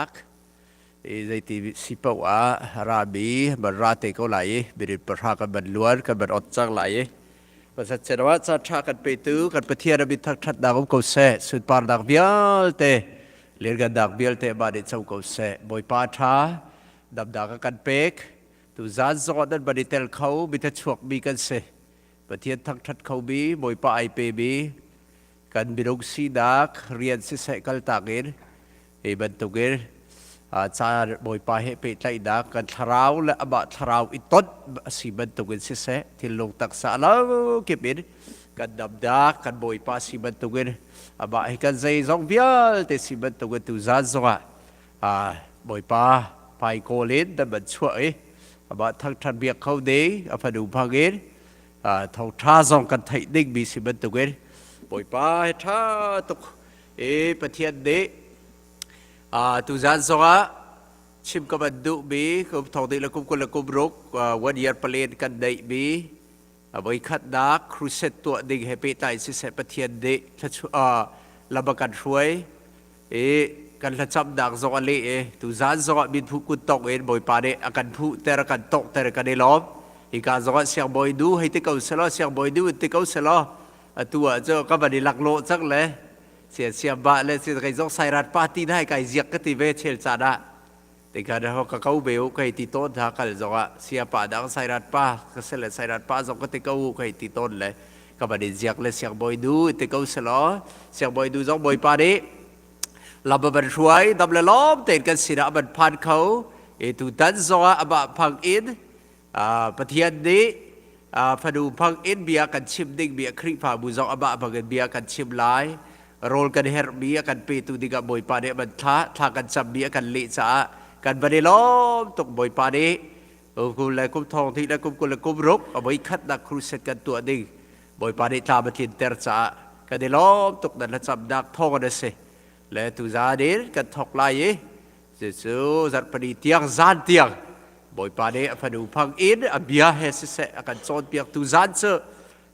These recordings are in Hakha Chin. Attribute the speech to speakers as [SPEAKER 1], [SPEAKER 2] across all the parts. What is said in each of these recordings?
[SPEAKER 1] thatnak i zeiti si paoh ah rami ban ra te ko lai i minute 10 kan ban luan kan ban ot cang lai i pasat cenawah caan ṭha kan petu kan Pathian a min thangṭhatnak um ko seh. Sunparnak vialte, lianngannak vialte amah nih co ko seh. Bawipa ṭha damnak a kan pek. Tuzaan zongah nan ban i tel kho mi chuak mi kan si. Pathian thangṭhat kho mi, Bawipa ai pe mi kan minung sinak rian siseh kaltak in hi bantukin ca Bawipa he pehtlaihnak kan thlarau le amah thlarau i ton a si bantukin siseh, thinlung taksa lo kip in kan damnak kan Bawipa si bantukin, amah hi kan zeizong vialte si bantukin, tuzan zongah Bawipa hmai kawl in nan van chuah i amah thangṭhat biak kho ding a fanu hmang in thawngṭha zong kan theih dingmi si bantukin Bawipa he ṭha tuk i Pathian nih tuzan zongah chim ka van duhmi kum thong dih le kum 26 one year plan kan neihmi voikhatnak crusade tuah ding he pehtlai siseh, Pathian nih lam a kan hruai i kan hlacamnak zong a leh i tuzan zongah minphu kut tong in Bawipa nih a kan phuh ter, a kan tongh ter. Kan i lawm. Hika zongah siangbawi nu hei ti ko selaw, siangbawi nu ti ko selaw, atu ah cu ka van i laklawh cang le sia sia ba le sia kai zong sairat party na kai ziak ka ti ve chel caan ah tikhan ho ka ko be u kai ti tawn tha. Kal zong ah sia pa dang sairat pa ka se le sairat pa zong ka ti ko u kai ti tawn le ka van in ziak le siangbawi nu ti ko selaw, siangbawi nu zong Bawipa nih lam a van hruai dam le lawm tein kan sinah a van phan kho e. Tu tan zong ah amah phang in Pathian nih fanu phang in bia kan chim ding mi Khrihfabu zong amah bang in bia kan chim lai. Rawl kan herhmi a kan petu dingah Bawipa nih a van thla, thla kan cammi a kan leh caah kan van i lawm tuk. Bawipa nih kum le kum thong hnih le kum 26 a voi khatnak crusade kan tuah ding Bawipa nih tlam a tlinter caah kan i lawm tuk. Nan hlacamnak thawng an si le tuzaan in kan thawk lai i cucu zarhpini tiang zan tiang Bawipa nih a fanu phang in a bia he siseh a kan cawnpiak. Tuzaan cu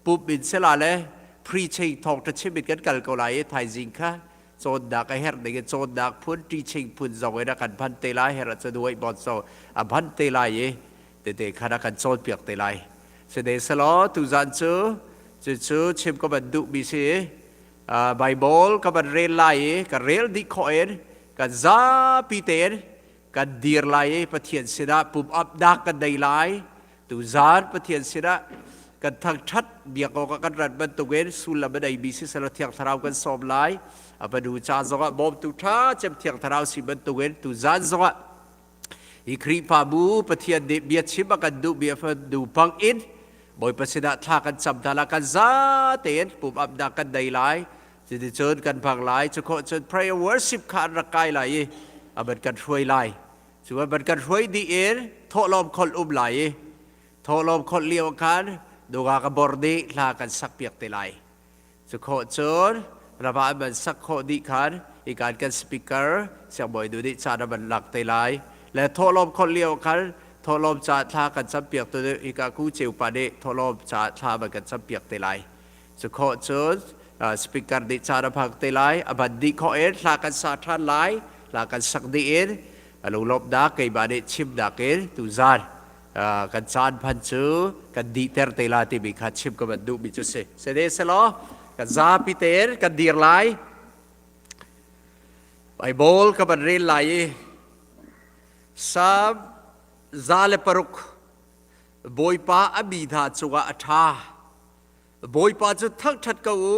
[SPEAKER 1] pump in sila le preaching, thawngṭha chim in kan kal ko lai i thaizing kha cawnnak a herh ding in cawnnak phun, teaching phun zong in a kan hman te lai. Herh ahcun wait bon so a hman te lai i tete khan a kan cawnpiak te lai. Side selaw tuzaan cu cucu chim ka van duhmi si. Bible ka van rel lai i ka rel dih khawh in kan zapi tein kan dir lai i Pathian sinah pum upnak kan nei lai. Tuzaan Pathian sinah kan thangṭhat biak awk ah kan rat bantukin sullam a neimi siselaw Thiang Thlarau kan sawm lai. A fanu ca zongah bawmtu ṭha cem Thiang Thlarau si bantukin tuzaan zongah hi Khrihfabu Pathian nih bia chim a kan duhmi a fanu bang in Bawipa sinah thla kan cam hna lai. Kan za tein pum upnak kan nei lai. Cuticun kan hmang lai. Cu khawh cun prayer worship kha an rak kai lai i a ban kan hruai lai. Cu a ban kan hruai dih in thawhlawm kholh um lai i thawhlawm kholh lio khan nungak a bor dih hla kan sak piak te lai. Cu khawh cun rama an ban sak khawh dih khan ikan kan speaker siangbawi nu nih caan a ban lak te lai le thawhlawm kholh lio khan thawhlawm ca thla kan cam piak tu hika ku ceu pa nih thawhlawm ca thla ban kan cam piak te lai. Cu khawh cun speaker nih caan a phak te lai. A ban dih khawh in hla kan sa ṭhan lai. Hla kan sak dih in a lunglawmhnak keimah nih chimnak in tuzaan kan caan phan cu kan dihter te la timi kha chim ka van duhmi cu si. Sede selaw kan zapi tein kan dir lai. Bible ka van rel lai i Psalm 106. Bawipa a mi hna cungah a ṭha. Bawipa cu thangṭhat ko u.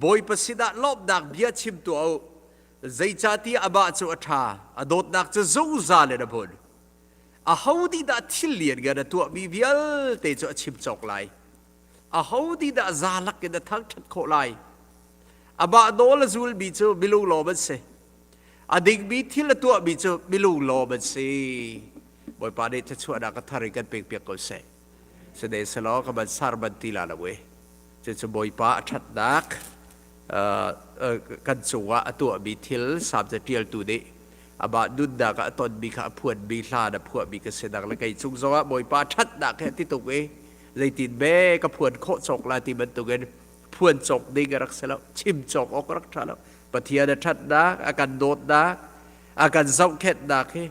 [SPEAKER 1] Bawipa sinah lawmhnak bia chim tuah u. Zeicahtiah amah cu a ṭha, a dawtnak cu zungzal in a hmun. Aho nih dah thil lianngan a tuahmi vialte cu a chim cawk lai? Aho nih dah zalak in a thangṭhat khawh lai? Amah nawl a zulmi cu milunglawm an si. A dingmi thil a tuahmi cu milunglawm an si. Bawipa nih thluachuahnak a thar in kan pekpiak ko seh. Sine selaw ka ban sar ban ti la lo e. Cucu Bawipa a ṭhatnak kan cungah a tuahmi thil Salm ṭialtu nih amah nunnak ah a tonmi kha a phuanmi hla na phuahmi ka si nak le kei cung zongah Bawipa ṭhatnak he ti tuk i zeitin be ka phuan khawh cawk la ti bantukin phuan cawk ding a rak si lo, chim cawk awk a rak ṭha lo. Pathian a ṭhatnak, a kan dawtnak. A kan zohkhenhnak hi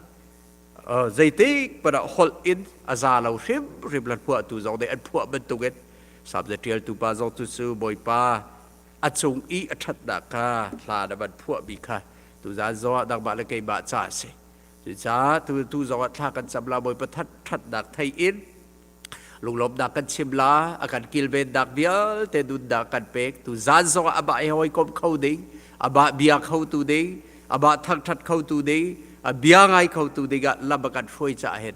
[SPEAKER 1] zeitik padah holh in a za lo hrimhrim lan phuahtu zong nih an phuah bantukin Salm ṭialtu pa zong cu cu Bawipa a cung i a ṭhatnak kha hla na van phuahmi kha tuzaan zongah nangmah le keimah ca a si. Cucaah tu tu zongah thla kan cam la Bawipa ṭhatnak thei in lunglawmhnak kan chim la a kan kilvennak vialte nunnak kan pek tu zan zongah amah he hawikom kho ding amah bia kho tu ding amah thangṭhat kho tu ding a bia ngai kho tu ding ah lam a kan hruai caah hin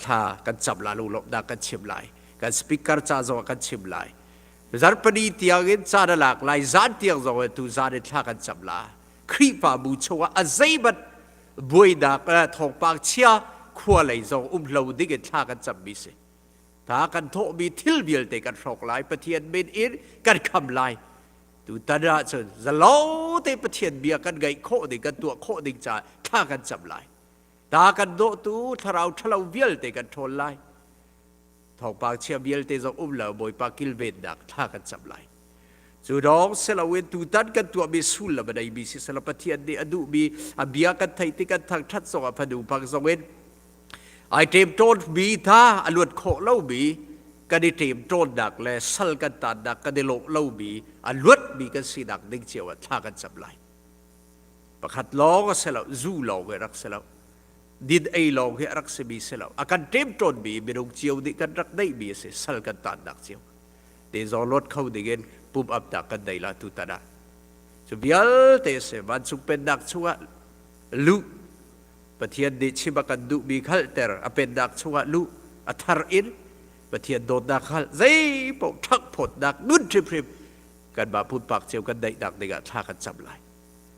[SPEAKER 1] thla kan cam la lunglawmhnak kan chim lai kan speaker ca zongah kan chim lai zarpani tiang in caan a lak lai zan tiang zong tu zan in thla kan cam la Khrihfabu chungah a zeibat buainak thawngpang chia khua lei zong um lo ding in thla kan cammi si. Ta kan thawhmi thil vialte kan hrawk lai, Pathian min in kan kham lai. Tutan ah cun zalo te Pathian bia kan ngaih khawh ding, kan tuah khawh ding caah thla kan cam lai. Ta kan dawhtu thlarau ṭhalo vialte kan ṭhawl lai. Thawngpang chia vialte zong um lo Bawipa kilvennak thla kan cam lai. Cu dawng siloin tutan kan tuahmi sullam a neimi si selaw Pathian nih a duhmi a bia kan theih ti kan thangṭhat zongah fanu bang zongin ai ṭemṭawnmi tha a luat khawh lomi kan i ṭemṭawnnak le sal kan tannak kan i lawh lomi a luatmi kan sinak ding cio ah thla kan cam lai. Pakhat lawng a si lo, zu lawng hi rak si lo. Din ei lawng hi a rak simi si lo. A kan ṭemṭawnmi minung cio nih kan rak neihmi a si, sal kan tannak cio. Te zaw luat kho dingin pum apnak kan nei la tutan ah. Cu vialte si vancung pennak chungah luh Pathian nih chim a kan duhmi hngalhter a pennak chungah luh a thar in Pathian dawtnak hngalh zeipaoh ṭhangphawtnak nun hrimhrim kanmah pumpak cio kan neihnak dingah thla kan cam lai.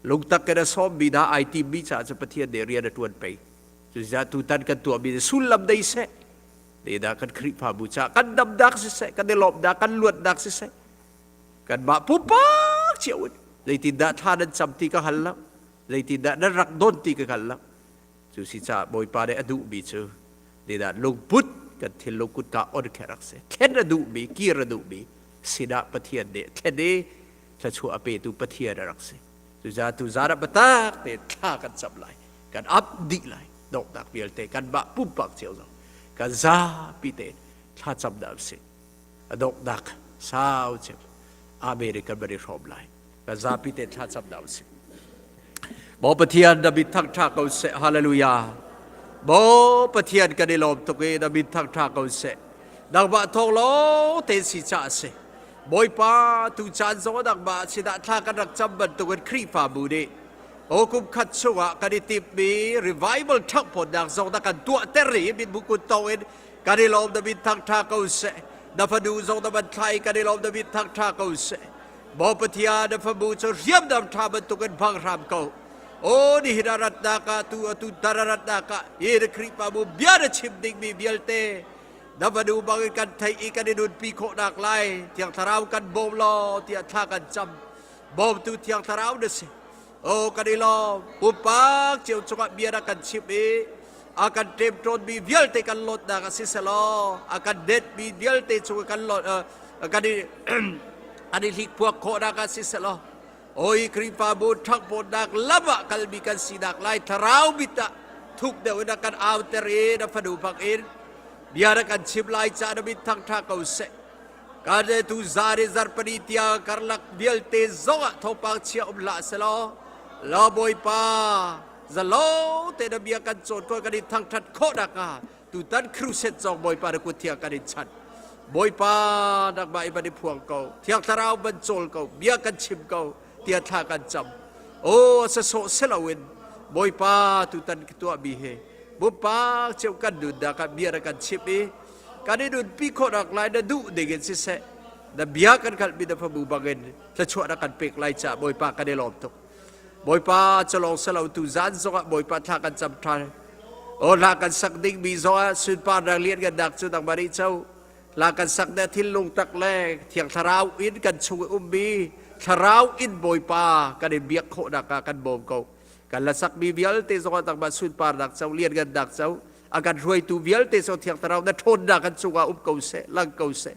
[SPEAKER 1] Lungtak in a sawmmi hna ai timmi caah cu Pathian nih rian a ṭuan pei. Cucaah tutan kan tuahmi sullam nei seh Dah kan Khrihfabu caah kan damnak siseh, kan i lawmhnak, kan luatnak siseh, kanmah pumpak cio in zeitindah thla nan cam ti ka hngal lo, zeitindah nan rak don ti ka hngal lo. Cu si caah Bawipa nih a duhmi cu dah lungput kan thinlung kutka on khe rak si. Thlen a duhmi, kir a duhmi sinah Pathian nih thlen i thluachuah a petu Pathian a rak si. Cucaah tuzaan ah biatak tein thla kan cam lai, kan ap dih lai. Donghnak vialte kanmah pumpak cio zong kan zapi tein thlacam dah usih. A donghnak sau cem American van i hrawm lai. Kan zapi tein thlacam dah usih. Maw Pathian na min thangṭha ko seh. Hallelujah. Maw Pathian kan i lawm tuk i na min thangṭha ko seh. Nangmah thawng lawng tein si ca a si. Bawipa tu caan zong nangmah sinah thla kan rak cam bantukin Khrihfabu nih Aw kum khat chungah kan i timhmi revival ṭhanghphawtnak zong na kan tuahter i mithmuh kut tawng in kan i lawm na min thangṭha ko seh. Na fanu zong na van thlah i kan i lawm na min thangṭha ko seh. Maw Pathian, na fanu cu hriamnam ṭha bantukin hmang hram ko. Aw nihin a ratnak ah tu atu tar a ratnak ah hi na Khrihfabu bia na chim dingmi vialte na fanu bangin kan theih i kan i nunpi khawhnak lai Thiang Thlarau kan bawm law tiah thla kan cam. Bawmtu Thiang Thlarau na si. O kan i lawm. Pumpak cio cungah bia na kan chimh i a kan ṭemṭawnmi vialte kan lawtnak a si selaw a kan detmi vialte cung kan lot kan i an i hlikphuak khawhnak ah si selaw oi Khrihfabu ṭhangpawtnak lam ah kalmi kan sinak lai thlarau mit ah thuk deuh in a kan auter i na fanu bak in bia na kan chim lai caah na min thangṭha ko seh. Kade tu zari zarpani tiang karlak vialte zongah thawngpang chia um hlah selaw la Bawipa zalo te na bia kan cawn ko kan in thangthat khawh nak hnga tutan crusade zong Bawipa na kut thiang kan in chan Bawipa nangmah i van i phuang ko Thiang Thlarau van cawl ko bia kan chim ko tia thla kan cam o sasawh seloin Bawipa tutan tuah mi he Bumpak ceu kan nunnak ah bia na kan chimh i kan i nunpi khawhnak lai na duh ding in siseh na bia kan hngalhmi na famu bangin thluachuah na kan pek lai caah Bawipa kan i lawm tuk. Bawipa culawng selo tu zan zongah Bawipa thla kan cam ṭhan. Aw hla kan sak dingmi zongah sunparnak lianngannak cu nangmah nih co. Hla kan sak na thinlung tak le Thiang Thlarau in kan chung i ummi Thlarau in Bawipa kan in biak khawhnak ah kan bawm ko. Kan la sakmi vialte zongah nangmah sunparnak co, lianngannak co, a kan hruaitu vialte cu Thiang Thlarau na ṭhawnnak kan cungah um ko seh, lang ko seh.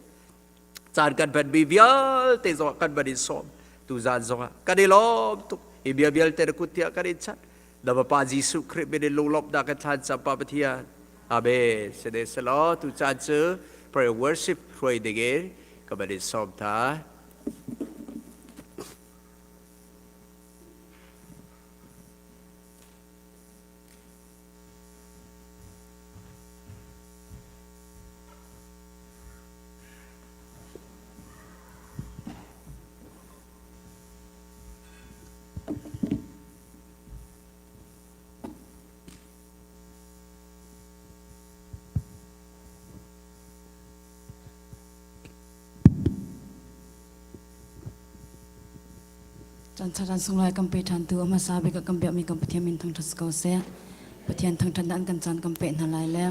[SPEAKER 1] Caan kan hmanmi vialte zongah kan van in sawm. Tuzaan zongah kan i lawm tuk. Hi bia vialte na kut tiah kan in chat. Na Fapa Jesuh Khrih min in lunglawmhnak kan thlan cang Pa Pathian. Amen. Sine selaw tu caan cu prayer worship hruai ding in ka van in sawm tha.
[SPEAKER 2] Chan sunglawi kan pe ṭhan tu a hmasa bik ah kan biakmi kan Pathian min thangṭhat si ko seh. Pathian thangṭhat an kan caan kan peh hna lai le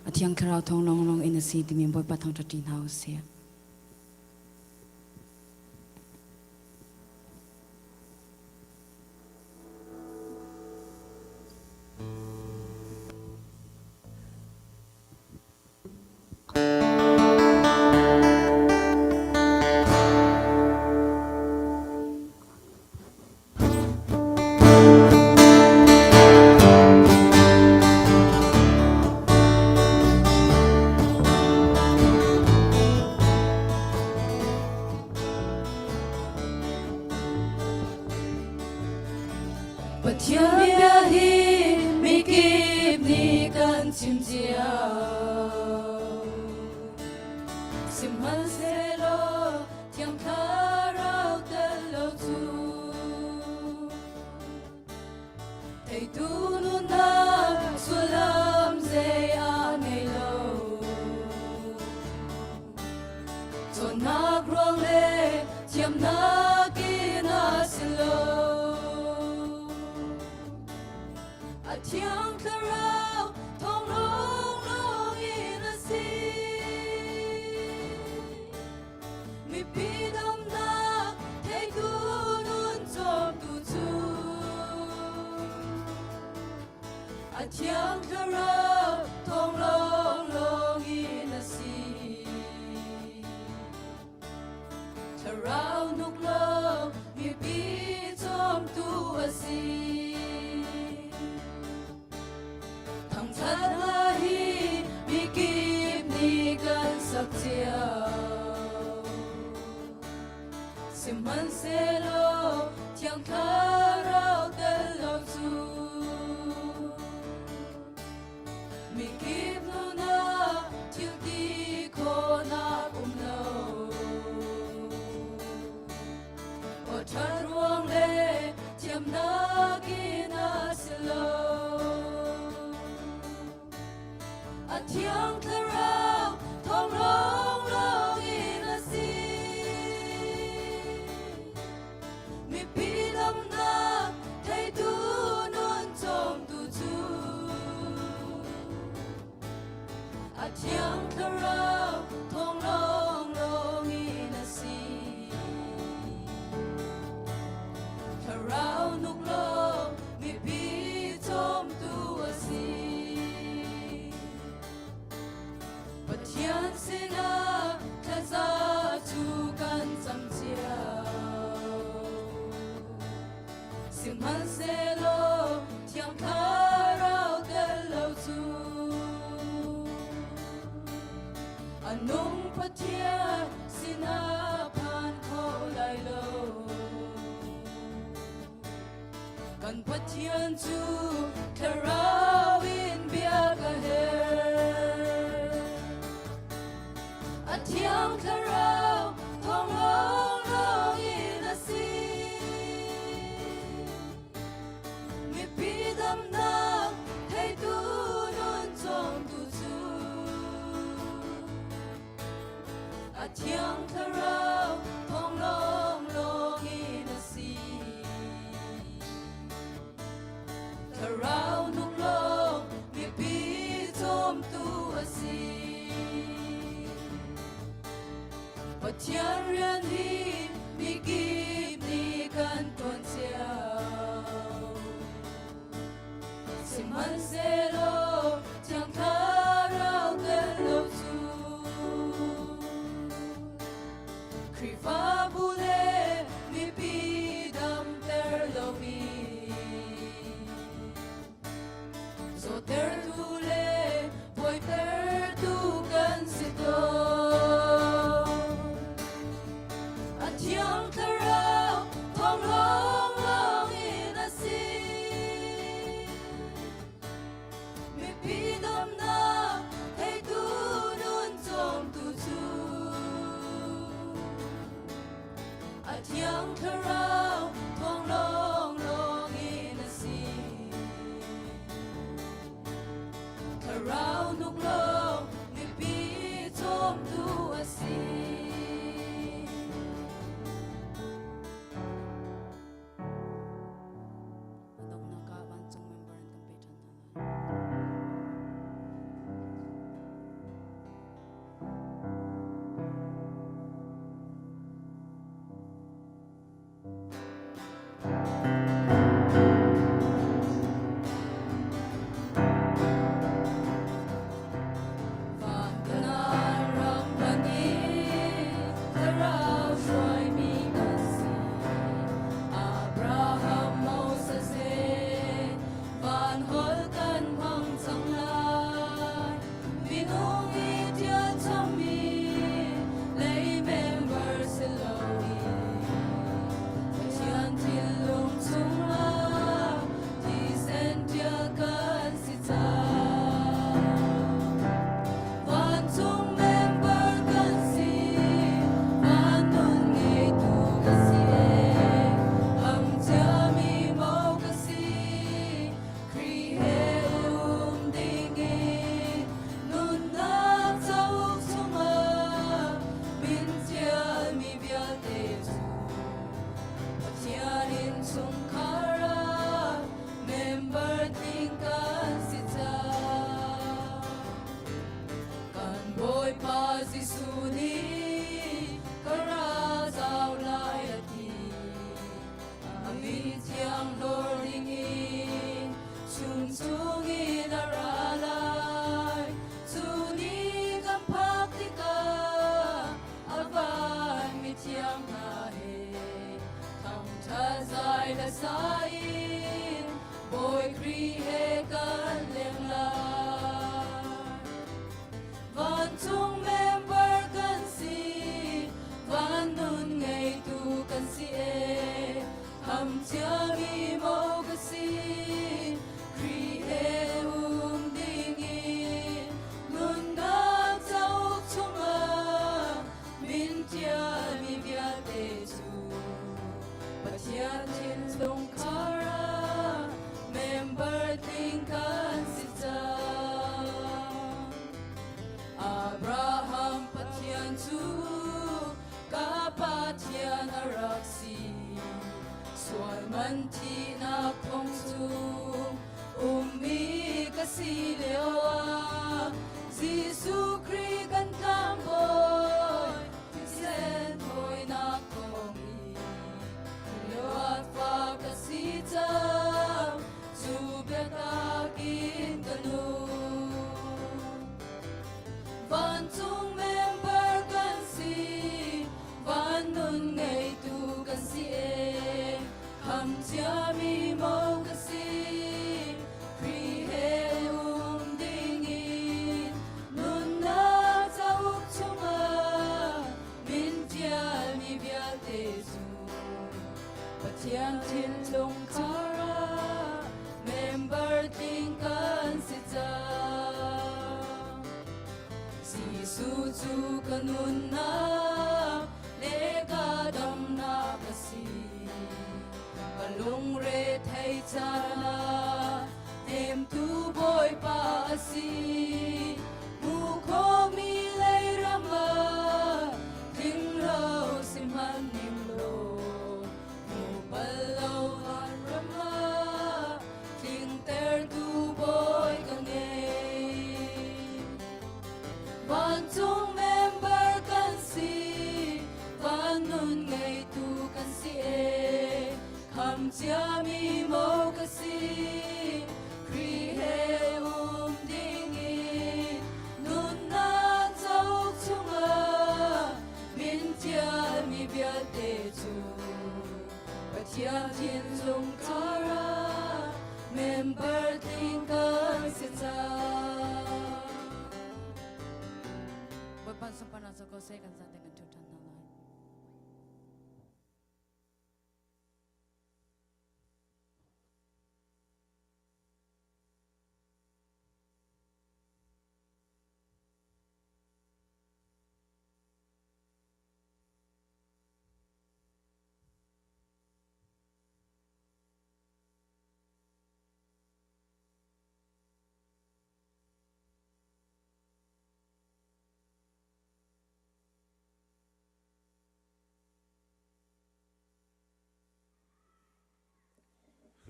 [SPEAKER 2] a Thiang Thlarau thawng lawnglawng in a si timi Bawipa thangṭhat ṭi hna u sih. Pathian bia hi mikip nih kan chim cio. Sihmanhsehlaw Thiang Thlarau tel lo cu theitu nunnak sullam zei a ngei lo. Cawnnak ruang le thiamnak in a si lo. A thiang thlarau thawng lawnglawng in a si. Mipi damnak theitu nun cawmtu cu a thiang thlarau thawng lawnglawng in a si. Thlarau nuk lo mipi cawmtu a si. Thangṭhat hla hi mikip nih kan sak cio. Sihmanhsehlaw Thiang Thlarau tel lo cu mikip nunah thil ti khawhnak um lo. Aw ṭhat ruang le thiamnak in a si lo. A thiang thlarau thawng lawnglawng in a si. Mipi damnak theitu nun cawmtu cu a thiang thlarau thawng lawnglawng in a si. Thlarau nuk law mipi cawmtu a si. Pathian sinah thlaza cu kan cam cio. Sihmanhsehlaw Thiang Thlarau tel lo cu a nung Pathian sinah phan kho lai lo. Kan Pathian cu Thlarau in bia ka her. A Thiang Thlarau thawng lawnglawng in a si. Mipi damnak theitu nun cawmtu cu a Thiang Thlarau thawng lawnglawng in a si. Thlarau nung lawng mipi cawmtu a si. Pathian rian hi mikip nih kan tuan cio. Sihmanhsehlaw Thiang Thlarau tel lo cu Khrihfabu le mipi damter lomi. Thlarau nuk lawng mipi cawmtu a si. A donghnak ah vancung member an kan pe ṭhan hna lai.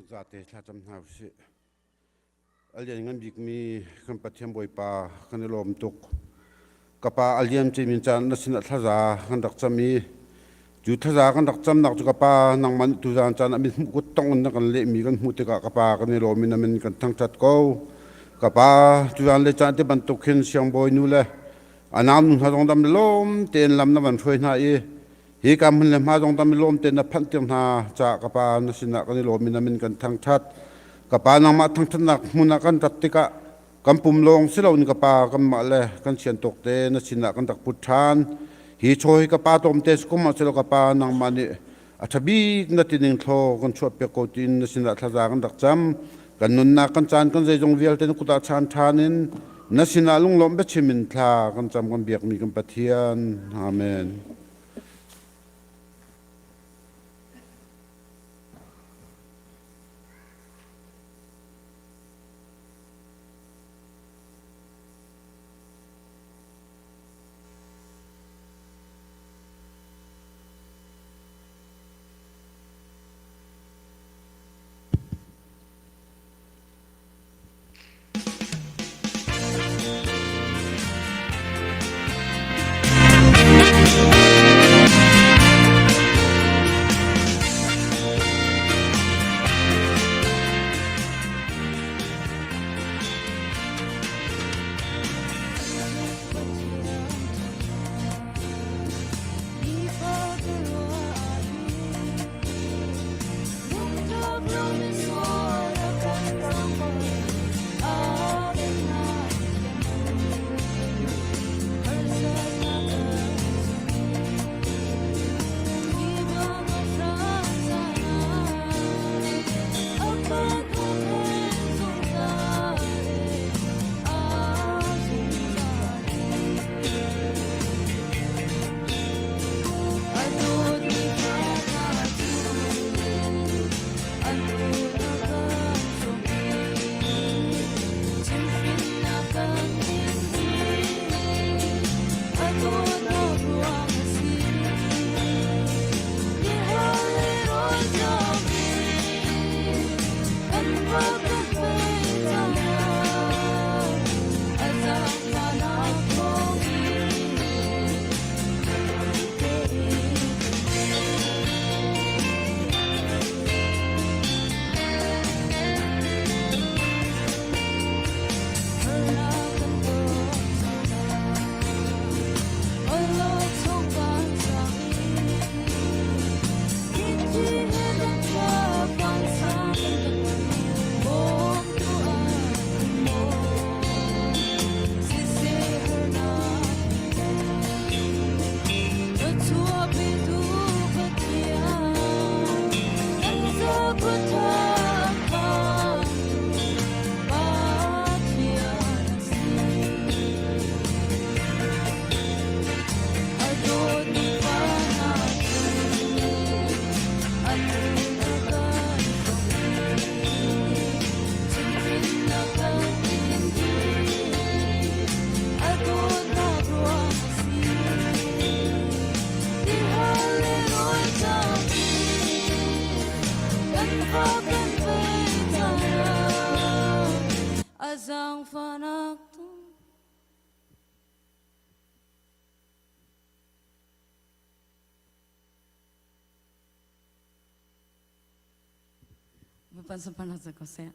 [SPEAKER 3] Zate thlacam hna usih. A lianngan bikmi kan Pathian Bawipa kan i lawm tuk. Ka pa a liam cimin caan na sinah thlaza kan rak cam i cu thlaza kan rak camnak cu ka pa nangmah nih tuzaan caan ah mithmuh kut tong in na kan lehmi kan hmuh tikah ka pa kan i lawm i na min kan thangṭhat ko. Ka pa tuzaan le caan ti bantuk hin siangbawi nu le a nau nu hna zong dam lawm tein lam na van hruai hna i Hi ka hmun le hma zong tam i lawm tein na phanh tir hna caah ka pa na sinah kan i lawm i na min kan thangṭhat. Ka pa nangmah thangṭhatnak hmun ah kan rat tikah kan pum lawng si loin ka pa kanmah le kan sian tawk te na sinah kan rak put ṭhan. Hi chaw hi ka pa tlawmte si kum ah silo ka pa nangmah nih a ṭha bik na tining thlaw kan chuahpiak ko tiin na sinah thlaza kan rak cam. Kan nunnak kan caan kan zeizong vialte na kut ah chaan ṭhan in na sinah lunglawmh biachim in thla kan cam kan biakmi kan Pathian. Amen.
[SPEAKER 2] Bapak ko seh.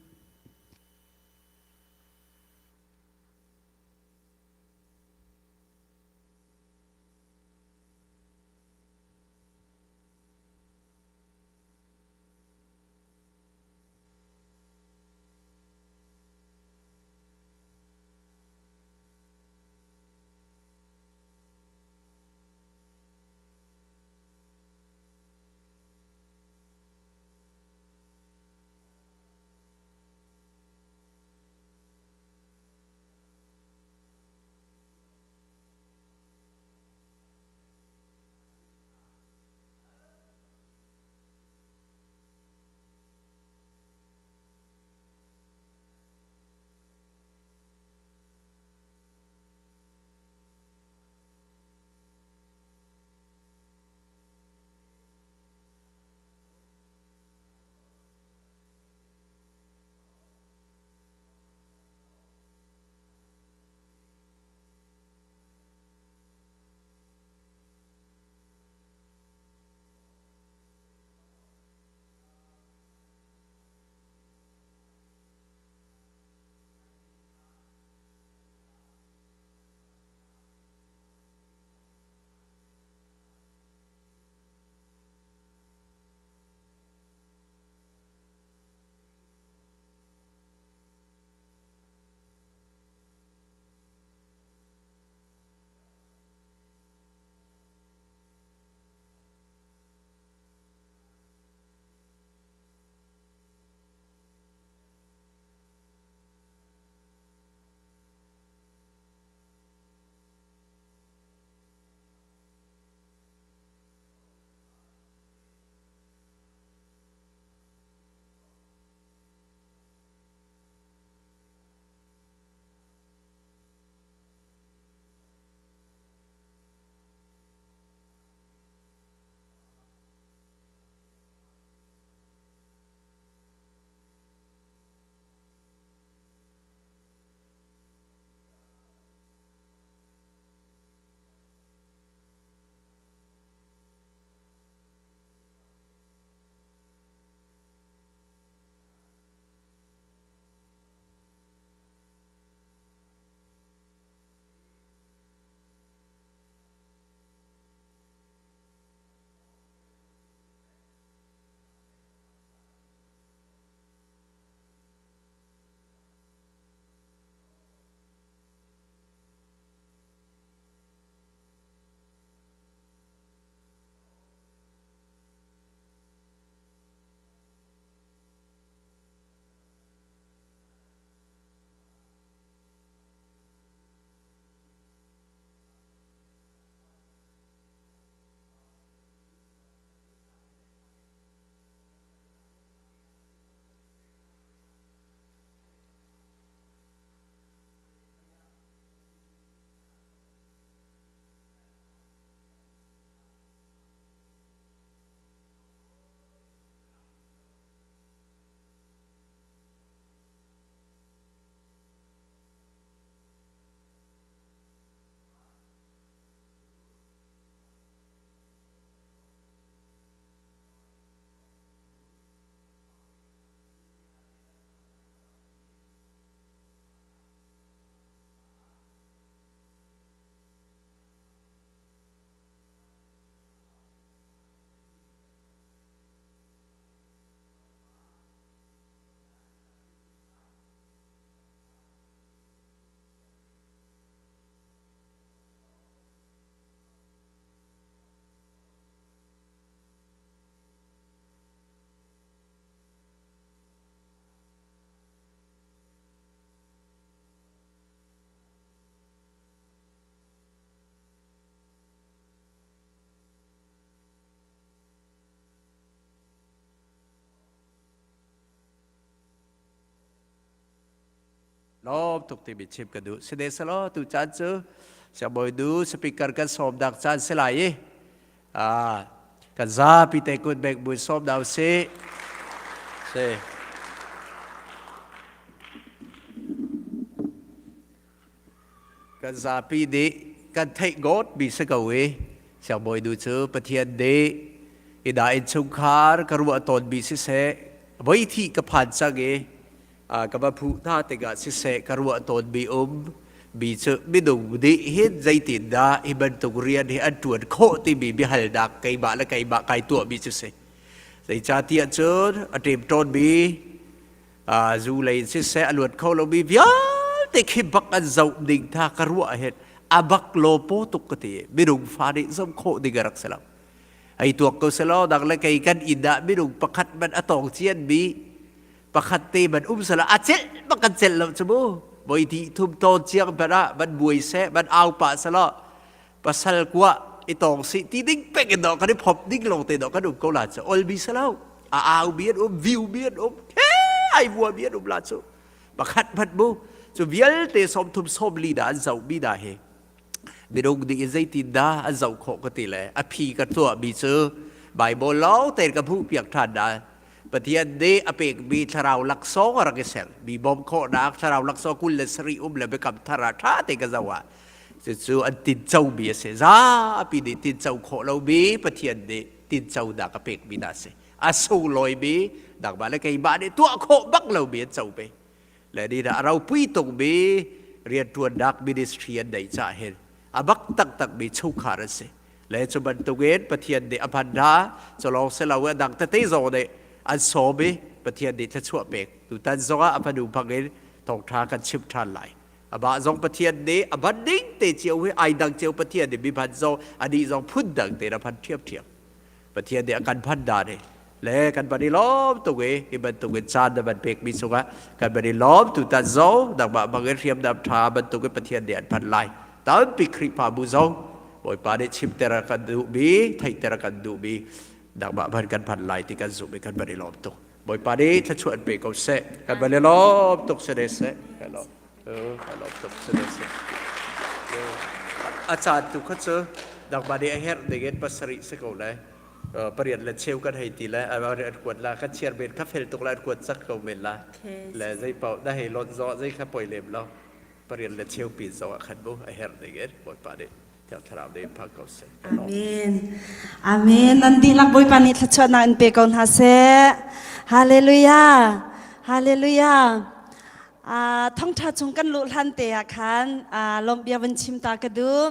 [SPEAKER 1] Lawm tuk timi chim ka duh. Sine selaw tu caan cu siangbawi nu speaker kan sawm dak caan si lai i kan zapi te kut bek bui sawm dau si. Si. Kan zapi nih kan theih gawt mi si ko i siangbawi nu cu Pathian nih i dah innchungkhar ka ruah tawn mi siseh voi thih ka phan cang i ka va phuh hna tikah siseh ka ruah tawn mi um mi cu minung nih hin zeitindah hi bantuk rian hi an ṭuan khawh timi biahalnak keimah le keimah kai tuahmi cu si. Zeicahtiah cun a ṭemṭawn mi zu lei in siseh a luat kho lomi vialte khi bak an zoh ding tha ka ruah hin a bak law paw tuk ka ti minung fa nih zoh khawh ding a rak si lo hei tuak ko selaw dang le kei kan inn ah minung pakhat man a tawng cian mi pakhat te man um sela a celh bak kan celh lo cu mu voi ti thum tawn chiang ban ah ban buai seh ban au pa selaw pasal kua i tawng si ti ding pek in do kan i phop ding long te do kan um ko la chu ol bi salo a au bi an um view bi an um he ai vua bi an um la chu pakhat phat bu chu vialte som thum som li da an zau bi da he minung di zeitin da an zau kho ka ti le a phi ka tua bi chu bible lo te ka phu piak than da Pathian nih a pekmi thlarau laksawng a rak i ser mi bawm khawhnak thlarau laksawng 27 um le biakam thar ah ṭha te ka zoh ah cucu an tincomi a si zapi nih tinco khawh lomi Pathian nih tinconak a pekmi hna a si a sunglawimi nangmah le keimah nih tuah khawh bak lomi an co ve le ni a ropui tukmi rianṭuannak ministry an neih cah hin a bak taktakmi chungkhar an si le cu bantukin Pathian nih a hman hna cu lawng si lo a dang tete zong nih an sawm i Pathian nih thluachuah pek tutan zongah a fanu bangin thawngṭha kan chim ṭhan lai amah zong Pathian nih a hman ding te cio hi ai dang cio Pathian nih mi hman zong anih zong phun dang tein a hman ṭhiamṭhiam Pathian nih a kan phan dan hi le kan van i lawm tuk i hi bantuk in caan na van pekmi cungah kan van i lawm tutan zong nangmah bangin hriamnam ṭha bantuk in Pathian nih an phan lai tampi Khrihfabu zong Bawipa nih chimter a kan duhmi theihter a kan duhmi nangmah van kan phan lai ti kan zumh i kan van i lawm tuk Bawipa nih thluachuah an pe ko seh kan van i lawm tuk si ne seh kan lawm kan lawm tuk si ne seh a caan tu kha cu nangmah nih a herh ding in pasarih si ko lai pariat le cheu kan hei ti le an kuat la kan chiar men kha fel tuk la an kuat cak ko men la le zei paoh na hei lon zawh zei kha poi lem lo pariat le cheu pin zong ah khan mu a herh ding in Bawipa nih Thiang Thlarau nih phak ko seh.
[SPEAKER 4] Amen. Amen. Nan dihlak Bawipa nih thluachuahnak in pe ko hna seh. Hallelujah. Hallelujah. Thongtha chung kan luh hlan te ah khan lawmhbia vun chim ta ka duh.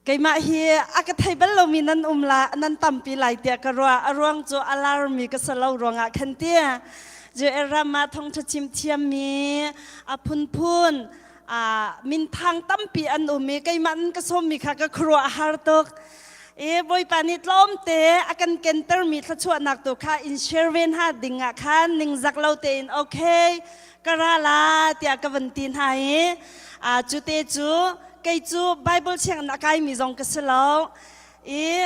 [SPEAKER 4] Keimah hi a ka thei bal lomi nan um la nan tampi lai tiah ka ruah. A ruang cu a larmi ka si lo ruangah khan ti. Joel ram ah thawngṭha chim thiammi a phunphun minthang tampi an um i keimah an ka sawmmi kha ka khuaruah a har tuk. I Bawipa nih tlawmte a kan kentermi thluachuahnak tu kha in share ve hna ding ah khan ningzak lo tein okay ka ra la tiah ka van ti hna i cu te cu kei cu Bible sianginn a kaimi zong ka si lo i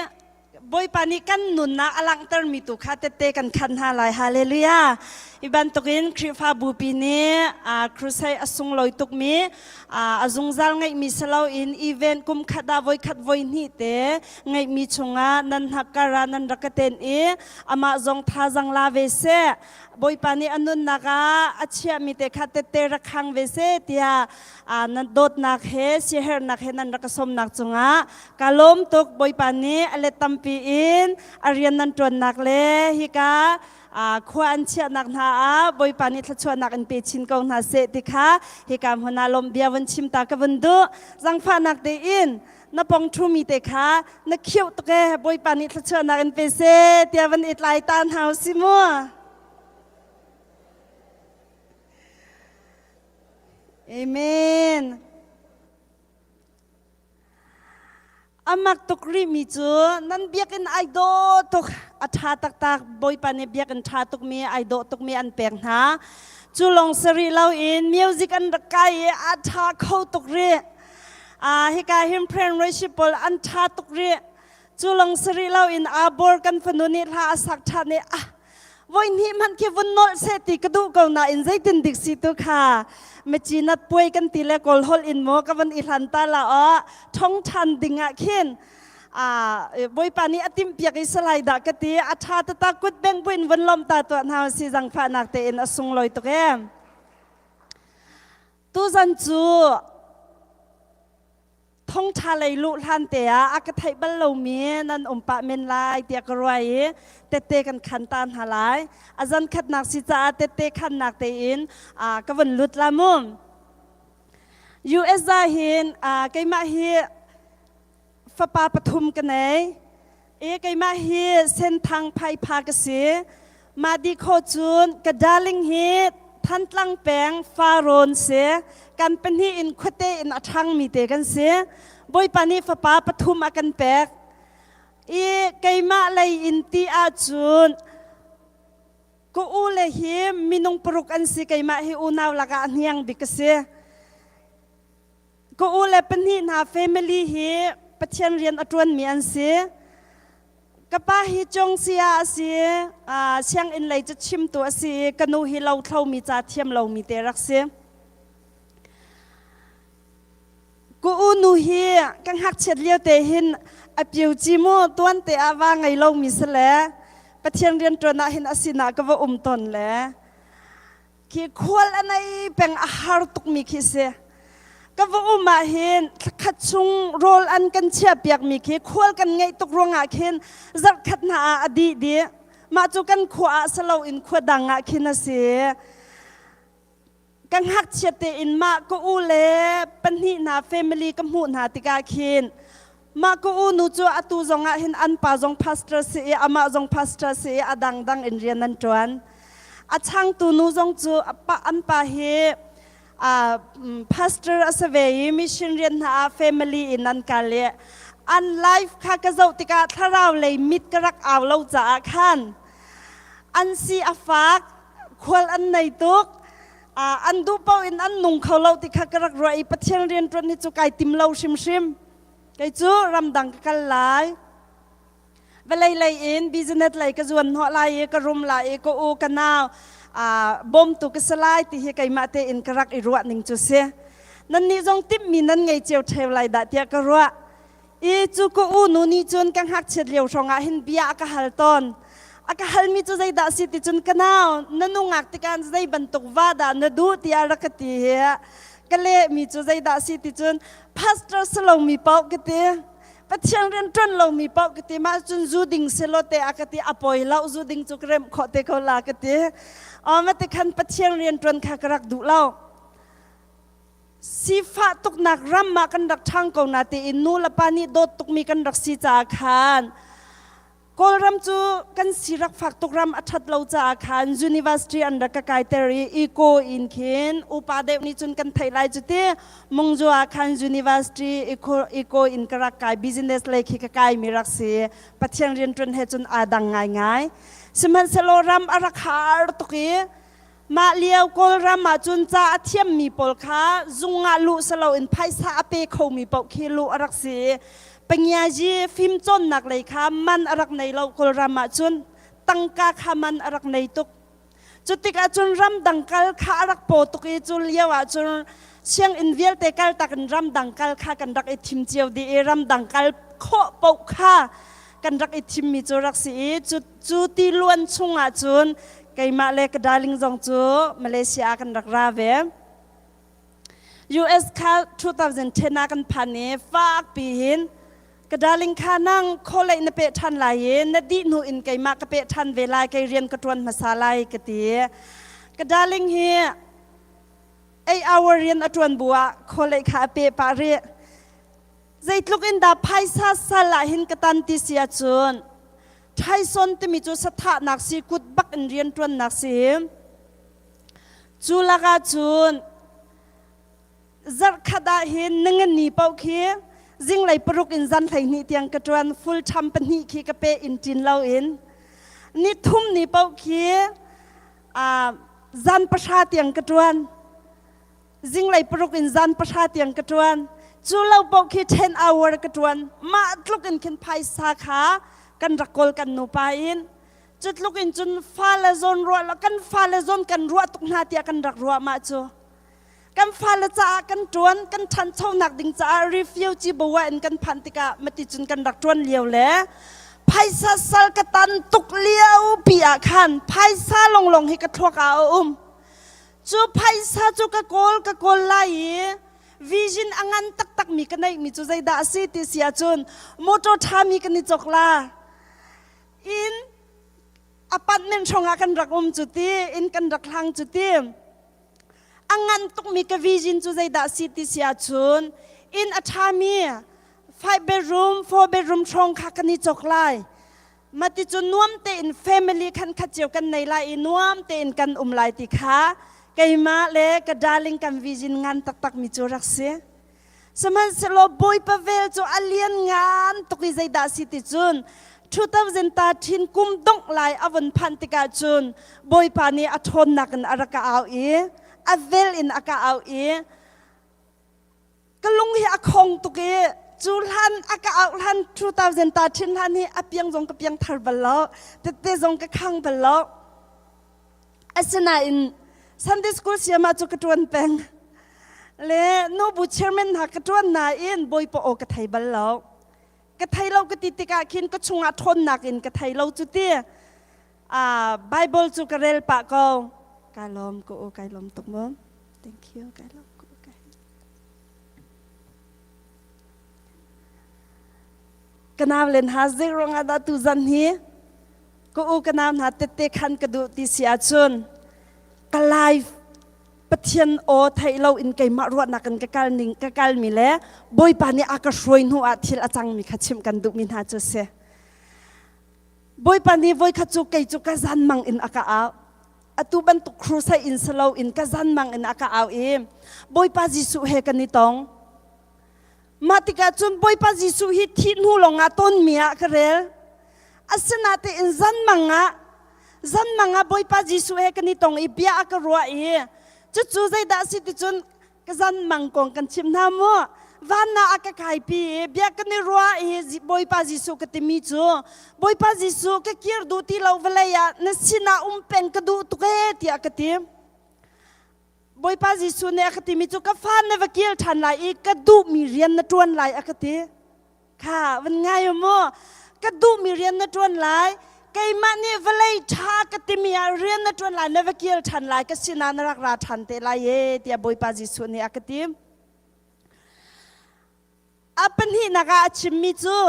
[SPEAKER 4] Bawipa nih kan nunnak a langhtermi tu kha tette kan khan hna lai. Hallelujah. Hi bantukin Khrihfabu pi nih crusade a sunglawi tukmi a zungzal ngeihmi si loin event kum khat ah voikhat voi hnih te ngeihmi chungah nan hnakkar ah nan rak ka ten i amah zong thazang la ve seh. Bawipa nih a nunnak ah a chiahmi te kha tette rak khang ve seh tiah nan dawtnak he siaherhnak he nan rak ka sawmnak cungah ka lawm tuk Bawipa nih a let tampi in a rian nan ṭuannak le hika khua an chiahnak hna ah Bawipa nih thluachuahnak in pe chin ko hna seh ti kha hika hmun ah lawm bia vun chim ta ka vun duh zangfahnak tein na pong ṭhumi te kha na khiuh tuk e Bawipa nih thluachuahnak in pe seh tiah van i tlai ta hna u si mu Amen. Amak tuk rihmi cu nan biakinn ai dawh tuk a ṭha taktak Bawipa nih biakinn ṭha tukmi ai dawh tukmi an pek hna. Cu lawng si rih loin music an rak kai i a ṭha kho tuk rih. Hika hin friend worship pawl an ṭha tuk rih. Cu lawng si rih loin Abor kan fanu nih hla a sak ṭhan i ah. Voi hnih hmanh khi vun nolh seh ti ka duh ko nain zeitin dik si tu kha Mecinat puai kan ti le Kawl holh in maw ka van i hlan ta la aw thong ṭhan ding ah khin Bawipa nih a timhpiak i salai dah ka ti a ṭha tata kut beng buin vun lawmh ta tuah hna si zangfahnak tein a sunglawi tuk ee. Tuzan cu thongṭha lei luh hlan te ah a ka theih bal lomi nan um pah men lai tiah ka ruai i tette kan khan ta hna lai. A zan khatnak si caah tette khannak tein ka vun lut la mu. US ah hin keimah hi fapa pathum ka nei. E keimah hi Senthang Phaipha ka si. Mah di kho cun ka darling hi Thantlang peng Farawn si. Kan pahnih in khuate in a ṭhangmi te kan si. Bawipa nih fapa pathum a kan pek. I keimah lei in ti ahcun ka u le hi minung paruk an si. Keimah hi unau lakah a hniang bik ka si. Ka u le pahnih hna family hi Pathian rian a ṭuanmi an si. Ka pa hi Congsia a si, sianginn lei cu chimtu a si i ka nu hi lothlomi ca thiam lomi te rak si. Ka u nu hi ka ngakchiat lio te hin a piu ci mu tuan te ah va ngei lomi si le Pathian rian ṭuan ah hin a sinah ka va um tawn le khi khual a nei peng a har tukmi khi si. Ka va um ah hin thlakhat chung rawl an kan chiah piakmi khi khual kan ngeih tuk ruangah khin zarhkhat hna ah a dih dih. Mah cu kan khua ah si loin khua dang ah khin a si. Ka ngakchiat tein mah ka u le pahnih hna family ka hmuh hna tikah khin mah ka u nu cu atu zong ah hin an pa zong pastor si i amah zong pastor si i a dangdang in rian an ṭuan. A changtu nu zong cu an pa hi pastor a si ve i mission rian hna ah family in an kal i an life kha ka zoh tikah thlarau lei mit ka rak au lo caah khan an si a fak khual an nei tuk an duh paoh in an nung kho lo ti kha ka rak ruah i Pathian rian ṭuan hi cu kai tim lo hrimhrim kei cu ramdang ka kal lai vawlei lei in business lei ka zuan hnawh lai i ka rum lai i ka u ka nau bawmtu ka si lai ti hi keimah tein ka rak i ruah ning cu si nannih zong timhmi nan ngei cio ṭheu lai dah tiah ka ruah i cu ka u nu nih cun ka ngakchiat lio hrawng ah hin bia a ka hal tawn a ka halmi cu zeidah si ti cun ka nau na nungak tikah zei bantuk va dah na duh tiah rak ka ti hi ka lehmi cu zeidah si ti cun pastor si lomi paoh ka ti Pathian rian ṭuan lomi paoh ka ti mah cun zu ding selaw te a ka ti a poi lo zu ding cu ka remh khawh te ko la ka ti ma ti khan Pathian rian ṭuan kha ka rak duh lo sifah tuknak ram ah kan rak ṭhang ko na tiin nu le pa nih dawt tukmi kan rak si caah khan Kawlram cu kan si rak fak tuk ram a ṭhat lo caah khan university an rak ka kaiter i eco in khin upa deuh nih cun kan theih lai cu ti Mungzu ah khan university eco, eco in ka rak kai business lei khi ka kai mi rak si Pathian rianṭuan he cun aa dang ngaingai sihmanhsehlaw ram a rak har tuk i Mah lio Kawlram ah cun ca a thiammi pawl kha zung ah luh si loin phaisa a pe khomi paoh khi luh a rak si i Pangiazi fimcawnnak lei kha man a rak nei lo Kawlram ah cun tangka kha man a rak nei tuk. Cu tikah cun ramdang kal kha a rak paw tuk i cu lio ah cun sianginn vialte kaltak in ramdang kal kha kan rak i thim cio dih i ramdang kal khawh paoh kha kan rak i thimmi cu rak si i cu Cu tiluan chungah cun keimah le ka darling zong cu Malaysia ah kan rak ra ve. US kha 2010 ah kan phan i fakpi hin ka darling kha nang kholei na peh ṭhan lai i na dih hnu in keimah ka peh ṭhan ve lai kei rian ka ṭuan hmasa lai ka ti. Ka darling hi 8 hour rian a ṭuan bu ah kholei kha a peh pah rih. Zeitluk in dah phaisa sal ah hin ka tan ti si ahcun Tyson timi cu sathahnak si kut bak in rianṭuannak si. Cu lakah cun zarhkhat ah hin ningani paoh khi zinglei paruk in zan 12 tiang ka ṭuan full time pahnih khi ka pe in ṭin loin ni thum ni paoh khi zan pahra tiang ka ṭuan. Zinglei paruk in zan pahra tiang ka ṭuan. Cu lo paoh khi 10 hour ka ṭuan. Mah tluk in khin phaisa kha kan rak kawl kan nupa in. Cu tluk in cun fale zawn ruah lo kan fale zawn kan ruah tuk hna tiah kan rak ruah mah cu. Kan fale caah kan ṭuan, kan ṭhanchonak ding caah refugee bawa in kan phanh tikah mati cun kan rak ṭuan lio le phaisa sal ka tan tuk lio pi ah khan phaisa longlong hi ka thluak ah a um. Cu phaisa cu ka kawl ka kawl lai i vision a ngan taktak mi ka neih mi cu zeidah a si ti si ahcun motor ṭhami kan i cawk la. Inn apartment hrawng ah kan rak um cu ti, inn kan rak hlang cu ti. A ngan tukmi ka vision cu zeidah si ti si ahcun inn a ṭhami five bedroom, four bedroom hrawng kha kan i cawk lai. Mati cu nuam tein family khan khat cio kan nei lai i nuam tein kan um lai ti kha keimah le ka darling kan vision ngan taktak mi cu rak si. Sihmanhsehlaw Bawipa vel cu a lian ngan tuk i zeidah si ti cun 2013 kum dongh lai a vun phanh tikah cun Bawipa nih a ṭhawnnak in a rak ka au i a vel in a ka au i ka lung hi a khong tuk i cu hlan a ka auh hlan 2013 hlan hi a piang zong ka piang thar bal lo tette zong ka khang bal lo Asinain Sunday school sayama cu ka ṭuan peng. Le nubu chairman hna ka ṭuan nain Bawipa aw ka thei bal lo. Ka thei lo ka ti tikah khin ka chungah ṭhawnnak in ka thei lo cu ti. Uh, Bible cu ka rel pah ko. Kai lawm ko u, kai lawm tuk mu. Thank you, kai lawm ko kai. Ka nau len ha zei ruangah dah tu zan hi Ka u ka nau hna tette khan ka duh ti si ahcun ka life Pathian aw theih lo in keimah ruahnak in ka kal ning ka kal mi le Bawipa nih a ka hruai hnu ah thil a cang mi kha chimh kan duh mi hna cu si. Bawipa nih voikhat cu kei cu ka zan mang in a ka au. Atu bantuk crusade in salo in ka zan mang in a ka au i Bawipa Jesuh he kan i tong. Mah tikah cun Bawipa Jesuh hi thih hnu lawngah tonmi ah ka rel. Asinain zanmang ah zanmang ah Bawipa Jesuh he kan i tong i bia a ka ruah i cucu zeidah a si ti cun ka zanmang kong kan chim hna mu. Van ah a ka kaipi i bia kan i ruah i Bawipa Jesuh ka timi cu Bawipa Jesuh ka kir duh ti lo vawlei ah na sinah um peng ka duh tuk ee tiah ka ti. Bawipa Jesuh nih a ka timi cu ka fa na va kil ṭhan lai i ka duhmi rian na ṭuan lai a ka ti. Kha van ngai u mu. Ka duhmi rian na ṭuan lai. Keimah nih vawlei ṭha ka timi ah rian na ṭuan lai, na va kil ṭhan lai, ka sinah na rak ra ṭhan te lai e tiah Bawipa Jesuh nih a ka ti. A pahnihnak ah a chimmi cu,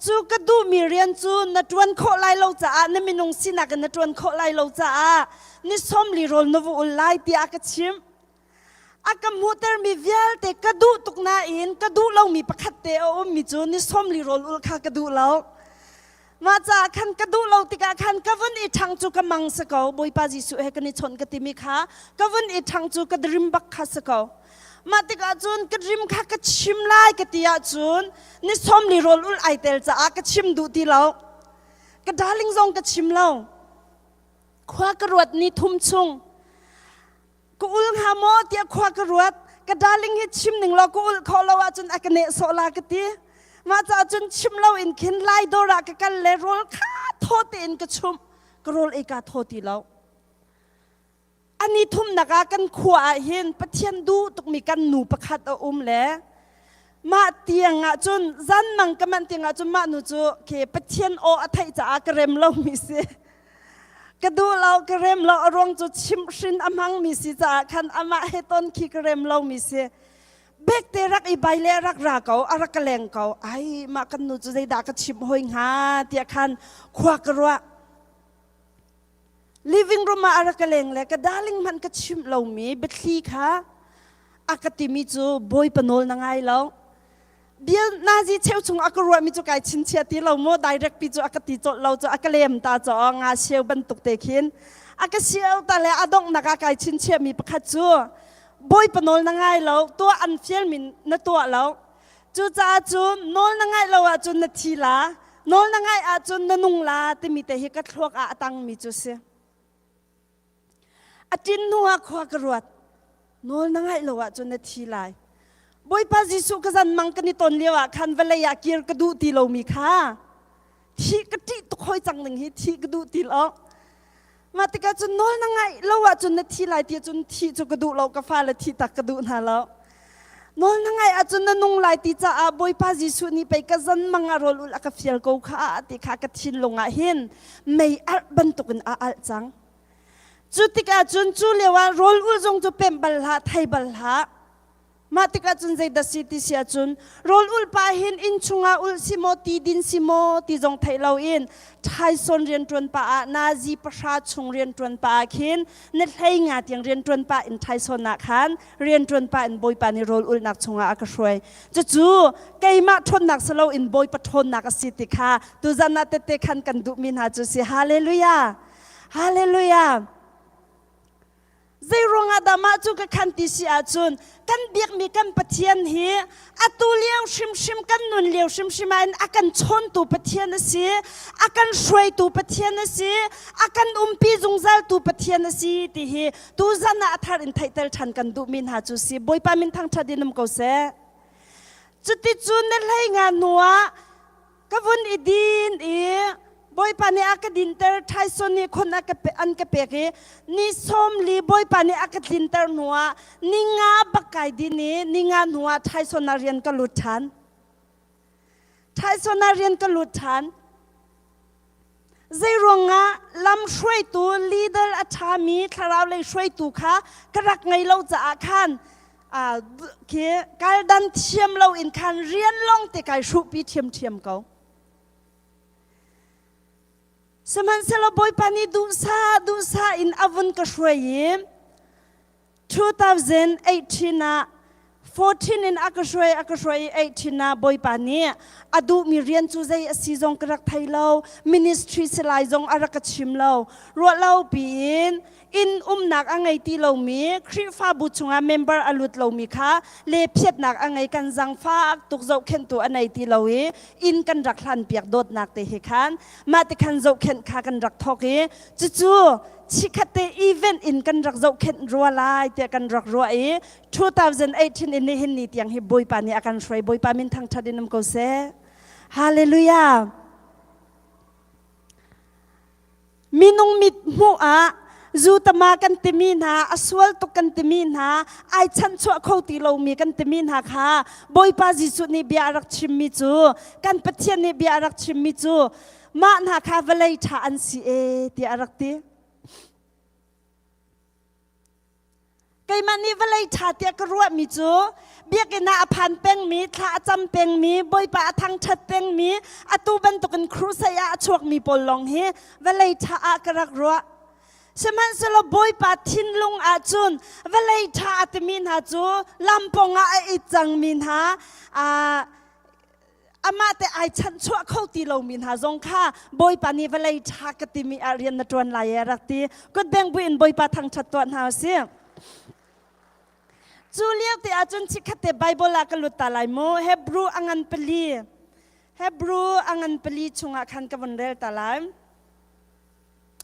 [SPEAKER 4] cu ka duhmi rian cu na ṭuan khawh lai lo caah na minung sinak in na ṭuan khawh lai lo caah ni sawmli rawl na va ul lai tiah a ka chimh. A ka hmuhtermi vialte ka duh tuk nain ka duh lomi pakhat te a ummi cu ni sawmli rawl ul kha ka duh lo. Mah caah khan ka duh lo tikah khan ka vun i ṭhang cu ka mang si ko. Bawipa Jesuh he kan i chawnh ka timi kha ka vun i ṭhang cu ka dream bak kha si ko. Mah tikah cun ka dream kha ka chim lai ka ti ahcun ni sawmli rawl ulh ai tel caah ka chim duh ti lo. Ka darling zong ka chim lo. Khua ka ruat ni thum chung. Ka ul hnga maw tiah khua ka ruat. Ka darling hi chim ning law ka ulh khawh lo ahcun a ka nehsawh la ka ti. Mah caah cun chim lo in khin lai dawr ah ka kal le rawl kha thaw tein ka chumh. Ka rawl ei ka thaw ti lo. Ani thumnak ah kan khua ah hin Pathian duh tukmi kan nu pakhat a um le mah tiang ah cun zanmang ka manh tiang ah cun mah nu cu khi Pathian aw a theih caah ka rem lomi si. Ka duh lo, ka rem lo, a ruang cu chimhhrin a hmangmi si caah khan amah he ton khi ka rem lomi si. Bekte rak i bai le rak ra ko, a rak ka leng ko. Ai, mah kan nu cu zeidah ka chimh hoi hnga tiah khan khua ka ruah. Living room ah a rak ka leng le ka darling hmanh ka chimh lomi biathli kha a ka timi cu Bawipa nawl na ngai lo. Bia nazi cheu chung a ka ruahmi cu kai chinchiah ti lo maw direct pi cu a ka ti colh lo cu a ka lem ta caw nga seu bantuk te khin a ka siau ta le a donghnak ah kai chinchiah mi pakhat cu Bawipa nawl na ngai lo tuah an fial mi na tuah lo cucaah cun nawl na ngaih lo ahcun na thi la nawl na ngaih ahcun na nung la timi te hi ka thluak ah a tangmi cu si A ṭin hnu ah khua ka ruat. Nawl na ngaih lo ahcun na thi lai. Bawipa Jesuh ka zan mang kan i ton lio ah khan vawlei ah kir ka duh ti lomi kha. Thi ka ṭih tuk hoi cang ning hi thi ka duh ti lo. Mah tikah cun nawl na ngaih lo ahcun na thi lai ti cun thi cu ka duh lo ka fale thi tak ka duh hna lo. Nawl na ngaih ahcun na nung lai ti caah Bawipa Jesuh nih pei ka zan mang ah rawl ulh a ka fial ko kha ti kha ka thinlung ah hin mei alh bantukin a alh cang. Cu tikah cun cu lio ah rawl ulh zong cu pemh bal hlah thei bal hlah. Mah tikah cun zeidah si ti si ahcun rawl ulh pah hin inn chungah ulh si maw ti din si maw ti zong theih loin ṭhaison rianṭuan pah ah nazi pahra chung rianṭuan pah ah khin na hlei nga tiang rianṭuan pah in ṭhaison ah khan rianṭuan pah in Bawipa nih rawl ulhnak chungah a ka hruai. Cucu keimah ṭhawnnak si loin Bawipa ṭhawnnak a si ti kha tuzan ah tette khan kan duhmi hna cu si. Hallelujah! Hallelujah! Zeiruangah dah mah cu ka khan ti si ahcun kan biakmi kan Pathian hi atu lio hrimhrim kan nun lio hrimhrim ah in a kan chawntu Pathian a si, a kan hruaitu Pathian a si, a kan umpi zungzaltu Pathian a si ti hi tuzan ah a thar in theihter ṭhan kan duhmi hna cu si. Bawipa min thangṭhat in um ko seh. Cuticun na hlei nga hnu ah Ka vun i din i Bawipa nih a ka dinter ṭhaison nih khon a ka an ka pek i ni 40 Bawipa nih a ka tlinter hnuah ni nga bak kai din i ni nga hnuah ṭhaison ah rian ka lut ṭhan. Ṭhaison ah rian ka lut ṭhan. Zeiruangah lam hruaitu leader a ṭhami thlarau lei hruaitu kha ka rak ngei lo caah khan khi kaldan thiam lo in khan rian lawng te kai hruhpi ṭhiamṭhiam ko. Sihmanhsehlaw Bawipa nih duhsah duhsah in a vun ka hruai i 2018 ah 14 in a ka hruai a ka hruai i 18 ah Bawipa nih a duhmi rian cu zei a si zong ka rak thei lo ministry salai zong a rak ka chim lo ruah lo piin inn umnak a ngei ti lomi Khrihfabu chungah member a lut lomi kha le phiatnak a ngei kan zangfak tuk zohkhenhtu a nei ti lo i inn kan rak hlan piak dawtnak te he khan mah ti khan zohkhenh kha kan rak thawk i cucu chikhat te event in kan rak zohkhenh rua lai tiah kan rak ruah i 2018 in nihin ni tiang hi Bawipa nih a kan hruai Bawipa min thangṭhat in um ko seh Hallelujah Minung mit hmuh ah zutama kan timi hna, a sual tuk kan timi hna, ai chanchuah kho ti lomi kan timi hna kha Bawipa Jesuh nih bia a rak chimmi cu, kan Pathian nih bia a rak chimmi cu, mah hna kha vawlei ṭha an si e tiah a rak ti. Keimah nih vawlei ṭha tiah ka ruahmi cu biakinn ah a phan pengmi, thla a cam pengmi, Bawipa a thangṭhat pengmi, atu bantukin crusade ah a chuakmi pawl lawng hi vawlei ṭha ah ka rak ruah. Sihmanhsehlaw Bawipa thinlung ahcun vawlei ṭha a timi hna cu lampawng ah a it cangmi hna, amah te ai chanhchuah kho ti lomi hna zong kha Bawipa nih vawlei ṭha ka timi ah rian na ṭuan lai e rak ti kutbeng buin Bawipa thangṭhat tuah hna usih. Cu lio te ahcun chikkhat te Bible ah ka lut ta lai mu Hebrew a ngan pali Hebrew a ngan pali chungah khan ka vun rel ta lai.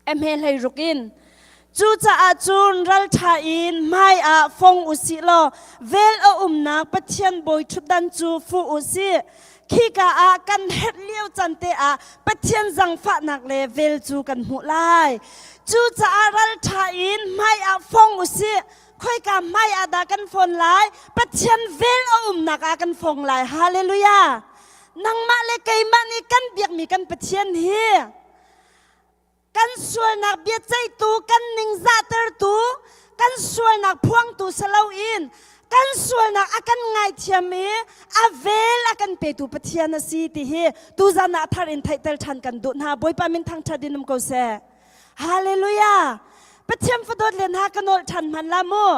[SPEAKER 4] Hme hlei ruk in. Cucaah cun ralṭha in hmai ah fong u sih law vel a umnak Pathian bawi ṭhutdan cu fuh u sih. Khika ah kan herh lio can te ah Pathian zangfahnak le vel cu kan hmuh lai. Cucaah ralṭha in hmai ah fong u sih. Khoika hmai ah dah kan fon lai? Pathian vel a umnak ah kan fong lai. Hallelujah! Nangmah le keimah nih kan biakmi kan Pathian hi kan sualnak biaceihtu kan ningzahtertu kan sualnak phuangtu si loin kan sualnak a kan ngaithiam i a vel a kan petu Pathian a si ti hi tuzan ah thar in theihter ṭhan kan duh hna Bawipa min thangṭhat in um ko seh Hallelujah Pathian fadawt len ha ka nawl ṭhan hman la mu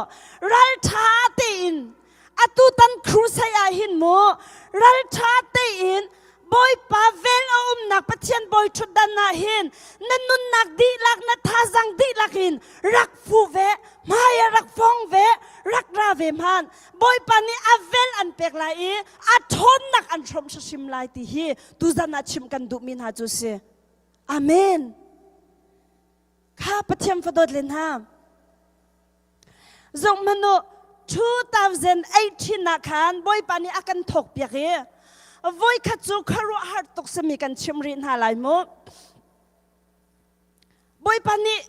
[SPEAKER 4] ralṭha tein atutan crusade ah hin mu ralṭha tein Bawipa vel a umnak Pathian bawi ṭhutdan ah hin na nunnak dihlak na thazang dihlak in rak fu ve hmai ah rak fong ve rak ra ve hman Bawipa nih a vel an pek lai i a ṭhawnnak an hrawmh hrim lai ti hi tuzan ah chim kan duhmi hna cu si Amen kha Pathian fadawt le hna Zohhmanh u, 2018 ah khan Bawipa nih a kan thawkpiak i. Voikhat cu khuaruahhar tuk simi kan chim rih hna lai mu. Bawipa nih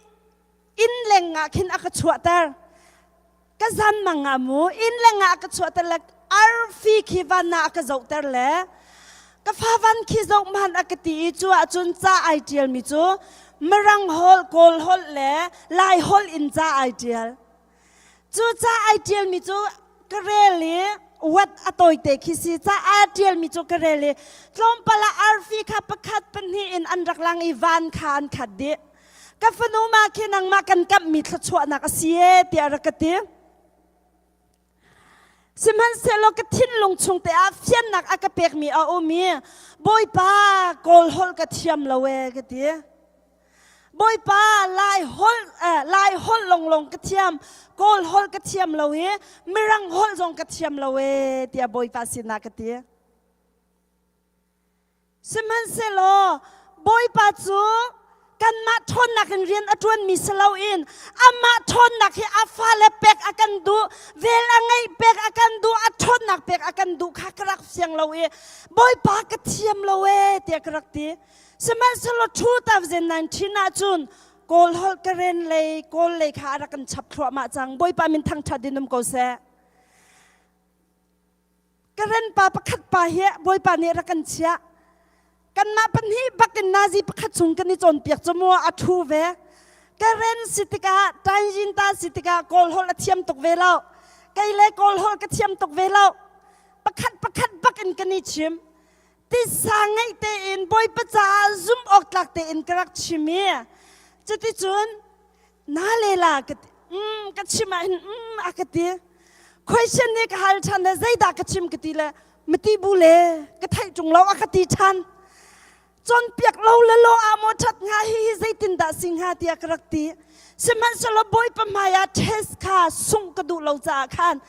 [SPEAKER 4] inn leng ah khin a ka chuahter. Ka zan mang ah mu inn leng ah a ka chuahter le arfi khi van ah a ka zohter le ka fa van khi zoh hmanh a ka ti i cu ahcun ca ai ṭialmi cu Mirang holh, Kawl holh le Lai holh in ca ai ṭial. Cu ca ai ṭialmi cu ka rel i wat a tawite khi si ca aa ṭialmi cu ka rel i tlawmpal ah arfi kha pakhat pahnih in an rak lang i van kha an khat dih. Ka fanu ma khi nangmah kan kamhmi thluachuahnak a si ee tiah a rak ka ti. Sihmanhsehlaw ka thinlung chung te ah fiannak a ka pekmi a um i Bawipa Kawl holh ka thiam lo ee ka ti. Bawipa Lai holh eh, Lai holh longlong ka thiam, Kawl holh ka thiam lo i Mirang holh zong ka thiam lo ee tiah Bawipa sinah ka ti. Sihmanhsehlaw Bawipa cu kanmah ṭhawnnak in rian a ṭuanmi si loin amah ṭhawnnak hi a fale pek a kan duh, vel a ngeih pek a kan duh, a ṭhawnnak pek a kan duh kha ka rak fiang lo i Bawipa ka thiam lo ee tiah ka rak ti. Sihmanhsehlaw 2019 ah cun Kawl holh Karen lei Kawl lei kha a rak kan chap thluahmah cang. Bawipa min thangṭhat in um ko seh. Karen pa pakhat pa hi Bawipa nih rak kan chiah. Kanmah pahnih bakin nazi pakhat chung kan i cawnpiak cu mu a ṭhu ve. Karen si tikah Tainjin ta si tikah Kawl holh a thiam tuk ve lo. Kei le Kawl holh ka thiam tuk ve lo. Pakhat pakhat bakin kan i chim. Tisa ngeih tein Bawipa caah zumh awk tlak tein ka rak chim i cuticun na le la ka ti mm, ka chim ah hin mm, a ka ti question nih ka hal ṭhan le zeidah ka chim ka ti le mati bu le ka theih ṭung lo a ka ti ṭhan cawnpiak lo le lo ah maw ṭhat hnga hi hi zeitindah si hnga tiah ka rak ti sihmanhsehlaw Bawipa hmai ah test kha sungh ka duh lo caah khan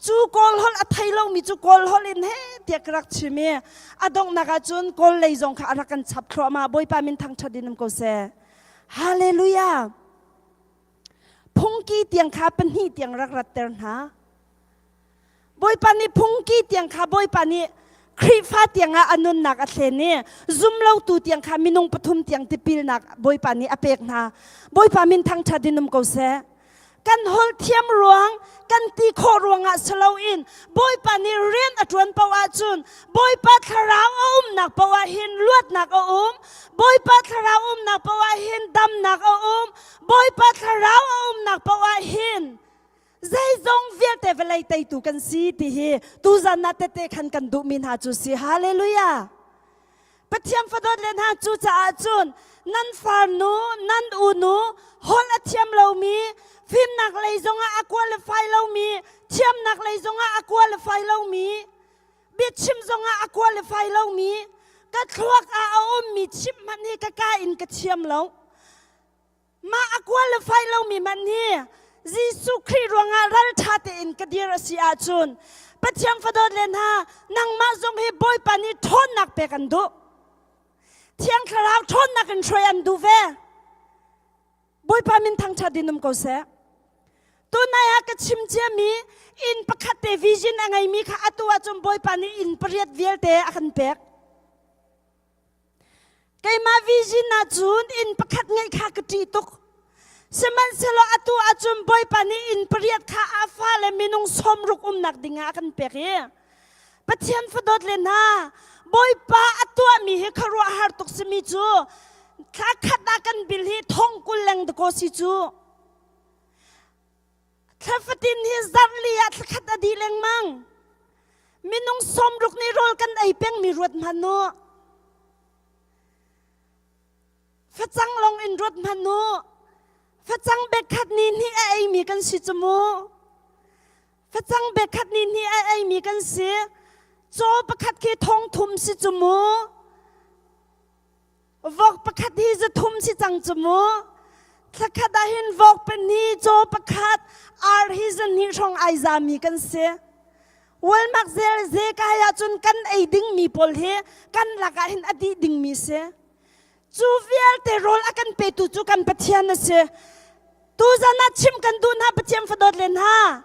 [SPEAKER 4] Cu Kawl holh a thei lomi cu Kawl holh in he tiah ka rak chim i a donghnak ah cun Kawl lei zong kha a rak kan chap thluahmah. Bawipa min thangṭhat in um ko seh. Hallelujah. Phungki tiang kha pahnih tiang rak ratter hna. Bawipa nih phungki tiang kha Bawipa nih Khrihfa tiang ah a nunnak a thlen i zumlotu tiang kha minung pathum tiang tipilnak Bawipa nih a pek hna. Bawipa min thangṭhat in um ko seh. Kan holh thiam ruang, kan ti khawh ruangah si loin Bawipa nih rian a ṭuan paoh ahcun Bawipa thlarau a umnak paoh ah hin luatnak a um. Bawipa thlarau umnak paoh ah hin damnak a um. Bawipa thlarau a umnak paoh ah hin zeizong vialte vawlei teitu kan si ti hi tuzan ah tette khan kan duhmi hna cu si. Hallelujah! Pathian fadawt le hna cucaah cun nan farnu, nan unu, holh a thiam lomi, fimnak lei zongah a qualify lomi, thiamnak lei zongah a qualify lomi, biachim zongah a qualify lomi, ka thluak ah a ummi chimh hmanh hi ka ka in ka thiam lo. Mah a qualify lomi hmanh hi Jesuh Khrih ruangah ralṭha tein ka dir a si ahcun Pathian fadawt le hna nangmah zong hi Bawipa nih ṭhawnnak pek an duh. Thiang Thlarau ṭhawnnak in hruai an duh ve. Bawipa min thangṭhat in um ko seh. Tunai ah ka chim ciami inn pakhat te vision a ngeimi kha atu ahcun Bawipa nih inn pariat vialte a kan pek. Keimah vision ah cun inn pakhat ngeih kha ka ṭih tuk. Sihmanhsehlaw atu ahcun Bawipa nih inn pariat kha a fale minung sawmruk umnak dingah a kan pek i Pathian fadawt le hna Bawipa a tuahmi hi khuaruahhar tuk simi cu thla khat ah kan bil hi thong 20 leng dakaw si cu. Thla fatin hi zarh li ah thla khat a dih lengmang. Minung 60 nih rawl kan ei pengmi ruat hmanh u. Facang lawng in ruat hmanh u. Facang bek khat ni hnih a eimi kan si cu mu. Facang bek khat ni hnih a eimi kan si. Caw pakhat khi thong thum si cu mu. Vok pakhat hi zathum si cang cu mu. Thlakhat ah hin vok pahnih, caw pakhat, ar hi zahnih hrawng ai zami kan si. Walmark zel ze kai ahcun kan ei dingmi pawl hi kan lakah hin a dih dingmi si. Cu vialte rawl a kan petu cu kan Pathian a si. Tuzan ah chim kan duh hna Pathian fadawt len ha.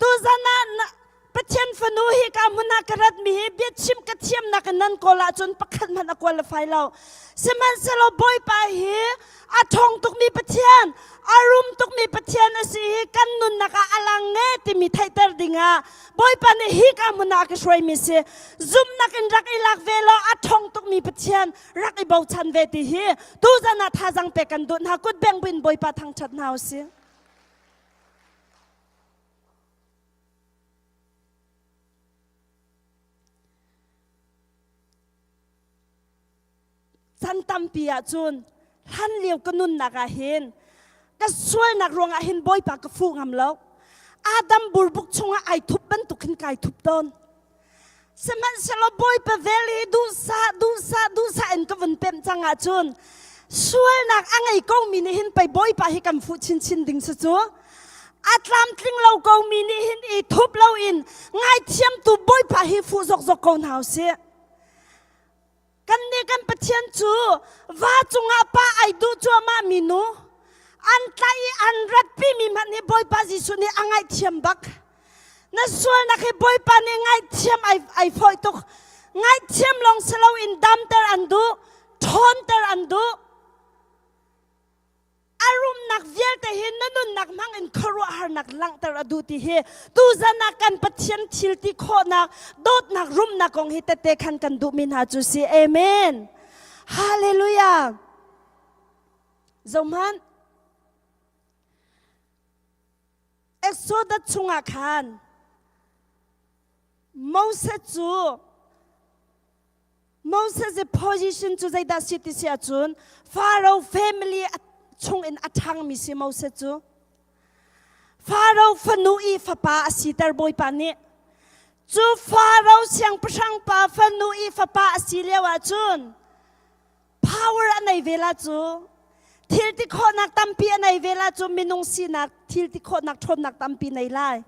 [SPEAKER 4] Tuzan ah Pathian fadawt. fanu hi ka hmun ah ka ratmi hi biachim ka thiamnak in nan kawl ahcun pakhat hmanh a qualify lo. Sihmanhsehlaw Bawipa hi a ṭhawng tukmi Pathian, a rum tukmi Pathian a si hi kan nunnak ah a lang nge timi theihter dingah Bawipa nih hi ka hmun ah a ka hruaimi si. Zumhnak in rak i lak ve law a ṭhawng tukmi Pathian rak i bochan ve ti hi tuzan ah thazang pek kan duh hna. Kut beng buin Bawipa thangṭhat hna u sih. Chan tampi ahcun hlan lio ka nunnak ah hin ka sualnak ruangah hin Bawipa ka fuh ngam lo. Adam burbuk chungah ai thup bantuk hin kai thup tawn. Sihmanhsehlaw Bawipa vel hi duhsah duhsah duhsah in ka vun pemh cang ahcun sualnak a ngei komi nih hin pei Bawipa hi kan fuh chinchin ding si cu. A tlamtling lo komi nih hin i thup loin ngaithiamtu Bawipa hi fuh zokzok ko hna usih. Kannih kan Pathian cu va cungah pa ai duh cuahmah mi nu an tlaih i an ratpimi hmanh hi Bawipa Jesuh nih a ngaihthiam bak. Na sualnak hi Bawipa nih ngaihthiam ai, ai fawih tuk. Ngaihthiam lawng si loin damter an duh, ṭhawnter an duh. A rumnak vialte hi na nunnak hmang in khuaruahharnak langhter a duh ti hi tuzan ah kan Pathian thil ti khawhnak dawtnak rumnak kong hi tette khan kan duhmi hna cu si. Amen. Hallelujah. Zohhmanh. Exodus chungah khan Moses cu Moses i position cu zeidah si ti si ahcun Pharaoh family chung in a ṭhangmi si Moses cu. Pharaoh fanu i fapa a siter Bawipa nih. Cu Pharaoh siangpahrang pa fanu i fapa a si lio ahcun power a nei ve la cu. Thil ti khawhnak tampi a nei ve la cu minung sinak thil ti khawhnak ṭhawnnak tampi nei lai.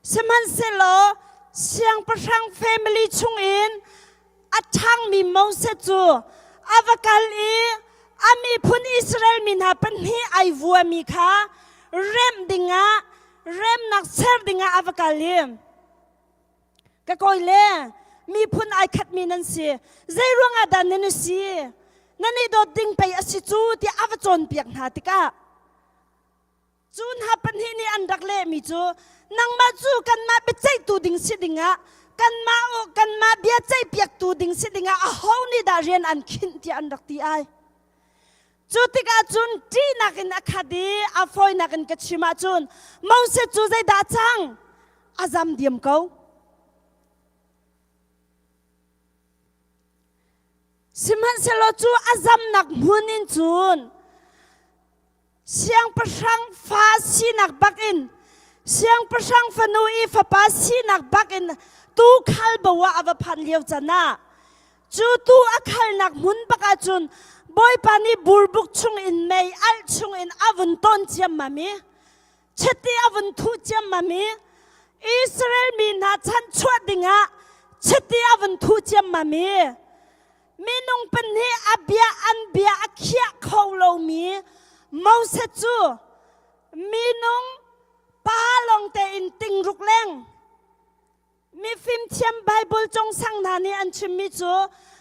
[SPEAKER 4] Sihmanhsehlaw siangpahrang family chungin a ṭhangmi Moses cu a va kal i a miphun Israel mi hna pahnih ai vuami kha remh dingah remnak ser dingah a va kal i ka kawi le miphun ai khatmi nan si zei ruangah dah nan i si nan i dawt ding pei a si cu tiah a va cawnpiak hna tikah Cu hna pahnih nih an rak lehmi cu nangmah cu kanmah biaceihtu ding si dingah kanmah kanmah bia ceihpiaktu ding si dingah aho nih dah rian an khinh tiah an rak ti ai. Cu tikah cun ṭihnak in a khat i a fawinak in ka chim ahcun Moses cu zeidah cang? A zam diam ko. Sihmanhsehlaw cu a zamnak hmun in cun Siangpahrang fa sinak bakin siangpahrang fanu i fapa sinak bakin tuukhal bo ah a va phan lio can ah cu tu a khalnak hmun bak ahcun Bawipa nih burbuk chungin mei alh chungin a vun tawn ciammam i chiti a vun thuh ciammam i Israel mi hna chanchuah dingah chiti a vun thuh ciammam i Minung pahnih a bia an bia a khiah kho lomi Moses cu minung pa lawng tein tingruk leng mifimthiam Bible cungsang hna nih an chimmi cu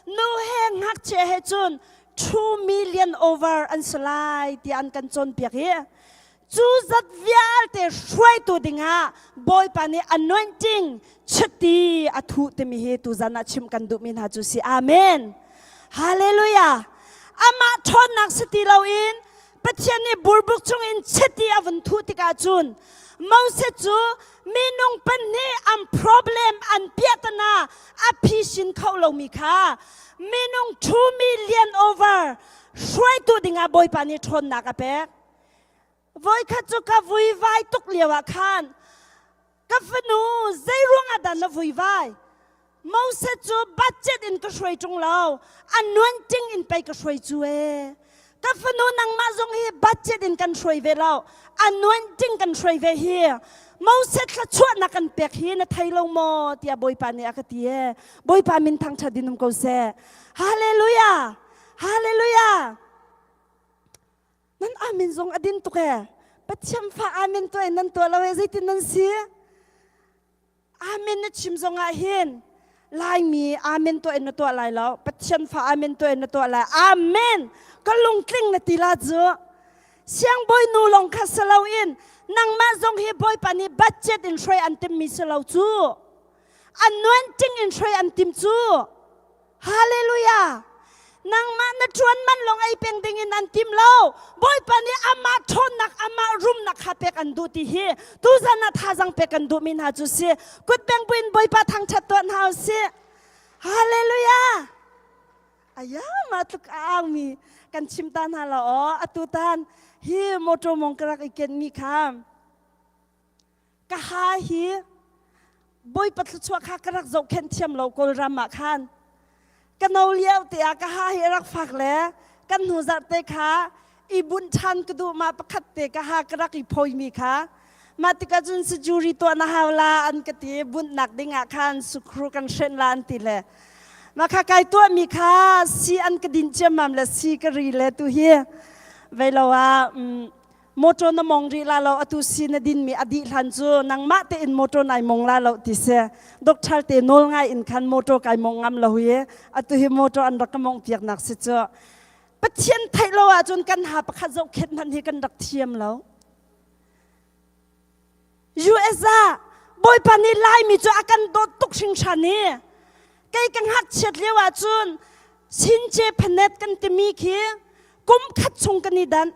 [SPEAKER 4] nu he ngakchia he cun 2 million over an si lai tiah an kan cawnpiak hi Cu zat vialte hruaitu dingah Bawipa nih anointing chiti a thuh timi hi tuzan ah chim kan duhmi hna cu si. Amen. Hallelujah. Amah ṭhawnnak si ti loin Pathian nih burbuk chungin chiti a vun thuh tikah cun Moses cu minung pahnih an problem an piahtana a phisin kho lomi kha minung 2 million over hruaitu dingah Bawipa nih ṭhawnnak a pek. Voikhat cu ka vuivai tuk lio ah khan ka fanu zei ruangah dah na vuivai? Moses cu budget in ka hruai ṭung lo, anointing in pei ka hruai cu ee. Ka fanu nangmah zong hi budget in kan hruai ve lo, anointing kan hruai ve hi. Moses thluachuahnak kan pek hi na thei lo maw tiah Bawipa nih a ka ti ee. Bawipa min thangṭhat in um ko seh. Hallelujah! Hallelujah! Nan amen zong a din tuk ee. Pathian fa amen tuah in nan tuah lo ee zeitin nan si? Amen na chim zongah hin Laimi amen tuah in na tuah lai lo. Pathian fa amen tuah in na tuah lai. Amen. Ka lungtling na ti la cu. Siangbawi nu lawng kha si loin nangmah zong hi Bawipa nih budget in hruai an timmi si lo cu. Anointing in hruai an tim cu. Hallelujah! Nangmah na ṭuan man lawng ei peng ding in an tim lo. Bawipa nih amah ṭhawnnak, amah rumnak kha pek an duh ti hi tuzan ah thazang pek kan duhmi hna cu si. Kut beng buin Bawipa thangṭhat tuah hna u sih. Hallelujah! Aya mah tluk a aumi kan chim ta hna lo aw. Atu tan hi motor mong ka rak i kenmi kha ka ha hi Bawipa thluachuah kha ka rak zohkhenh thiam lo Kawlram ah khan ka no lio te ah ka ha hi rak fak le kan hnu zarh te kha i bunh ṭhan ka duh ma pakhat te ka ha ka rak i phoimi kha mah tikah cun surgery tuah na hau la an ka ti bunhnak ding ah khan sukru kan hrenh la an ti le mah kha kai tuahmi kha si an ka din ciammam le si ka ri le tu hi vei lo ah motor na mong rih la lo atu si na din mi a dih hlan cu nangmah tein motor nai mong la lo ti si doctor te nawl ngai in khan motor kai mong ngam lo hi atu hi motor an rak ka mong piak nak si cu Pathian theih lo ahcun kan ha pakhat zohkhenh hmanh hi kan rak thiam lo US ah Bawipa nih Laimi cu a kan dawt tuk hringhran i kei ka ngakchiat lio ahcun Since phanet kan timi khi kum khat chung kan i danh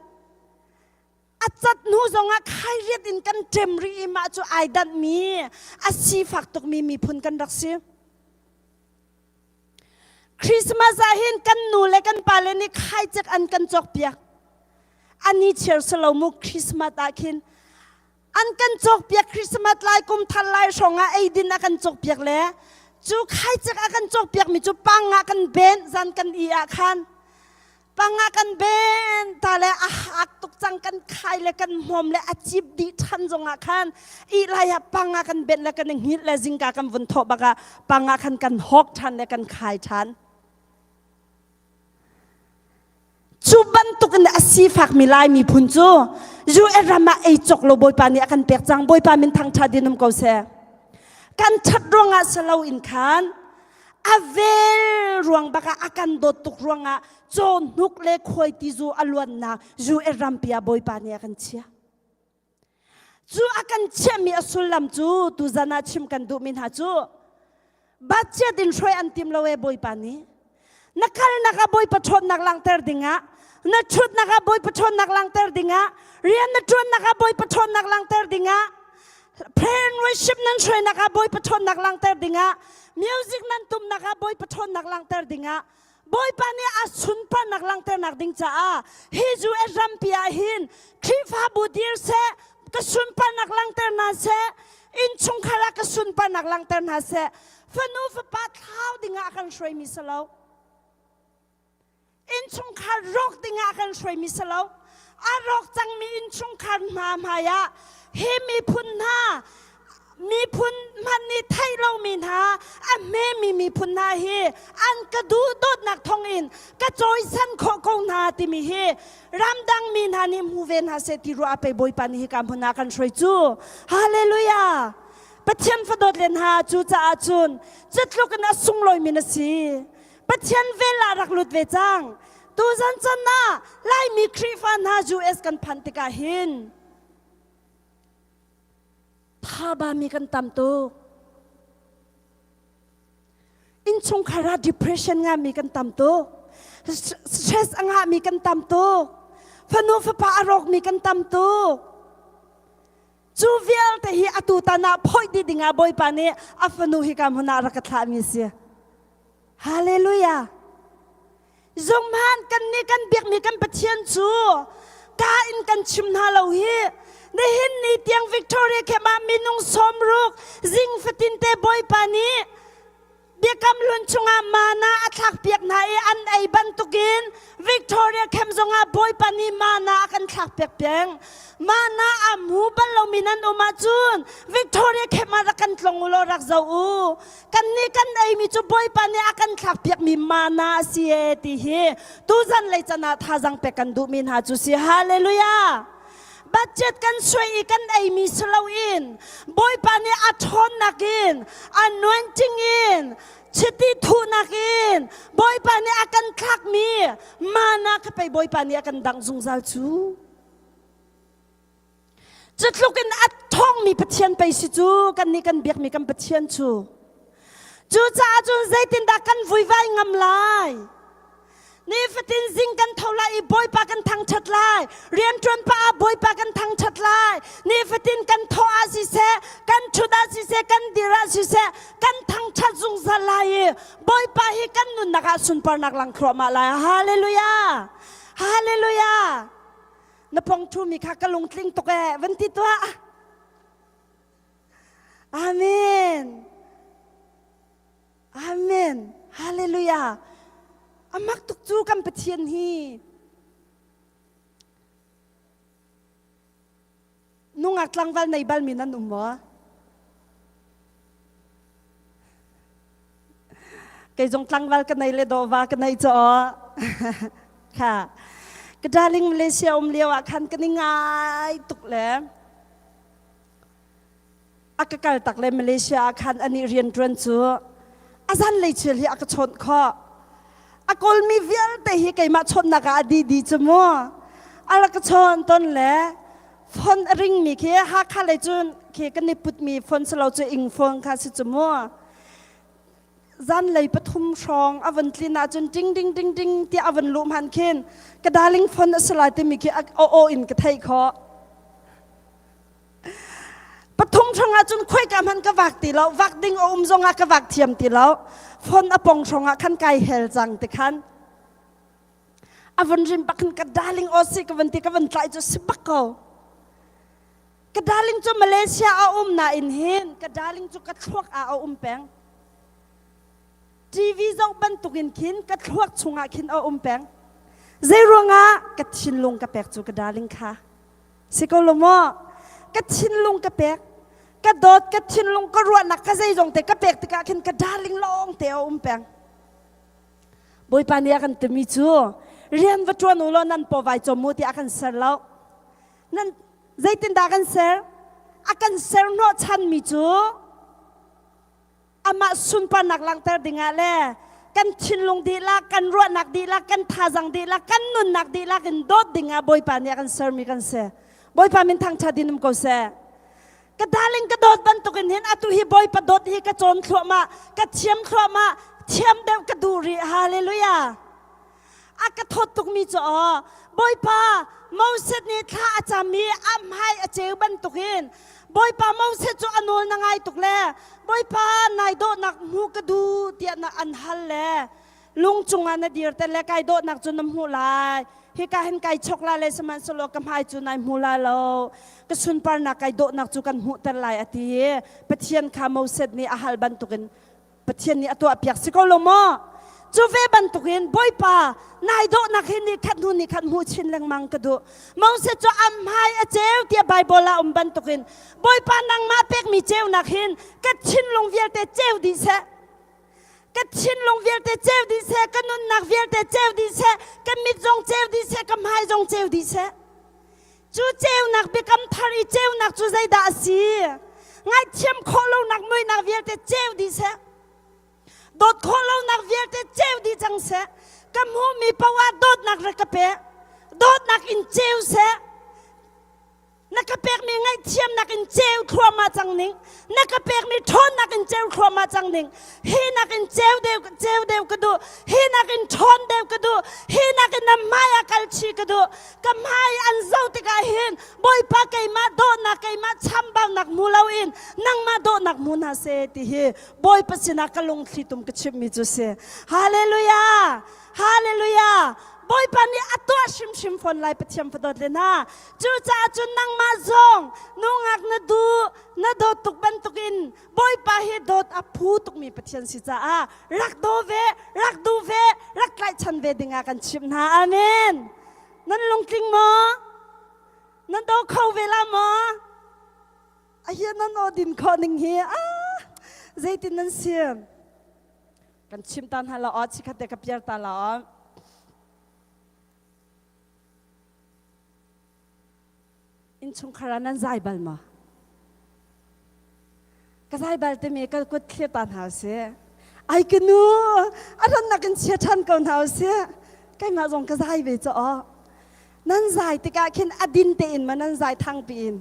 [SPEAKER 4] a cat hnu zongah khairiat in kan ṭem rih i mah cu ai danhmi a sifak tukmi miphun kan rak si. Christmas ah hin kan nu le kan pa le nih khaicek an kan cawkpiak. Ani chiar salo mu Christmas ah khin an kan cawkpiak Christmas lai kum thar lai hrawng ah eidin a kan cawkpiak le cu khaicek a kan cawkpiak mi cu pang ah kan ben zan kan i ah khan panga kan ben ta le a hak tuk cang kan khai le kan hmawm le a cip dih ṭhan zongah khan i lai ah panga kan ben le kan hngilh le zingka kan vun thawh bak ah panga khan kan hawk ṭhan le kan khai ṭhan cu bantuk in a sifakmi lai miphun cu UN ram ah ei cawk lo bawipa nih a kan pek cang bawipa min thangṭha din um ko seh kan ṭhat ruangah si lo in khan a vel ruang bak ah a kan dawt tuk ruangah cawhnuk le khuaitizu a luannak US rampi ah Bawipa nih a kan chiah. Cu a kan chiahmi a sullam cu tuzan ah chim kan duhmi hna cu Bachiat in hruai an tim lo e Bawipa nih. Na kalnak ah Bawipa ṭhawnnak langhter dingah na ṭhutnak ah Bawipa ṭhawnnak langhter dingah rian na ṭuannak ah Bawipa ṭhawnnak langhter dingah prayer and worship nan hruainak ah Bawipa ṭhawnnak langhter dingah music nan tumnak ah Bawipa ṭhawnnak langhter dingah Bawipa nih a sunparnak langhternak ding caah hi US rampi ah hin Khrihfabu dir seh ka sunparnak langhter hna seh innchungkhar ah ka sunparnak langhter hna seh fanu fapa thlau dingah a kan hruaimi si lo innchungkhar rawk dingah a kan hruaimi si lo a rawk cangmi innchungkhar hna hmaiah hi miphun hna miphun hmanh nih theih lomi hna a hmemi miphun hna hi an ka duh dawtnak thawngin ka cawisan khawh ko hna timi hi ramdang mi hna nih hmu ve hna seh ti ruah pei bawipa nih hika hmun ah kan hruai cu hallelujah Pathian fadawt len ha cu caah cun cutluk in a sunglawimi na si Pathian vel ah rak lut ve cang tuzan chan ah Laimi Khrihfa hna US kan phanh tikah hin thaba mi kan tam tuk innchungkhar ah depression ngami kan tam tuk stress a ngahmi kan tam tuk fanu fapa a rawkmi kan tam tuk cu vialte hi atu tan ah phoih dih dingah bawipa nih a fanu hi ka hmun ah rak ka thlahmi si Hallelujah. Zumhan kan nih kan biakmi kan Pathian cu ka in kan chim hna lo hi. Nihin ni tiang Victoria camp ah minung sawmruk zing fatin te Bawipa nih biakam hlun chungah mana a thlak piak hna i an ei bantukin Victoria camp zongah Bawipa nih mana a kan thlak piak peng. Mana a hmu bal lomi nan um ahcun Victoria camp ah rak kan tlong u law rak zoh u. Kannih kan eimi cu Bawipa nih a kan thlakpiakmi mana a si e ti hi tuzan lei can ah thazang pek kan duhmi hna cu si. Hallelujah! Budget kan suai i kan eimi si loin Bawipa nih a ṭhawnnak in anointing in chiti thuhnak in Bawipa nih a kan thlakmi mana kha pei Bawipa nih a kan dangh zungzal cu. Cu tluk in a thawngmi Pathian pei si cu kan nih kan biakmi kan Pathian cu. Cucaah cun zeitindah kan vuivai ngam lai? Nifatin zing kan tho lai i Bawipa kan thangṭhat lai. Rianṭuan pah ah Bawipa kan thangṭhat lai. Nifatin kan thawh ah siseh, kan ṭhut ah siseh, kan dir ah siseh, kan thangṭhat zungzal lai i Bawipa hi kan nunnak ah sunparnak lang thluahmah lai. Hallelujah! Hallelujah! Na pong ṭhumi kha ka lungtling tuk ee, van ti tuah. Amen. Amen. Hallelujah. Amak tuk cu kan Pathian hi. Nungak tlangval nei bal mi nan um maw? Kei zong tlangval ka nei le dawva ka nei caw. Kha. Ka darling Malaysia um lio ah khan ka ni ngai tuk le. A ka kal tak le Malaysia ah khan anih rianṭuan cu a zanlei chil hi a ka chawnh khawh. A kawlmi vialte hi keimah chawnhnak ah a di di cu mu. A rak ka chawn ton le phone a ringmi khi Hakha lei cun khi kan i putmi phone si lo cu ing phone kha si cu mu. Zanlei pathum hrawng a van tlin ahcun ding ding ding ding tiah a van luh hman khin ka darling phone a si lai timi khi a aw in ka theih khawh. Pathum hrawng ahcun khoika hmanh ka vak ti lo, vak ding a um zongah ka vak thiam ti lo. Phone a pong hrawng ah khan kai hel cang ti khan. A von rim bak khan ka darling aw si ka van ti ka van tlai cu si bak ko. Ka darling cu Malaysia a um nain hin ka darling cu ka thluak ah a um peng. TV zoh bantukin khin ka thluak chungah khin a um peng. Zei ruangah ka thinlung ka pek cu ka darling kha. Si ko lo maw? Ka thinlung ka pek. Ka dawt, ka thinlung, ka ruahnak, ka zeizong te ka pek tikah khin ka darling lawng te a um peng. Bawipa nih a kan timi cu rian va ṭuan u law nan paw vai cawm u tiah a kan ser lo. Nan zeitindah a kan ser? A kan ser hnawh chanmi cu amah sunparnak langhter dingah le kan thinlung dihlak, kan ruahnak dihlak, kan thazang dihlak, kan nunnak dihlak in dawt dingah Bawipa nih a kan sermi kan si. Bawipa min thangṭhat in um ko seh. Ka darling ka dawt bantukin hin atu hi Bawipa dawt hi ka cawn thluahmah, ka thiam thluahmah, thiam deuh ka duh rih. Hallelujah. A ka thawt tukmi cu aw Bawipa Moses nih thla a cam i a hmai a ceu bantukin Bawipa Moses cu a nawl na ngai tuk le Bawipa nai dawhnak hmu ka duh tiah na an hal le lung cungah na dir te le kai dawhnak cu na hmuh lai hika hin kai chok la le sihmanhsehlaw ka hmai cu nai hmu la lo ka sunparnak kai dawhnak cu kan hmuhter lai a ti i Pathian kha Moses nih a hal bantukin Pathian nih a tuahpiak si ko lo maw? Cu ve bantukin Bawipa nai dawhnak hi ni khat hnu ni khat hmuh chin lengmang ka duh. Moses cu a hmai a ceu tiah Baibal ah um bantukin Bawipa nangmah pekmi ceunak hin ka thinlung vialte ceu dih seh. Ka thinlung vialte ceu dih seh, ka nunnak vialte ceu dih seh, ka mit zong ceu dih seh, ka hmai zong ceu dih seh. Cu ceunak biakam thar i ceunak cu zeidah a si? Ngaihthiam khawh lonak muihnak vialte ceu dih seh. Dawt khawh lonak vialte ceu dih cang seh. Ka hmuhmi paoh ah dawtnak rak ka pe. Dawtnak in ceu seh. Na ka pekmi ngaihthiamnak in ceu thluahmah cang ning. Na ka pekmi ṭhawnnak in ceu thluahmah cang ning. Hi nakin ceu deuh ceu deuh ka duh. Hi nakin ṭhawn deuh ka duh. Hi nakin na hmai ah kal chi ka duh. Ka hmai an zoh tikah hin Bawipa keimah dawhnak keimah chambaunak hmu loin nangmah dawhnak hmu hna seh ti hi Bawipa sinah ka lungthli tum ka chimmi cu si. Hallelujah! Hallelujah! Bawipa nih a tuah hrimhrim fawn lai Pathian fadawt le hna. Cucaah cun nangmah zong nungak na duh na dawt tuk bantukin Bawipa hi dawt a phu tukmi Pathian si caah rak daw ve, rak duh ve, rak tlaihchan ve dingah kan chimh hna. Amen. Nan lungtling maw? Nan daw kho ve la maw? A hi nan aw din khawh ning hi ah zeitin nan si? Kan chim ta hna la aw chikhat te ka piar ta la aw. Innchungkhar ah nan zai bal maw? Ka zai bal timi ka kut thlir ta hna usih. Ai ka nu, a rannak in chia ṭhan ko hna usih. Keimah zong ka zai ve caw. Nan zai tikah khin a din tein ma nan zai thang piin.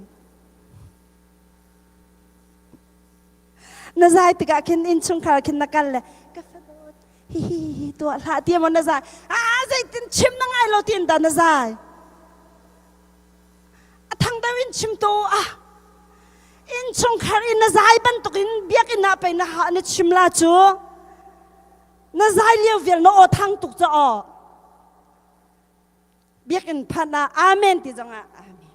[SPEAKER 4] Na zai tikah khin innchungkhar khin na kal le ka fadawt hi hi hi tuah hlah ti maw na zai. Ah zeitin chim na ngai lo tiin dah na zai. A thang deuh in chim tu ah innchungkhar in na zai bantukin biakinn ah pei na ha na chim la cu na zai lio vial na aw thang tuk ca aw biakinn phan ah amen ti zong ah amen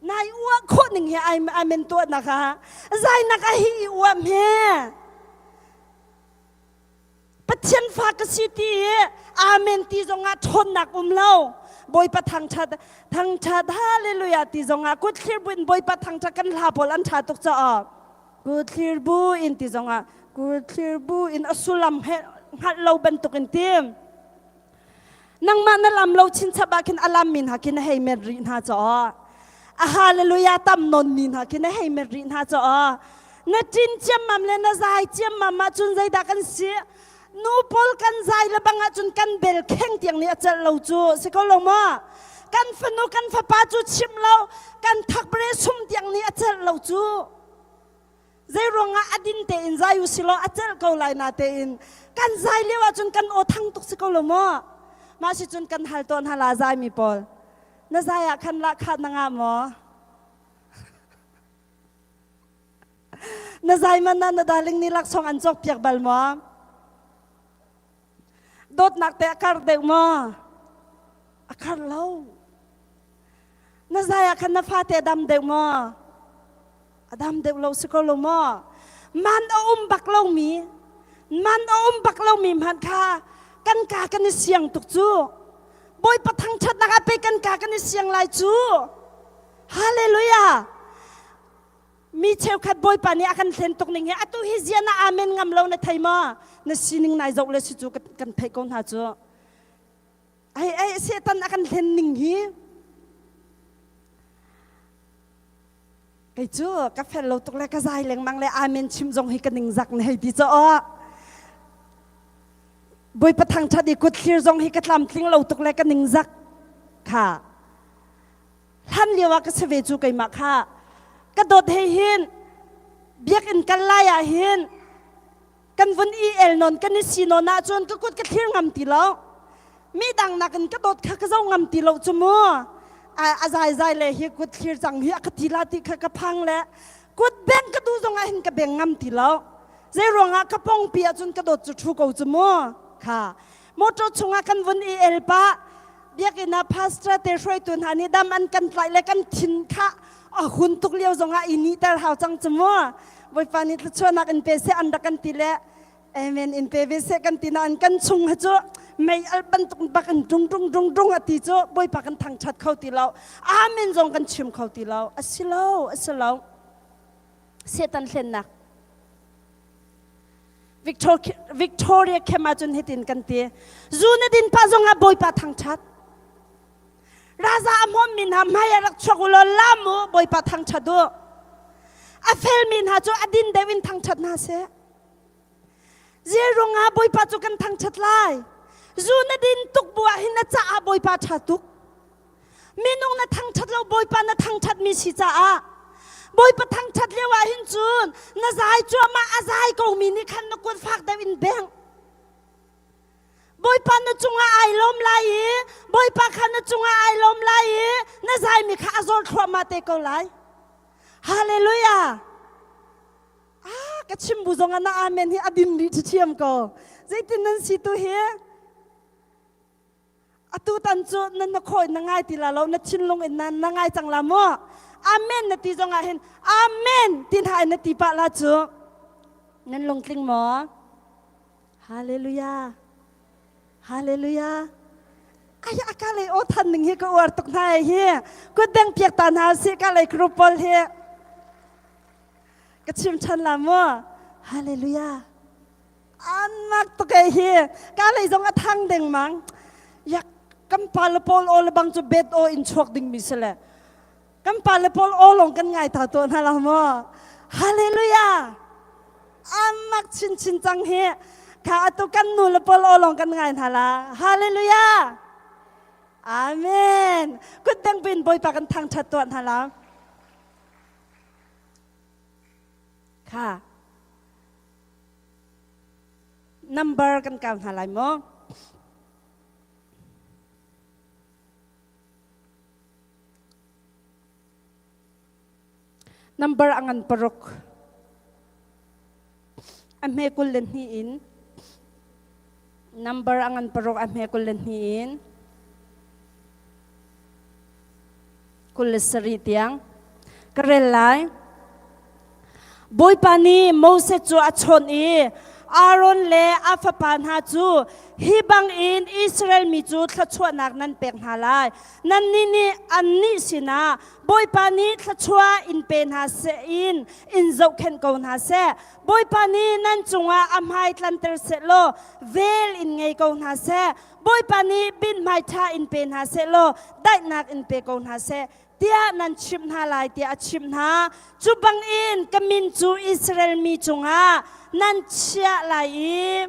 [SPEAKER 4] nai uah khawh ning hi amen tuah nak ah zai nak ah hi i uam he Pathian fa ka si ti i amen ti zongah ṭhawnnak um lo. Bawipa thangṭhat thangṭhat hallelujah ti zongah kutthlir bu in Bawipa thangṭhat kan hla pawl an ṭha tuk caah kutthlir bu in ti zongah kutthlir bu in a sullam he hngalh lo bantuk in tim. Nangmah na lam lo chinchap ah khin a lam mi hna khi na hei mer rih hna caw. A hallelujah tam non mi hna khi na hei mer rih hna caw. Na ṭin ciammam le na zai ciammam ah cun zeidah kan si? Nu pawl kan zai le bang ah cun kan bel kheng tiang nih a celh lo cu si ko lo maw? Kan fanu kan fapa cu chim lo kan thakbre sum tiang nih a celh lo cu. Zei ruangah a din tein zai u silaw a celh ko lai na tein kan zai lio ahcun kan aw thang tuk si ko lo maw? Mah si cun kan hal tawn hala zai mi pawl. Na zai ah khan lah kha na ngah maw? Na zai man ah na darling nih laksawng an cawk piak bal maw? Dawtnak te a kar deuh maw? A kar lo. Na zai ah khan na fate a dam deuh maw? A dam deuh lo si ko lo maw? Man a um bak lomi, man a um bak lomi hmanh kha kan ka kan i siang tuk cu. Bawipa thangṭhatnak ah pei kan ka kan i siang lai cu. Hallelujah! Mi cheukhat Bawipa nih a kan hlen tuk ning hi atu hi zia na amen ngam lo na thei maw? Na sining nai zoh le si cu kan theih ko hna cu. Ai ai Satan a kan hlen ning hi kei cu ka fel lo tuk le ka zai lengmang le amen chim zong hi ka ningzak na hei ti caw Bawipa thangṭhat i kut thlir zong hi ka tlamtling lo tuk le ka ningzak kha hlan lio ah ka si ve cu keimah kha ka dawt he hin biakinn kal lai ah hin kan vun i el non kan i si non ahcun ka kut ka thlir ngam ti lo mi dang nakin ka dawt kha ka zo ngam ti lo cu mu a zai zai le hi kut thlir cang hi a ka ti la ti kha ka phang le kut beng ka du zong ah hin ka beng ngam ti lo zei ruangah ka pongpi ahcun ka dawt cu thu ko cu mu kha motor chungah kan vun i el pah biakinn ah pastor te hruaitu hna nih dam an kan tlaih le kan thin kha a hun tuk lio zongah i nihter hau cang cu mu Bawipa nih thluachuahnak in pe seh an rak kan ti le amen in pe ve seh kan ti nain kan chung hi cu mei al bantuk bak in dung dung dung dung a ti cu Bawipa kan thangṭhat kho ti lo amen zong kan chim kho ti lo a si lo a si lo Satan hlennak Victoria camp ahcun hitin kan ti zu na din pah zongah Bawipa thangṭhat Raza a hmawmmi hna hmai ah rak chuak u law lam u Bawipa thangṭhat u a felmi hna cu a din deuh in thangṭhat hna seh Zirung ah Bawipa cu kan thangṭhat lai zu na din tuk bu ah hin na caah Bawipa ṭha tuk minung na thangṭhat lo Bawipa na thangṭhatmi si caah Bawipa thangṭhat lio ah hin cun na zai cuahmah a zai komi nih khan na kut fak deuh in bengh Bawipa na cungah ai lawm lai i Bawipa kha na cungah ai lawm lai i na zaimi kha a zor thluahmah te ko lai. Hallelujah! Ah, ka chim bu zong ah na amen hi a din rih ṭhiam ko. Zeitin nan si tu hi? Atu tan cu na na khawi na ngai ti la lo, na thinlung in na, na ngai cang la mu. Amen na ti zong ah hin Amen ti hna in na ti pah la cu. Nan lungtling maw? Hallelujah. Hallelujah. Ai a ka lei aw than ning hi ka uar tuk hna hi. Kut beng piak ta hna si ka lei group pawl hi. Ka chim than la mu. Hallelujah. An mak tuk e hi. Ka lei zong a thang deng mang. Yak kan pa le pawl aw le bang cu bet aw in chuak ding mi si le. Kan pale pawl aw lawng kan ngai ta tuah hna lo maw? Hallelujah! Amak chinchin cang hi. Kha atu kan nu le pawl aw lawng kan ngai hna la. Hallelujah! Amen. Kut deng pin Bawipa kan thangṭhat tuah hna la. Kha. Number kan kau hna lai maw? Number a ngan paruk. A hme 22 in. Number a ngan paruk a hme 22 in. 27 tiang. Ka rel lai. Bawipa nih Moses cu a chawnh i Aaron le a fapa hna cu hi bangin Israel mi cu thluachuahnak nan pek hna lai. Nannih nih annih sinah Bawipa nih thluachuah in pe hna seh in in zohkhenh ko hna seh. Bawipa nih nan cungah a hmai tlanter seh law vel in ngei ko hna seh. Bawipa nih mithmai ṭha in pe hna seh law daihnak in pe ko hna seh. tiah nan chimh hna lai tiah a chimh hna. Cu bangin ka min cu Israel mi cungah nan chiah lai i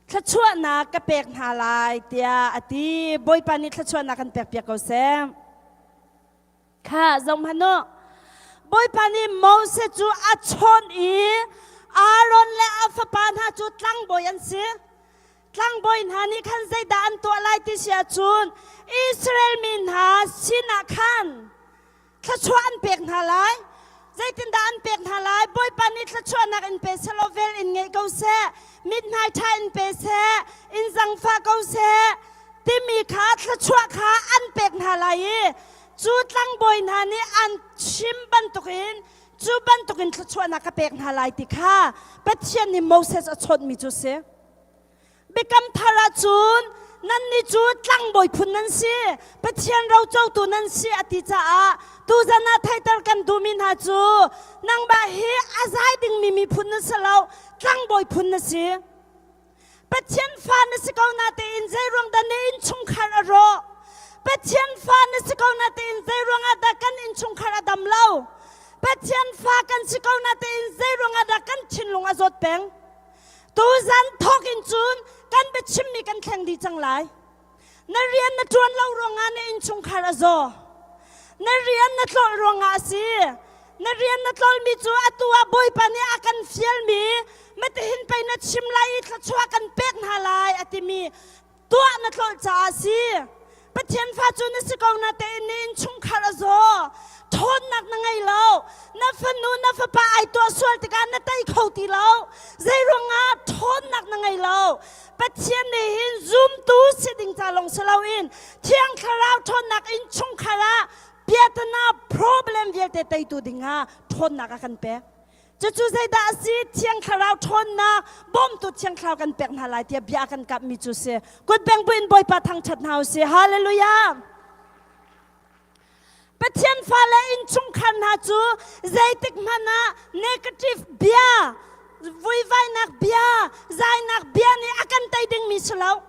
[SPEAKER 4] thluachuahnak ka pek hna lai tiah a ti. Bawipa nih thluachuahnak kan pekpiak ko seh. Kha zoh hmanh u. Bawipa nih Moses cu a chawnh i Aaron le a fapa hna cu tlangbawi an si. Tlangbawi hna nih khan zeidah an tuah lai ti si ahcun Israel mi hna sinah khan thluachuah an pek hna lai. Zeitindah an pek hna lai? Bawipa nih thluachuahnak in pe seh law vel in ngeih ko seh, mithmai ṭha in pe seh, in zangfah ko seh timi kha thluachuah kha an pek hna lai i cu tlangbawi hna nih an chim bantukin cu bantukin thluachuahnak ka pek hna lai ti kha Pathian nih Moses a chawnhmi cu a si. Biakam thar ahcun nannih cu tlangbawi phun nan si, Pathian rocotu nan si a ti caah tuzan ah theihter kan duhmi hna cu nangmah hi a zai dingmi miphun na si lo, tlangbawi phun na si. Pathian fa na si ko natein zeiruang dah na innchungkhar a rawh? Pathian fa na si ko natein zeiruang ah dah kan innchungkhar a dam lo? Pathian fa kan si ko natein zeiruang ah dah kan thinlung a zawt peng? Tuzan thawk in cun kan biachimmi kan thleng dih cang lai. Na rian na ṭuan lo ruangah na innchungkhar a zaw. Na rian na tlolh ruangah a si. Na rian na tlolmi cu atu ah Bawipa nih a kan fialmi matihin pei na chim lai i thluachuah kan pek hna lai a timi tuah na tlolh caah a si. Pathian fa cu na si ko na tein na innchungkhar a zaw. Ṭhawnnak na ngei lo. Na fanu na fapa ai tuah sual tikah na tei kho ti lo. Zei ruangah ṭhawnnak na ngei lo. Pathian nih hin zumtu si ding ca lawng si loin Thiang Thlarau ṭhawnnak innchungkhar ah piatana problem vialte teitu dingah ṭhawnnak a kan pek. Cucu zeidah a si? Thiang Thlarau ṭhawnnak, bawmtu Thiang Thlarau kan pek hna lai tiah bia a kan kamhmi cu si. Kutbeng buin Bawipa thangṭhat hna u sih. Hallelujah! Pathian fale innchungkhar hna cu zeitik hmanh ah negative bia, vuivainak bia, zainak bia nih a kan tei dingmi si lo.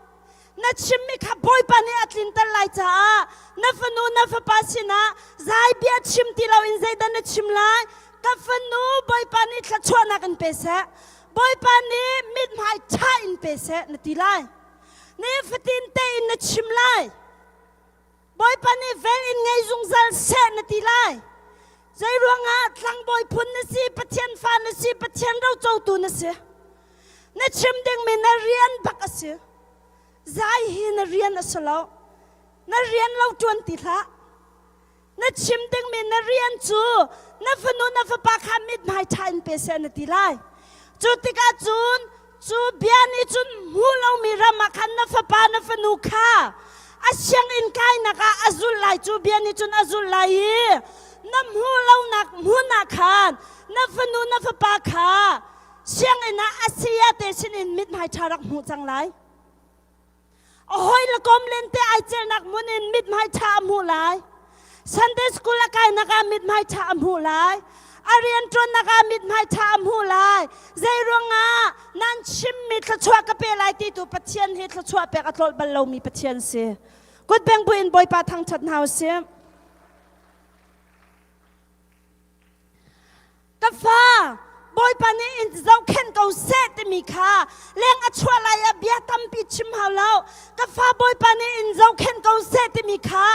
[SPEAKER 4] Na chimmi kha Bawipa nih a tlinter lai caah na fanu na fapa sinah zai bia chim ti loin zeidah na chim lai? Ka fanu Bawipa nih thluachuahnak in pe seh. Bawipa nih mithmai ṭha in pe seh na ti lai. Nifatin tein na chim lai. Bawipa nih vel in ngei zungzal seh na ti lai. Zei ruangah tlangbawi phun na si, Pathian fa na si, Pathian rocotu na si. Na chim dingmi na rian bak a si. Zai hi na rian a si lo. Na rian lo ṭuan ti hlah. Na chim dingmi na rian cu na fanu na fapa kha mithmai ṭha in pe seh na ti lai. Cu tikah cun cu bia nih cun hmu lomi ram ah khan na fapa na fanu kha a sianginn kainak ah a zulh lai cu bia nih cun a zulh lai i na hmuh lonak hmun ah khan na fanu na fapa kha sianginn ah a saya te sinin mithmai ṭha rak hmuh cang lai. A hawi le kom lente ai celnak hmun in mithmai ṭha a hmuh lai. Sunday school a kainak ah mithmai ṭha a hmuh lai. A rianṭuannak ah mithmai ṭha a hmuh lai. Zei ruangah nan chimmi thluachuah ka pe lai ti tu Pathian hi thluachuah pek a tlolh bal lomi Pathian si. Kutbeng buin Bawipa thangṭhat hna u sih. Ka fa, Bawipa nih in zohkhenh ko seh timi kha leng a chuah lai ah bia tampi chim hau lo. Ka fa Bawipa nih in zohkhenh ko seh timi kha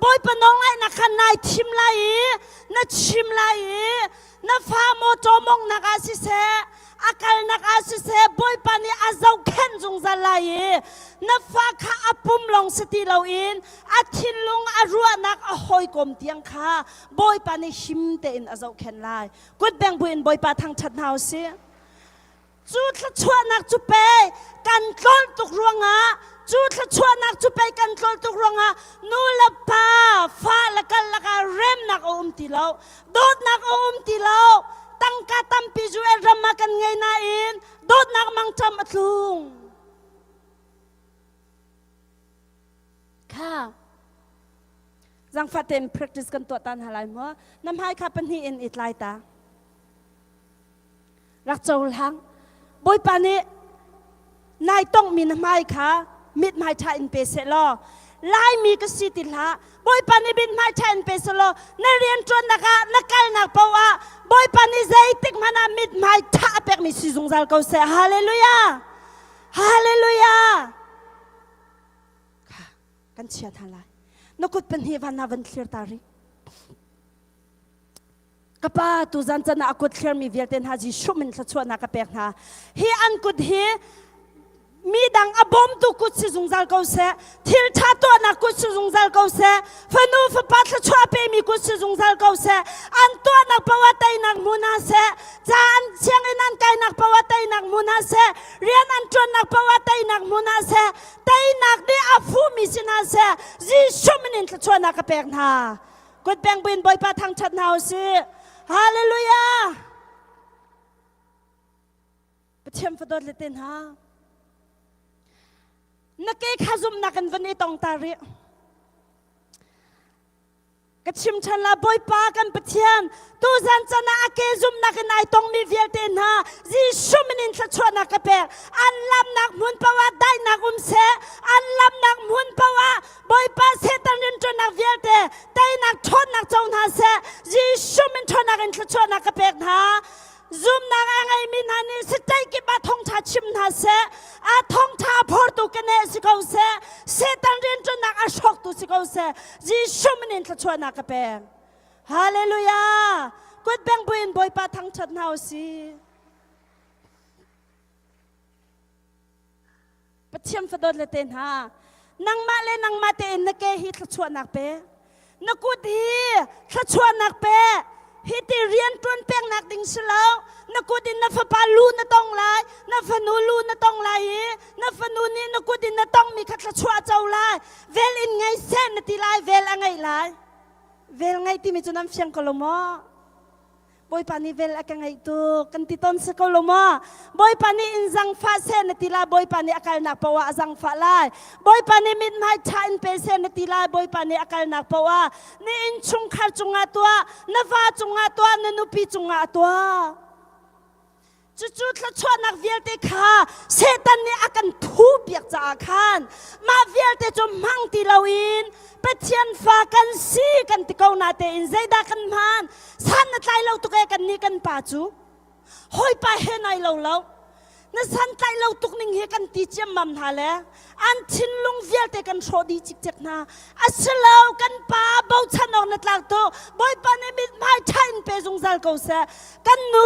[SPEAKER 4] Bawipa nawlngaihnak kha nai thim lai i na chim lai i na fa mawṭaw monghnak ah siseh a kalnak ah siseh Bawipa nih a zohkhenh zungzal lai i na fa kha a pum lawng si ti loin a thinlung a ruahnak a hawikom tiang kha Bawipa nih him tein a zohkhenh lai. Kut beng buin Bawipa thangṭhat hna u sih. Cu thluachuahnak cu pei kan tlolh tuk ruangah cu thluachuahnak cu pei kan tlolh tuk ruangah nu le pa fa le kal lakah remnak a um ti lo dawtnak a um ti lo tangka tampi UN ram ah kan ngei nain dawtnak mangṭam a tlung kha Zangfah tein practice kan tuah ta hna lai mu. Na hmai kha pahnih in i tlai ta. Rak cohlang. Bawipa nih nai tongmi na hmai kha mithmai ṭha in pe seh law Laimi ka si ti hlah. Bawipa nih mithmai ṭha in pe seh law na rianṭuannak ah na kalnak paoh ah Bawipa nih zeitik hmanh ah mithmai ṭha a pekmi si zungzal ko seh. Hallelujah! Hallelujah! Kan chia hna lai. Na kut pahnih van ah van thlir ta rih. Ka pa tuzan can ah a kut thlirmi vialte hna Jesuh min thluachuahnak ka pek hna. Hi an kut hi mi dang a bawmtu kut si zungzal ko seh. Thil ṭha tuahnak kut si zungzal ko seh. Fanu fapa thluachuah pemi kut si zungzal ko seh. An tuahnak paoh ah teinak hmu hna seh. Ca an sianginn an kainak paoh ah teinak hmu hna seh. Rian an ṭuannak paoh ah teinak hmu hna seh. Teinak nih a fuhmi si hna seh. Jesuh min in thluachuahnak ka pek hna. Kut beng buin Bawipa thangṭhat hna u sih. Hallelujah! Pathian fadawt le te hna. Na ke kha zumhnak in van i tong ta rih. Ka chim ṭhan la Bawipa kan Pathian tuzan can ah a ke zumhnak in ai tongmi vialte hna Jesuh min in thluachuahnak ka pek. An lamnak hmun paoh ah daihnak um seh. An lamnak hmun paoh ah Bawipa Satan rianṭuannak vialte teinak ṭhawnnak co hna seh. Jesuh min ṭhawnnak in thluachuahnak ka pek hna. Zumnak a ngeimi hna nih state kip ah thawngṭha chim hna seh. A thawngṭha a phortu keneh si ko seh. Satan rianṭuannak a hrawktu si ko seh. Jesuh min in thluachuahnak ka pek. Hallelujah! Kut beng buin Bawipa thangṭhat hna u sih. Pathian fadawt le te hna, nangmah le nangmah tein na ke hi thluachuahnak pe. Na kut hi thluachuahnak pe. Hi ti rian ṭuan peknak ding si lo. Na kut in na fapa lu na tong lai, na fanu lu na tong lai i na fanu nih na kut in na tongmi kha thluachuah co lai. Vel in ngei seh na ti lai, vel a ngeih lai. Vel ngeih timi cu nan fiang ko lo maw? Bawipa nih vel a ka ngeih tuk kan ti tawn si ko lo maw? Bawipa nih in zangfah seh na ti lai, Bawipa nih a kalnak paoh ah a zangfah lai. Bawipa nih mithmai ṭha in pe seh na ti lai, Bawipa nih a kalnak paoh ah na innchungkhar cungah tuah, na va cungah tuah, na nupi cungah a tuah. Cucu thluachuahnak vialte kha Satan nih a kan thuhpiak caah khan mah vialte cu hmang ti loin Pathian fa kan si kan ti ko na tein zeidah kan hman san na tlai lo tuk ee kan nih kan pa cu hawipa he nai lo lo na san tlaih lo tuk ning hi kan ti ciammam hna le an thinlung vialte kan hrawh dih cikcek hna asilo kan pa bochan awk na tlak tu bawipa nih mithmai ṭha in pe zungzal ko seh kan nu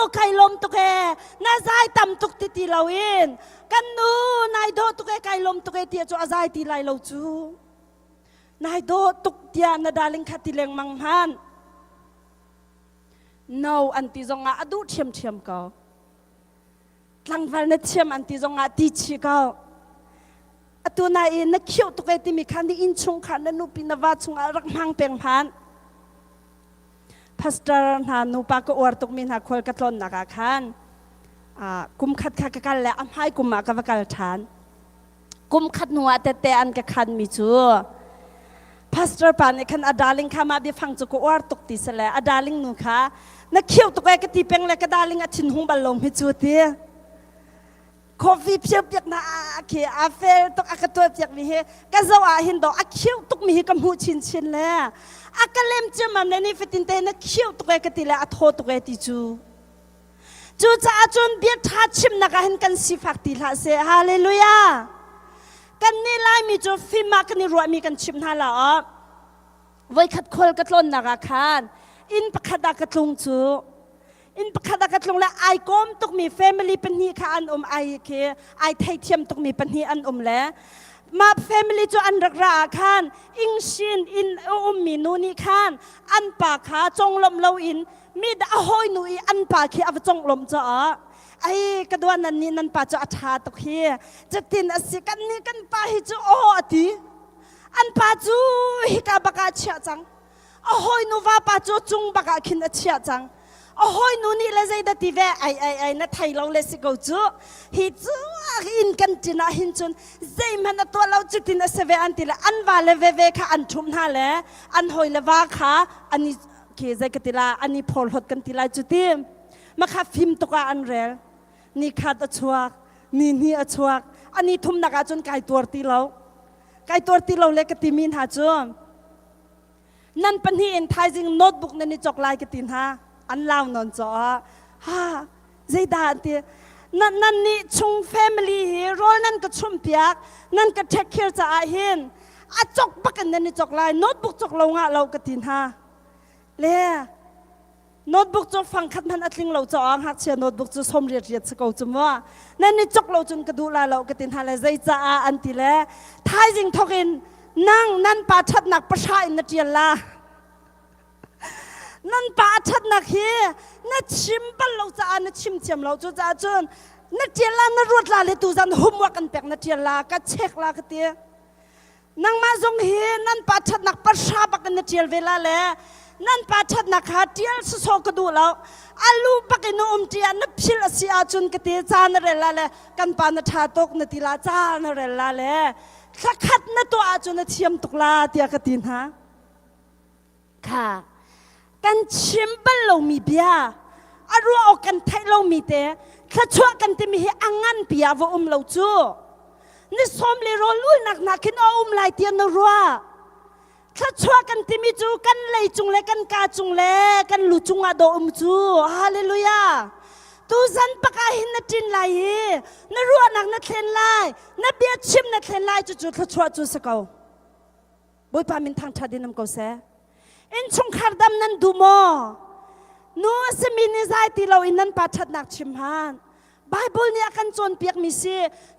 [SPEAKER 4] kai lawm tuk ee na zai tam tuk ti ti loin kan nu nai dawh tuk ee kai lawm tuk ee ti cu a zai ti lai lo cu nai dawh tuk tiah na darling kha ti lengmang hman no an ti zongah a duh ṭhiamṭhiam ko tlangval na thiam an ti zongah ti chi ko atu na i na khiuh tuk e timi kha ni inn chung kha na nupi na va chungah rak hmang peng hman pastor hna nupa ka uar tukmi hna khual ka tlawnnak ah khan kum khat kha ka kal le a hmai kum ah ka va kal ṭhan kum khat hnu ah tette an ka khan mi cu pastor pa nih khan a darling kha mah biafang cu ka uar tuk ti sale a darling nu kha na khiu tuk e ka ti peng le ka darling a thin hung bal lo mi cu ti. Coffee phiu piak na khi a fel tuk a ka tuah piak mi hi ka zo ah hin do a khiu tuk mi hi ka hmuh chin chin le a ka lem ciammam le ni fatin te na khiu tuk e ka ti le a thaw tuk e ti cu. Cucaah cun bia ṭha chimnak ah hin kan sifak ti hlah seh. Hallelujah! Kannih Laimi cu fim ah kan i ruahmi kan chimh hna la aw. Voikhat khual ka tlawnnak ah khan inn pakhat ah ka tlung cu inn pakhat ah ka tlung le ai kawm tukmi family pahnih kha an um ai khi ai theithiam tukmi pahnih an um le mah family cu an rak ra ah khan Ingshin inn a ummi nu nih khan an pa kha conglawmh loin mi a hawinu i an pa khi a va conglawmh caah ai ka dua nan nih nan pa cu a ṭha tuk hi cutin a si kan nih kan pa hi cu aw a ti an pa cu hika bak ah a chiah cang a hawinu vapa cu cung bak ah khin a chiah cang a hawinu nih le zeidah ti ve ai ai ai na thei lo le si ko cu hi cu inn kan ṭin ah hin cun zeihmanh a tuah lo cutin a si ve an ti le an va le veve kha an ṭhumh hna le an hawi le va kha an i khi zei ka ti la an i phorhlawt kan ti lai cu ti makha fim tuk ah an rel ni khat a chuak ni hnih a chuak ani thumnak ah cun kai tuar ti lo kai tuar ti lo le ka ti mi hna cu nan pahnih in thaizing notebook nan i chok lai ka ti hna an lau non cho ah ha zeidah an ti nan nan nih chung family hi rawl nan ka chum piak nan ka take care caah hin a chok bak in nan i chok lai notebook chok lo ngah lo ka ti hna le notebook cu fangkhat hmanh a tling lo caah ngakchia notebook cu som riat riat si ko cu mu nan i chok lo cun ka duh la lo ka ti hna le zei caah an ti le thaizing thok in nang nan pa ṭhatnak pahra in na ṭial la Nan pa a ṭhatnak hi na chim bal lo caah na chim thiam lo cucaah cun na ṭial la na ruat la le tuzan homework an pek na ṭial la ka check la ka ti nangmah zong hi nan pa ṭhatnak pahra bak in na ṭial ve la le nan pa ṭhatnak kha ṭial sawsawh ka duh lo a lu bak in na um ṭi ah na philh a si ahcun ka ti ca na rel la le kan pa na ṭha tuk na ti la ca na rel la le thlakhat na tuah ahcun na thiam tuk la tiah ka ti hna Kha kan chim bal lomi bia a ruah awk kan theih lomi te thluachuah kan timi hi a nganpi ah va um lo cu ni sawm le rawl ulnak hna khin a um lai tiah na ruah thluachuah kan timi cu kan lei cung le kan ka cung le kan lu cung ah dawh um cu hallelujah tuzan pak ah hin na ṭin lai i na ruahnak na thlen lai na bia chim na thlen lai cucu thluachuah cu si ko Bawipa min thangṭhat in um ko seh. Innchungkhar dam nan duh maw? Nu a simi nih zai ti loin nan pa ṭhatnak chim han. Bible nih a kan cawnpiakmi si.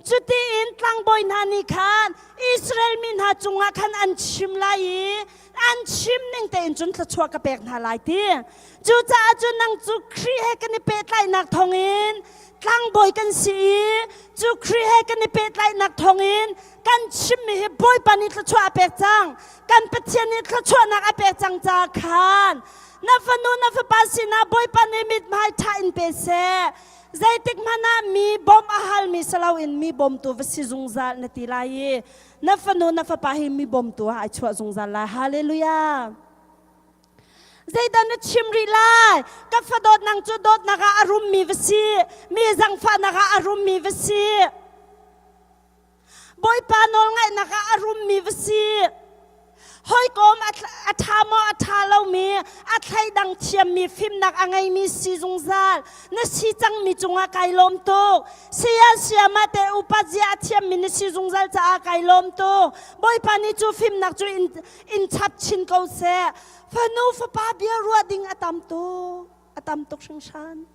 [SPEAKER 4] Cuti in tlangbawi hna nih khan Israel mi hna cungah khan an chim lai i an chim ning tein cun thluachuah ka pek hna lai ti. Cucaah cun nang cu Khrih he kan i pehtlaihnak thawngin tlangbawi kan si i cu Khrih he kan i pehtlaihnak thawngin kan chimmi hi Bawipa nih thluachuah a pek cang kan Pathian nih thluachuahnak a pek cang caah khan na fanu na fapa sinah Bawipa nih mithmai ṭha in pe seh zeitik hmanh ah mi bawmh a halmi si loin mi bawmtu va si zungzal na ti lai i na fanu na fapa hi mi bawmtu ah ai chuah zungzal lai hallelujah Zeidah na chim rih lai? Ka fa dawt nang cu dawtnak ah a rummi va si, mi zangfahnak ah a rummi va si. Bawipa nawlngaihnak ah a rummi va si. Hawikom a ṭha maw a ṭha lomi, a thleidang thiammi fimnak a ngeimi si zungzal. Na si cangmi cungah kai lawm tuk. Saya sayama te upa zia a thiammi na si zungzal caah kai lawm tuk. Bawipa nih cu fimnak cu in, in chap chin ko seh. Fanu fapa bia ruah ding a tam tuk. A tam tuk hringhran.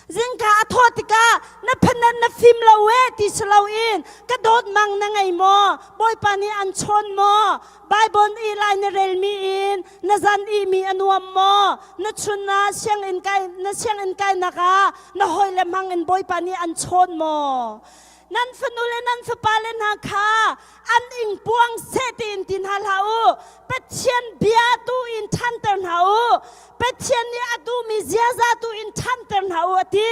[SPEAKER 4] Zingka a thawh tikah na phanan na fim lo e ti si loin ka dawt mang na ngei maw? Bawipa nih an chawn maw? Bible i lai na relmi in na zan i mi a nuam maw? Na chun ah sianginn kai na sianginn kainak ah na hawile hmang in Bawipa nih an chawn maw? Nan fanu le nan fapale hna kha an ingpuang seh tiin ti hna hlah u. Pathian bia tu in ṭhanter hna u. Pathian nih a duhmi ziaza tu in ṭhanter hna u a ti.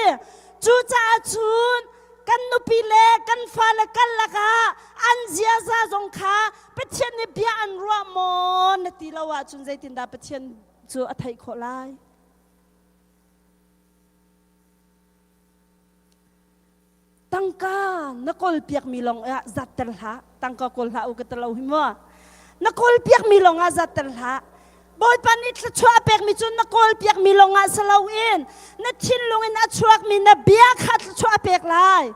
[SPEAKER 4] Cucaah cun kan nupi le kan fale kal lakah an ziaza zong kha Pathian nih bia an ruah maw na ti lo ahcun zeitindah Pathian cu a theih khawh lai? Tangka na kawl piakmi lawng ah zatter hlah. Tangka kawl hlah u ka ti lo hi mu. Na kawl piakmi lawng ah zatter hlah. Bawipa nih thluachuah a pekmi cu na kawl piakmi lawng ah si loin na thinlung in a chuakmi na bia kha thluachuah a pek lai.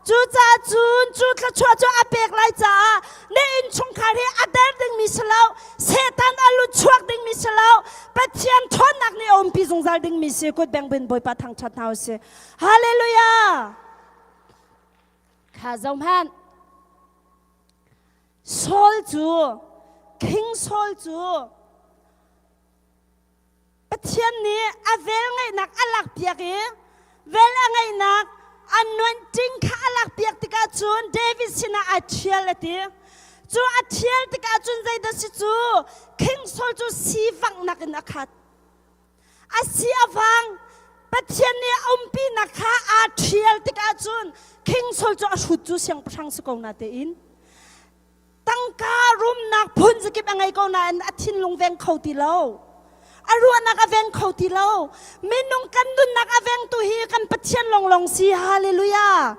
[SPEAKER 4] Cucaah cun cu thluachuah cu a pek lai caah na innchungkhar hi a der dingmi si lo, Satan a lut chuak dingmi si lo, Pathian ṭhawnnak nih a umpi zungzal dingmi si. Kut beng bin Bawipa thangṭhat hna u sih. Hallelujah! Kha zohhmanh. Saul cu King Saul cu Pathian nih a vel ngeihnak a lakpiak i vel a ngeihnak anointing kha a lakpiak tikah cun David sinah aa ṭhial a ti. Cu a ṭhial tikah cun zeidah si cu King Saul cu sivanghnak in a khat. A si a vang. Pathian nih a umpinak kha aa ṭhial tikah cun King Saul cu a hrut cu siangpahrang si ko na tein tangka rumnak phun zakip a ngei ko nain a thinlung veng kho ti lo. A ruahnak a veng kho ti lo. Minung kan nunnak a vengtu hi kan Pathian lawnglawng si. Hallelujah.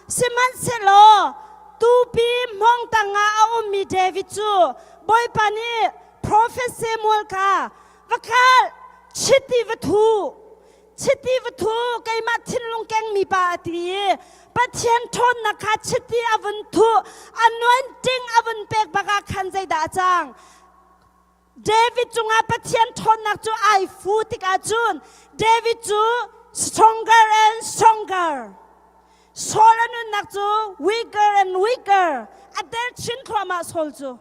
[SPEAKER 4] Sihmanhsehlaw tupi hmawng tangah a ummi David cu Bawipa nih Prophet Samuel kha va kal chiti va thu chiti va thu keimah thinlung kengmi pa a ti i Pathian ṭhawnnak kha chiti a vun thuh anointing a vun pek bak ah khan zeidah a cang David cungah Pathian ṭhawnnak cu ai fu tikah cun David cu stronger and stronger Saul a nunnak cu weaker and weaker a der chin thluahmah Saul cu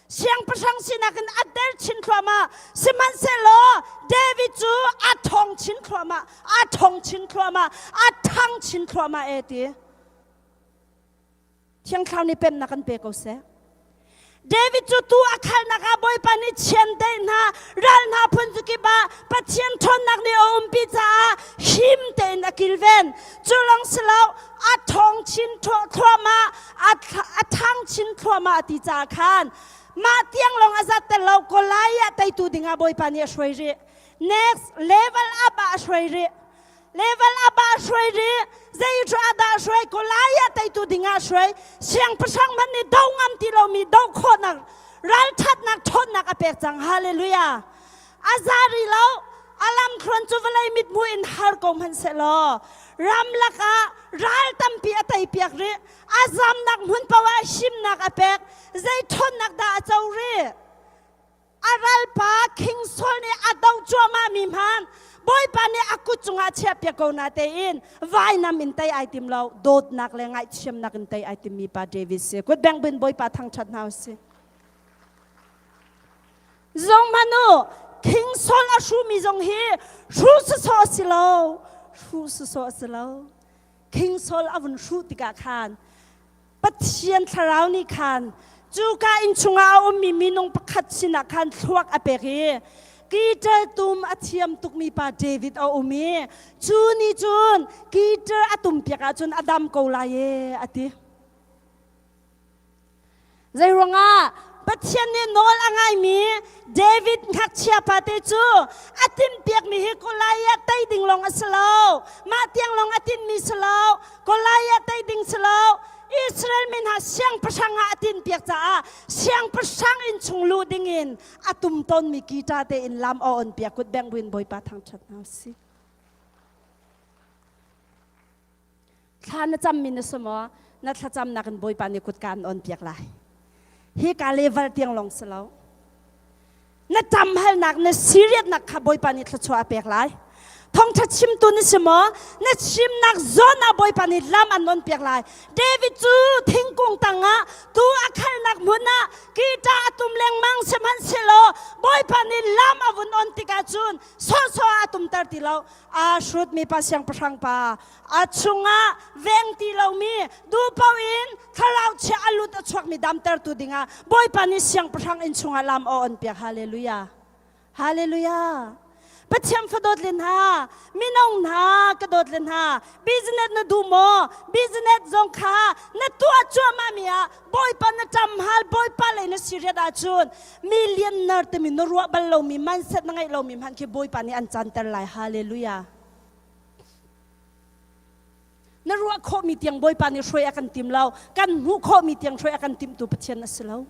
[SPEAKER 4] Siangpahrang sinak in a der chin thluahmah. Sihmanhsehlaw David cu a ṭhawng chin thluahmah, a ṭhawng chin thluahmah, a ṭhang chin thluahmah e ti. Thiang Thlarau nih pemnak kan pe ko seh. David cu tu a khalnak ah Bawipa nih chiandeih hna, ral hna phun kip ah Pathian ṭhawnnak nih a umpi caah him tein a kilven. Cu lawng si lo, a ṭhawng chin thluahmah, a ṭhang chin thluahmah a ti caah khan mah tiang lawng a zat tel lo Goliath teitu dingah Bawipa nih a hruai rih. Next level up ah a hruai rih. Level up ah a hruai rih. Zei ah dah a hruai? Goliath teitu dingah a hruai. Siangpahrang hmanh nih do ngam ti lomi do khawhnak ralṭhatnak ṭhawnnak a pek cang. Hallelujah. A za rih lo. A lamthluan cu vawlei mithmuh in har ko hmanhsehlaw ramlak ah ral tampi a teipiak rih. A zamnak hmun paoh ah himnak a pek. Zei ṭhawnnak dah a co rih? A ralpa King Saul nih a doh cuahmahmi hmanh Bawipa nih a kut cungah chiahpiak ko na tein vainam in tei ai tim lo. Dawtnak le ngaihthiamnak in tei ai timmi pa David si. Kut beng bin Bawipa thangṭhat hna usih. Zong hmanh u, King Saul a hrumi zong hi hru sawsawh a si lo. Hru sawsawh a si lo. King Saul a vun hruh tikah khan Pathian thlarau nih khan cuka inn chungah a ummi minung pakhat sinah khan thluak a pek i guitar tum a thiam tukmi pa David a um i cu nih cun guitar a tum piak ahcun a dam ko lai e a ti. Zeiruangah Pathian nih nawl a ngaimi David ngakchia pate cu a tinhpiakmi hi Goliath tei ding lawng a si lo. Mah tiang lawng a tinhmi si lo. Goliath tei ding si lo. Israel mi hna siangpahrang ah a tinhpiak caah siangpahrang inn chung luh dingin a tum tawnmi guitar tein lam a on piak kut beng buin Bawipa thangṭhat hna usih. Thla na cammi na si maw? Na thlacamnak in Bawipa nih kutka an on piak lai. Hi ka level tiang lawng si lo. Na ṭamhalnak, na seriatnak kha Bawipa nih thluachuah a pek lai. Thawngṭha chimtu na si maw? Na chimnak zawn ah Bawipa nih lam an on piak lai. David cu thingkung tangah tu a khalnak hmun ah guitar a tum lengmang sihmanhsehlaw Bawipa nih lam a vun on tikah cun sawhsawh ah a tumter ti lo. Aa hrutmi pa siangpahrang pa a chungah veng ti lomi duhpaoh in thlarau chia a lut a chuakmi damtertu dingah Bawipa nih siangpahrang inn chungah lam a on piak hallelujah hallelujah Pathian fadawt le hna mino hna ka dawt le hna business na duh maw business zong kha na tuah cuahmah mi ah Bawipa na ṭam hal Bawipa lei na si riat ahcun millionaire timi na ruah bal lomi mindset na ngeih lomi hmanh khi Bawipa nih an canter lai hallelujah Na ruah. ruah khawhmi tiang Bawipa nih hruai a kan tim lo. Kan hmuh khawhmi tiang hruai a kan timtu Pathian a si lo.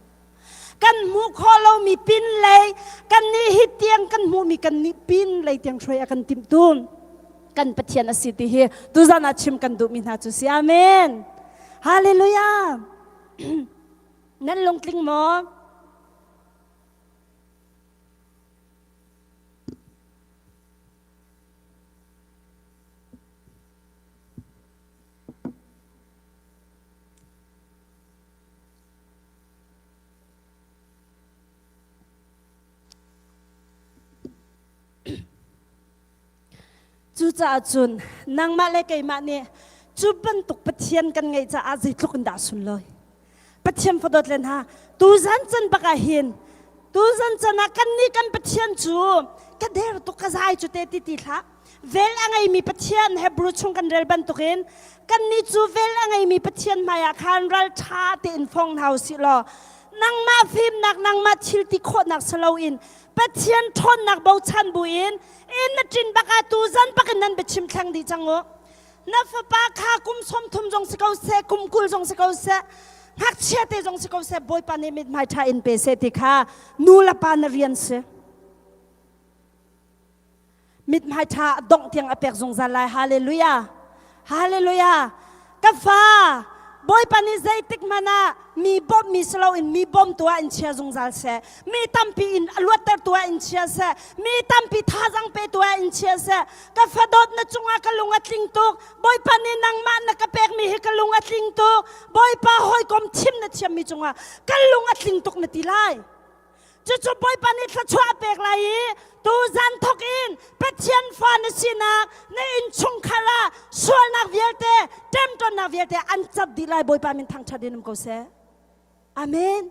[SPEAKER 4] Kan hmuh khawh lomi pin lei kan nih hi tiang kan hmuhmi kan nih pin lei tiang hruai a kan timtu kan Pathian a si ti hi tuzan ah chim kan duhmi hna cu si. Amen. Hallelujah. Nan lungtling maw? Cucaah cun nangmah le keimah nih cu bantuk Pathian kan ngeih caah zeitluk in dah sunlawi. Pathian fadawt len ha tuzan can bak ah hin tuzan can ah kan nih kan Pathian cu ka der tuk ka zai cu te ti ti hlah vel a ngeimi Pathian Hebrew chung kan rel bantukin kannih cu vel a ngeimi Pathian hmaiah khan ral ṭha tein fong hna u sih law nangmah fimnak nangmah thil ti khawhnak si loin Pathian ṭhawnnak bochan buin in na ṭin bak ah tu zan bakin nan biachim thleng dih cang u na fapa kha kum 30 zong si ko seh kum 20 zong si ko seh ngakchia te zong si ko seh Bawipa nih mithmai ṭha in pe seh ti kha nu le pa na rian si mithmai ṭha dongh tiang a pek zungzal lai hallelujah hallelujah ka fa bawipa nih zeitik hmanh ah mi bawmhmi si loin mi bawmtu ah in chia zungzal seh mi tampi in a luattertu ah in chia seh mi tampi thazang petu ah in chia seh ka fa dawt na cungah ka lung a tling tuk bawipa nih nangmah na ka pekmi hi ka lung a tling tuk bawipa hawikom thim na thiammi cungah ka lung a tling tuk na ti lai Cucu Bawipa nih thluachuah a pek lai i tuzan thawk in Pathian fa na sinak na innchungkhar ah sualnak vialte ṭemṭawnnak vialte an cat dih lai Bawipa min thangṭhat in um ko seh. Amen.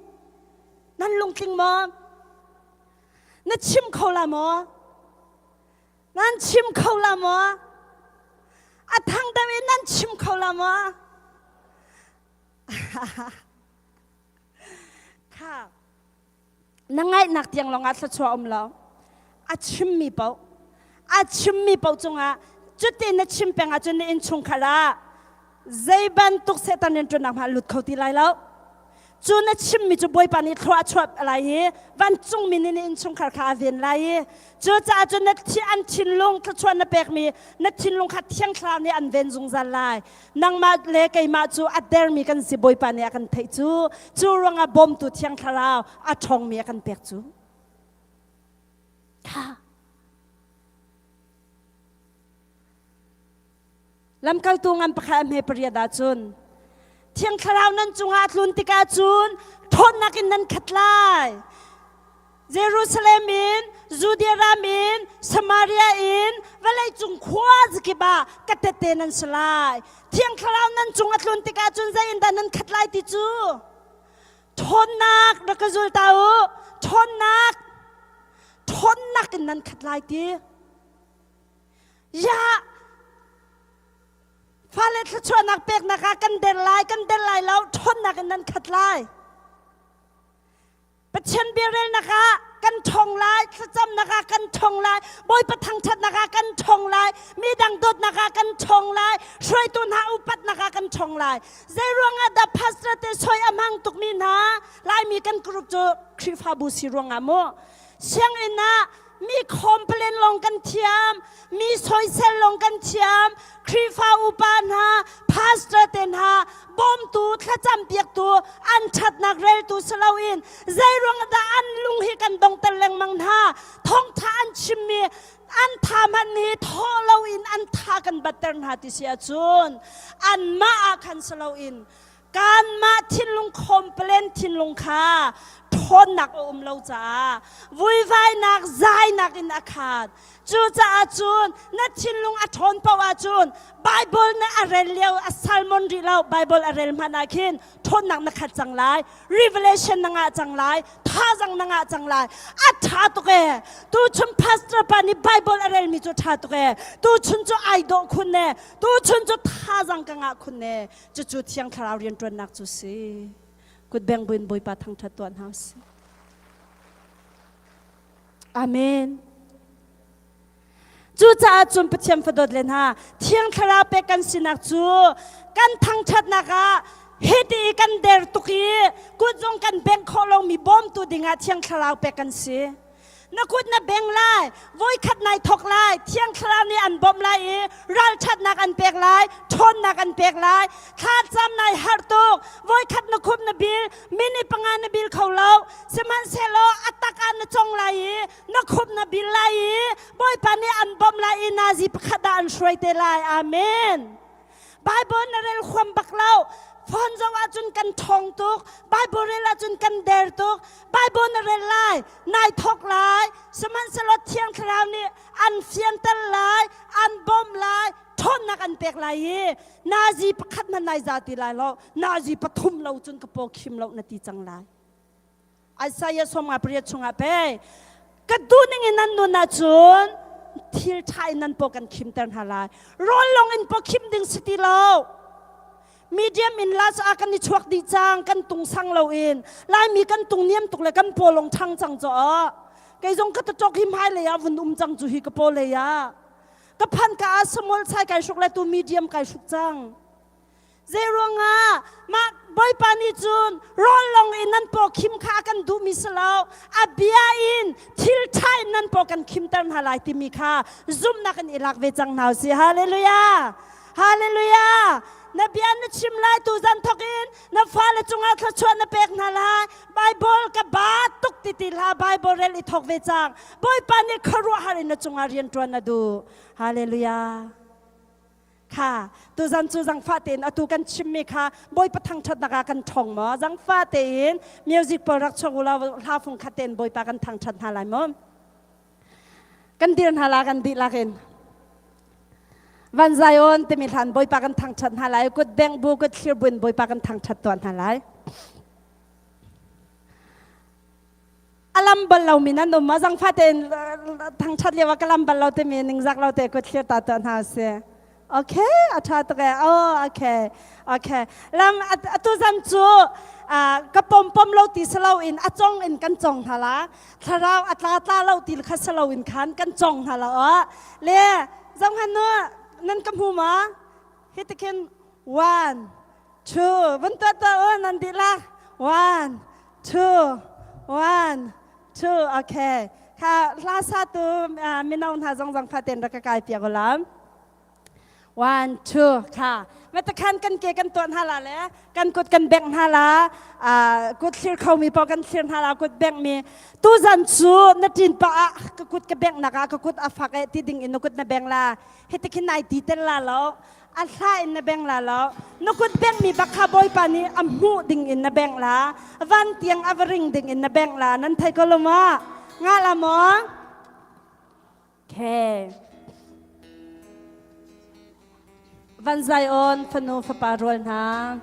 [SPEAKER 4] Nan lungtling maw? Na chim kho la maw? Nan chim kho la maw? A thang deuh in nan chim kho la maw? Kha na ngaihnak tiang lawngah thluachuah um lo. A chimmi paoh a chimmi paoh cungah cuti na chim peng ahcun na innchungkhar ah zei bantuk Satan rianṭuannak hmanh a lut kho ti lai lo. Cu na chimmi cu Bawipa nih thlua a chuah lai i vancungmi nih na innchungkhar kha a ven lai i cucaah cun na thi an thinlung thluachuah na pekmi na thinlung kha Thiang Thlarau nih an ven zungzal lai. Nangmah le keimah cu a dermi kan si Bawipa nih a kan theih cu cu ruangah bawmtu Thiang Thlarau a ṭhawngmi a kan pek cu. Kha. Lamkaltu ngan pakhat a hme pariat ahcun Thiang Thlarau nan cungah a tlun tikah cun ṭhawnnak in nan khat lai. Jerusalem in, Judea ram in, Samaria in, vawleicung khua zakip ah ka tehte nan si lai. Thiang Thlarau nan cung a tlun tikah cun zei in dah nan khat lai ti cu? Ṭhawnnak rak ka zul ta u. Ṭhawnnak, ṭhawnnak in nan khat lai ti. Ya, fale thluachuahnak peknak ah kan der lai, kan der lai lo, ṭhawnnak in nan khat lai. Pathian biarelnak ah kan ṭhawng lai, thlacamnak ah kan ṭhawng lai, Bawipa thangṭhatnak ah kan ṭhawng lai, midang dawtnak ah kan ṭhawng lai, hruaitu hna upatnak ah kan ṭhawng lai. Zei ruangah dah pastor te soi a hmang tukmi hna Laimi kan group cu Khrihfabu si ruangah mu sianginn ah mi complain lawng kan thiam, mi soisel lawng kan thiam, Khrihfa upa hna, pastor te hna, bawmtu, thlacam piaktu, an ṭhatnak reltu si loin zeiruang dah an lung hi kan dongter lengmang hna thawngṭha an chimmi an tha hmanh hi thaw loin an tha kan batter hna ti si ahcun anmah ah khan si loin kanmah thinlung complain thinlung kha ṭhawnnak a um lo caah vuivainak zainak in a khat cucaah cun na thinlung a ṭhawn paoh ahcun Bible na a rel lio a salmon rih lo Bible a rel hmanh ah khin ṭhawnnak na khat cang lai revelation na ngah cang lai thazang na ngah cang lai a ṭha tuk ee tuchun pastor pa nih Bible a relmi cu ṭha tuk ee tuchun cu ai dawh khun ee tuchun cu thazang ka ngah khun ee Cucu Thiang Thlarau rianṭuannak cu si. Kutbeng buin Bawipa thangṭhat tuah hna usih. Amen. Cucaah cun Pathian fadawt le hna, Thiang Thlarau pek kan sinak cu kan thangṭhatnak ah hiti i kan der tuk i kut zong kan bengh khawh lomi bawmtu dingah Thiang Thlarau pek kan si. Na kut na beng lai, voikhat nai thok lai, Thiang Thlarau nih an bawmh lai i ralṭhatnak an pek lai, ṭhawnnak an pek lai. Thlacam nai harh tuk, voikhat na khup na bil, minute panga na bil kho lo, sihmanhsehlaw a tak ah na cong lai i na khup na bil lai i Bawipa nih an bawmh lai i nazi pakhat ah an hruai te lai. Amen. Bible na rel huam bak lo. Phone zoh ahcun kan ṭhawng tuk. Bible rel ahcun kan der tuk. Bible na rel lai, nai thawk lai. Sihmanhsehlaw Thiang Thlarau nih an fianter lai, an bawmh lai, ṭhawnnak an pek lai i nazi pakhat hmanh nai za ti lai lo. Nazi pathum lo cun ka paw khim lo na ti cang lai. Isaiah 58 chungah pei ka duh ning in nan nun ahcun thil ṭha in nan paw kan khimter hna lai. Rawl lawng in paw khim ding si ti lo. Medium in las ah kan i chuak dih cang, kan tung sang lo in. Laimi kan tung niam tuk le kan paw lawng ṭhang cang caw. Kei zong ka taṭok hi hmailei ah vun um cang cu hi ka paw lei ah. Ka phan ka ah small sai kai hruk le tu medium kai hruk cang. Zeiruangah mah Bawipa nih cun rawl lawng in nan paw khim kha a kan duhmi si lo, a bia in thil ṭha in nan paw kan khimter hna lai timi kha zumhnak in i lak ve cang hna usih. Hallelujah! Hallelujah! Na bia na chim lai tu zan thawk in na fale cungah thluachuah na pek hna lai. Bible ka ba tuk ti ti hlah Bible rel i thawk ve cang. Bawipa nih khuaruahhar in na cungah rian ṭuan a duh. Hallelujah! Kha tuzan cu zangfah tein atu kan chimmi kha Bawipa thangṭhatnak ah kan ṭhawng maw? Zangfah tein music pawl rak chuak u law hla fung khat tein Bawipa kan thangṭhat hna lai maw? Kan dir hna la kan dihlak in. Van Zion timi hlan Bawipa kan thangṭhat hna lai. Kut bengh bu kut thlir buin Bawipa kan thangṭhat tuah hna lai. A lam bal lomi nan um a zangfah tein thangṭhat lio ah ka lam bal lo timi ningzak lo te kut thlir ta tuah hna usih. Okay, a ṭha tuk ee. Oh, okay. Okay. Lam atu zan cu ka pom pom lo ti si lo in a cong in kan cong hna la. Thlarau a tla tla lo ti kha si lo in khan kan cong hna la. Le zong han nu nan ka hmu ma? Hi tikhin one, two, vun tuah tuah u nan dihlak. One, two, one, two, okay. Kha hla satu mino hna zong zong faten rak ka kai piak ulam. One, two, kha. Matakhan kan ke kan tuah hna la le kan kut kan bengh hna la kut thlir khomi paoh kan thlir hna la kut bengh mi tu zan cu na ṭin pa ah ka kut ka bengh nak ah ka kut a fak eh ti ding in na kut na beng la hitikin nai ti tel la lo A hla in na beng la lo. Na kut bengmi bak kha Bawipa nih a hmuh ding in na bengh la. Van tiang a va ring ding in na bengh la. Nan thei ko lo ma? Nga la maw? Okay. Van Zion fanu fapa rual hna.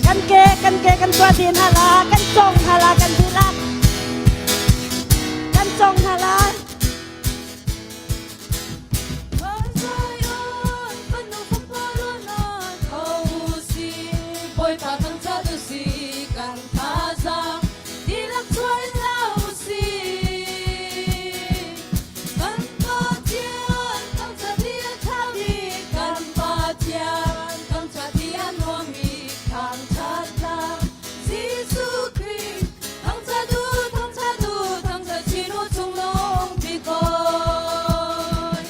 [SPEAKER 4] Kan ke kan ke kan tuah dih hna la kan cong hna la kan dihlak kan cong hna la.
[SPEAKER 5] Bawipa thangṭhat u si, kan thazaang dihlak chuah in hlah u sih. Kan Pathian thangṭhat i a ṭhami, kan Pathian thangṭhat i a nuammi thangṭhat hlah. Jesuh Khrih thangṭhat u, thangṭhat u, thangṭhat chin u cungnung bik Bawi.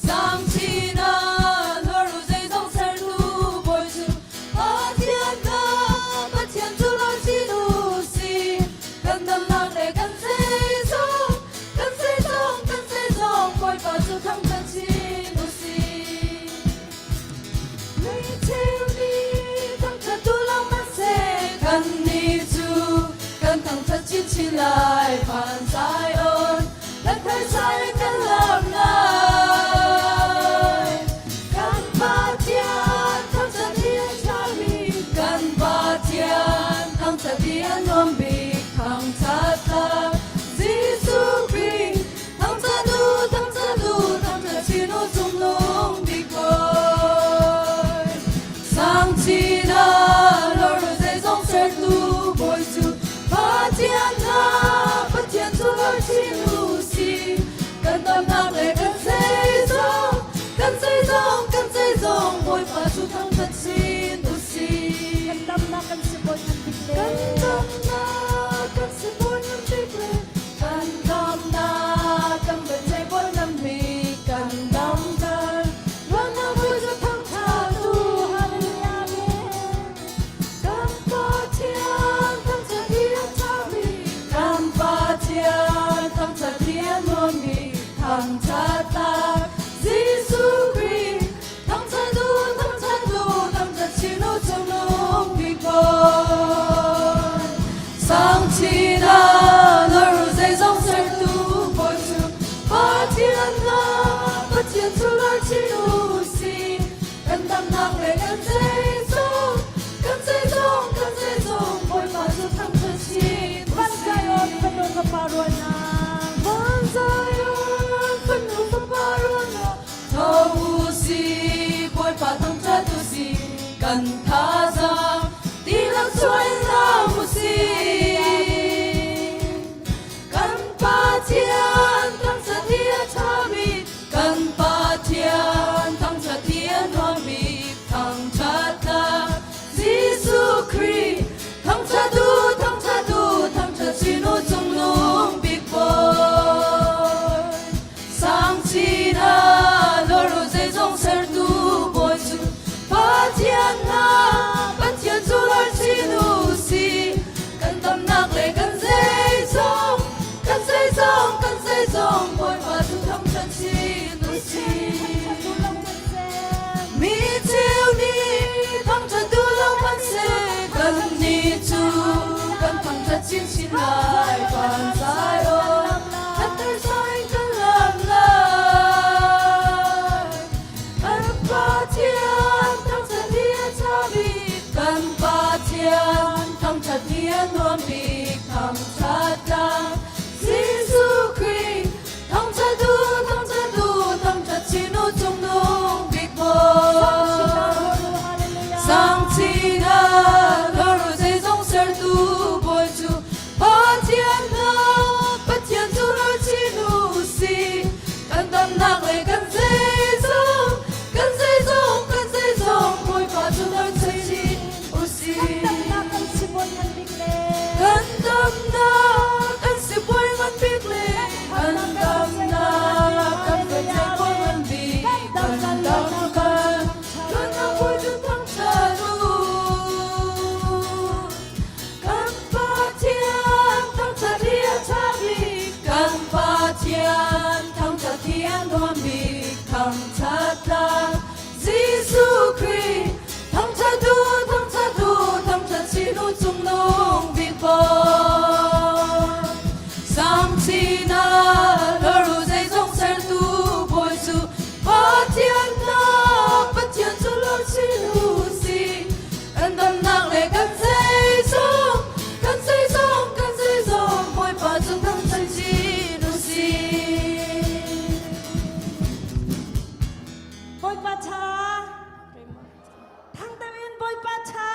[SPEAKER 5] Sang chin ah luar u zeizong sertu Bawi cu Pathian kha Pathian cu lawi chin u sih. Kan damnak le kan zeizong Kan zeizong, kan zeizong, Bawipa cu thangṭhat chin u sih. Micheu nih thangṭhat tu lawng hmanhseh, kannih cu kan thangṭhat chinchin lai. Van Zion, kan phaisa in kan lam lai. Kan Pathian thangṭhat hi a ṭhami, kan Pathian thangṭhat hi a nuam bik. Thangṭhat tlak Jesuh Khrih, thangṭhat u, thangṭhat u, thangṭhat chin u cungnung bik Bawi. Sang chin ah lor u. Pathian thangṭhat hi a nuammi thangṭhat tlak Jesuh Khrih thangṭhat u thangṭhat u thangṭhat chin u cungnung bik Bawi. Sang chin ah lor zeizong sertu Bawi cu Pathian na Pathian cu lor chin u si kan damnak le kan zeizong kan zeizong kan zeizong Bawipa cu thangṭhat chin u
[SPEAKER 4] Van
[SPEAKER 5] si.
[SPEAKER 4] Zion fanu fapa ruahnak.
[SPEAKER 5] Van Zion fanu fapa ruahnak tho u si Bawipa thangṭhat u si kan thazaang dihlak chuah in lam u si. Kan Pathian thangṭhat hi a ṭhami kan Pathian thangṭhat hi a nuammi thangṭhat tlak Jesuh Khrih thangṭhat u thangṭhat u thangṭhat chin u cungnung bik Bawi. Sang chin ah lor u zeizong sertu Bawi cu Pathian hna Pathian cu lor chin u si kan damnak le kan zeizong kan zeizong kan zeizong Bawipa cu thangṭhat chin u si. Mi cheu nih thangṭhat duh lo hmanhseh kannih cu kan thangṭhat chinchin lai van Zion thatter sai kan lam lai. Kan Pathian thangṭhat hi a ṭha bik kan Pathian thangṭhat hi a nuam bik thangṭhat tlak Jesuh Khrih thangṭhat u thangṭhat u thangṭhat chin u cungnung bik Bawi. Sang chin ah lor u zeizong sertu Bawi cu Pathian hna Pathian cu lor chin u si kan damnak le kan zeizong kan zeizong kan zeizong Bawipa cu lor chin u si.
[SPEAKER 4] Damnak kan si bawi ngan bik le.
[SPEAKER 5] Kan damnak kan si bawi ngan bik le kan damnak kan kan bawi ngan bik kan dam kan kan bawi cu thangṭhat u. Kan Pathian thangṭhat hi a ṭha bik kan Pathian thangṭhat hi a nuam bik thangṭhat tlak Jesuh Khrih thangṭhat u thangṭhat u thangṭhat chin u cungnung bik Bawi. Sang chin ah lor u zeizong sertu Bawi cu Pathian hna Pathian cu lor chin u si kan damnak le kan zeizong kan zeizong kan zeizong Bawipa cu thangṭhat chin u si.
[SPEAKER 4] Bawipa ṭha. Thang deuh in Bawipa ṭha.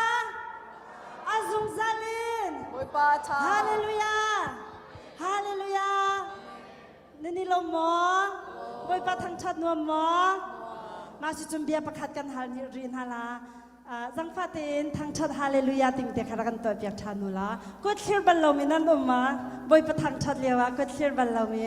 [SPEAKER 4] A zungzal in.
[SPEAKER 5] Bawipa ṭha.
[SPEAKER 4] Hallelujah. Hallelujah. Nan i lawm maw? Bawipa thangṭhat nuam maw? Mah si cun bia pakhat kan hal ni rih hna la. Zangfah tein thangṭhat hallelujah ting te kha rak kan tuahpiak ṭhan u la. Kut thlir bal lomi nan um ma? Bawipa thangṭhat lio ah kut thlir bal lomi.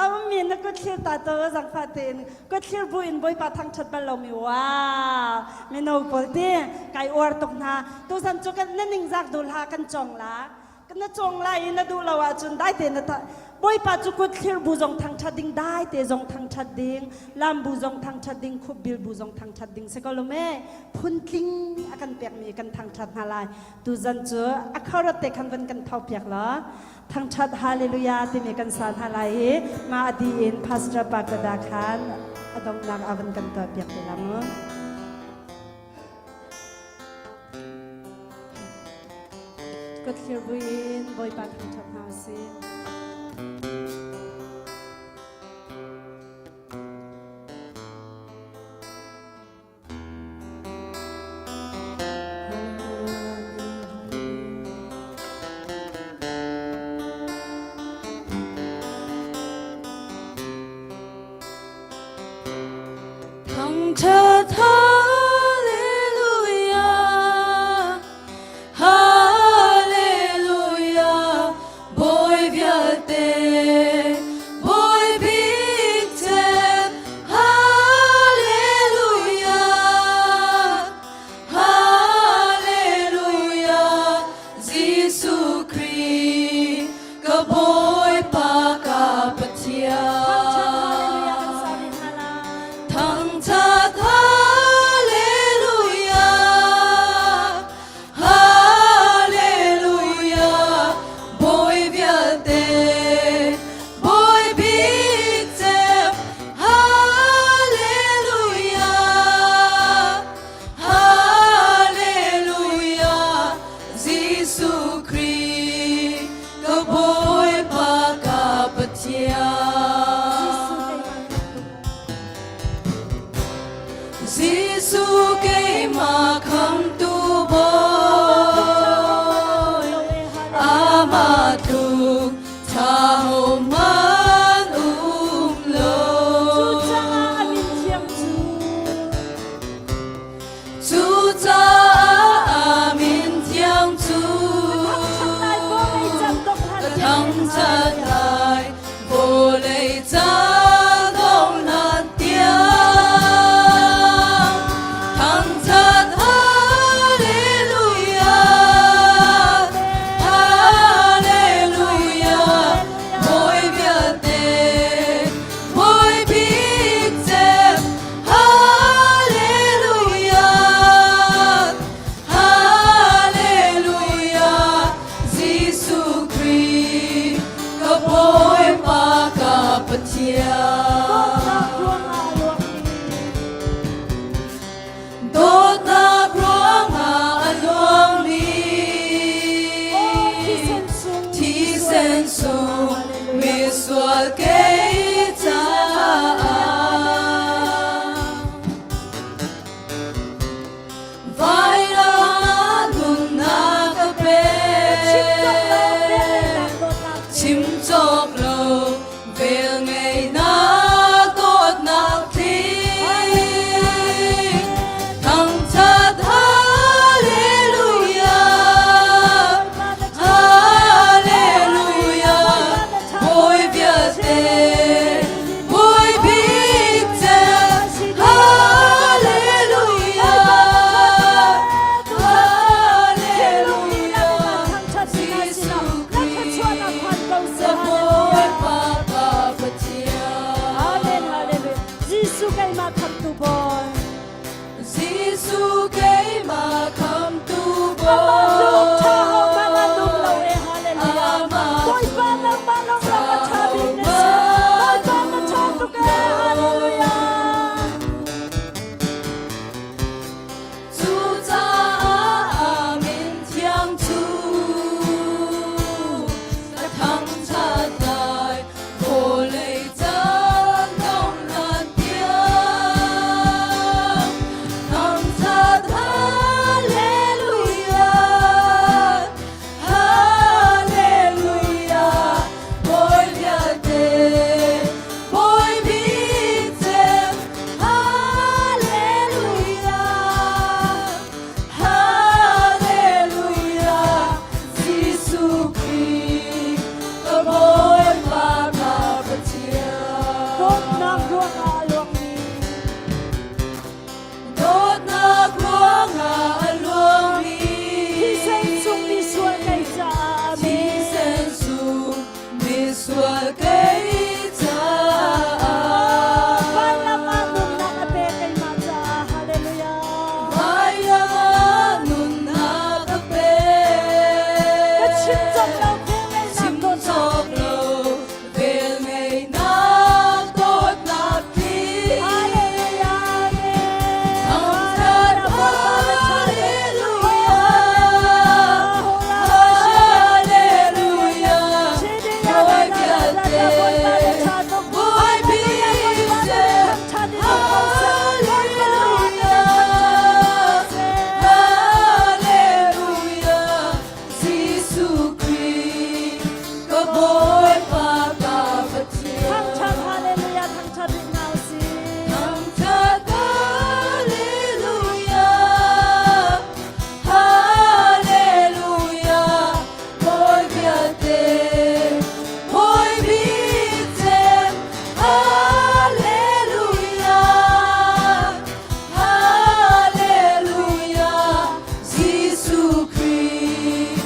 [SPEAKER 4] A ummi na kut thlir ta to zangfah tein kut thlir bu in Bawipa thangṭhat bal lomi. Wow! Mino pawl ti kai uar tuk hna. Tuzan cu kan na ningzak dul ha kan cong la. Na cawng lai i na duh lo ahcun dai te na ta Bawipa cu kut thlir bu zong thangṭhat ding dai te zong thangṭhat ding lam bu zong thangṭhat ding khup bil bu zong thangṭhat ding si ko lo me phuntling a kan pekmi kan thangṭhat hna lai tuzan cu a khorat te khan van kan tho piak la thangṭhat hallelujah timi kan sa hna lai i mah a di in pastor pa kada khan a donghnak a van kan tuah piak te la mu. Ka thlir buin Bawipa thangṭhat hna usih.
[SPEAKER 5] Thangṭhat Hallelujah, Hallelujah, Bawi vialte, Bawi bik cem, Hallelujah, Hallelujah, Jesuh Khrih ka Bawi. Ṭha hohmanh um lo.
[SPEAKER 4] Cucaah a min thiang cu.
[SPEAKER 5] Cucaah a min thiang cu.
[SPEAKER 4] Ka thangṭhat lai
[SPEAKER 5] vawlei caan dongh hlan tiang. Ka thangṭhat lai vawlei caan dongh hlan tiang. Thangṭhat Hallelujah, Hallelujah, Bawi vialte, Bawi bik cem, Hallelujah, Hallelujah, Jesuh Khrih, ka Bawipa ka Pathian.
[SPEAKER 4] Dawtnak
[SPEAKER 5] Dawtnak
[SPEAKER 4] ruangah a luangmi
[SPEAKER 5] ruangah a luangmi
[SPEAKER 4] Thisen sung
[SPEAKER 5] thisen sung misual kei caah vailam ah nunnak ka pe
[SPEAKER 4] Chim cawk lo
[SPEAKER 5] chim cawk lo velngeihnak dawtnak tling thangṭhat Hallelujah Hallelujah Bawi vialte Bawi bik cem Hallelujah Hallelujah Jesuh Khrih ka Bawipa ka Pathian
[SPEAKER 4] Amen hallelujah Jesuh keimah khamtu Bawi
[SPEAKER 5] Jesuh keimah khamtu
[SPEAKER 4] Amah tluk ṭha hohmanh an um lo
[SPEAKER 5] Bawi
[SPEAKER 4] e hallelujah
[SPEAKER 5] Amah
[SPEAKER 4] Bawipa nangmah lawnglawng a ṭha bik na si Bawipa na ṭha tuk e hallelujah
[SPEAKER 5] Cucaah a min thiang cu ka thangṭhat lai vawlei caan dongh hlan tiang. Thangṭhat Hallelujah, Hallelujah, Bawi vialte, Bawi bik cem, Hallelujah, Hallelujah, Jesuh Khrih, ka Bawipa ka Pathian.
[SPEAKER 4] Dawtnak ruangah a luangmi
[SPEAKER 5] Dawtnak ruangah a luangmi
[SPEAKER 4] Thisen sung misual kei caah amen
[SPEAKER 5] Thisen sung misual kei caah
[SPEAKER 4] Vailam ah nunnak a pe keimah caah hallelujah
[SPEAKER 5] Vailam ah nunnak a pe
[SPEAKER 4] Ka chim cawk lo velngeihnak
[SPEAKER 5] Chim
[SPEAKER 4] dawtnak
[SPEAKER 5] cawk lo velngeihnak dawtnak tling
[SPEAKER 4] Hallelujah amen
[SPEAKER 5] Thangṭhat Hallelujah Hallelujah Bawi vialte Bawi bik cem Hallelujah Hallelujah Jesuh Khrih ka Bawipa ka Pathian
[SPEAKER 4] Thangṭhat hallelujah thangṭhat rih hna usih
[SPEAKER 5] Thangṭhat Hallelujah Hallelujah Bawi vialte Bawi bik cem Hallelujah Hallelujah Jesuh Khrih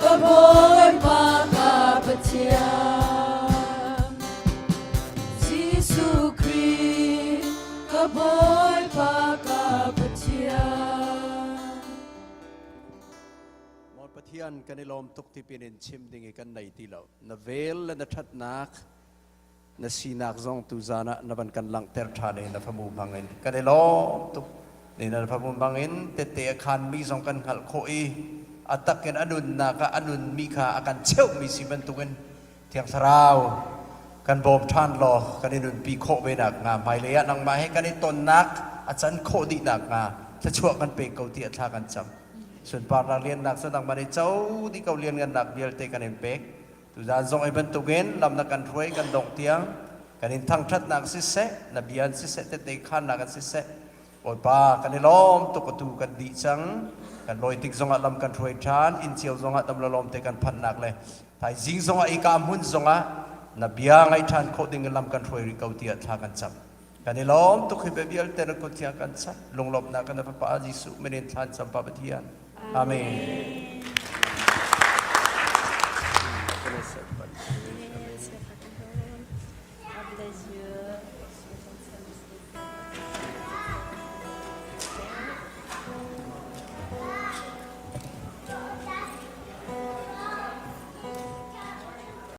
[SPEAKER 5] ka Bawipa ka Pathian Jesuh Khrih ka Bawipa ka Pathian
[SPEAKER 1] Maw Pathian kan i lawm tuk ti pin in chim ding i kan nei ti lo. Na vel le na ṭhatnak na sinak zong tuzan ah na van kan langhter ṭhan i na famu hmang in kan i lawm tuk. Ni na famu hmang in tette a khanmi zong kan hngalh khawh i a tak in a nunnak ah a nunmi kha a kan cheuhmi si bantukin Thiang Thlarau kan bawm ṭhan law kan i nunpi khawh ve nakhnga hmailei ah nangmah he kan i tonnak a can khawh dih nakhnga thluachuah kan pe ko tiah thla kan cam. Sunparnak liannak cu nangmah nih co dih ko lianngannak vialte kan in pek. Tuzaan zong hi bantukin lam na kan hruai kan dongh tiang kan in thangṭhatnak siseh, na bia in siseh, tehte khaannak in siseh, Bawipa kan i lawm tuk atu kan dih cang. Kan lawi tik zongah lam kan hruai ṭhan, inn cio zongah dam le lawm te kan phanhnak le thaizing zongah i ka hmun zongah na bia ngaih ṭhan khawh ding in lam kan hruai rih ko tiah thla kan cam. Kan i lawm tuk hi bia vialte na kut thiang kan chanh. Lunglawmhnak kan Fapa Jesuh min in thla an cam Pa Pathian. Amen.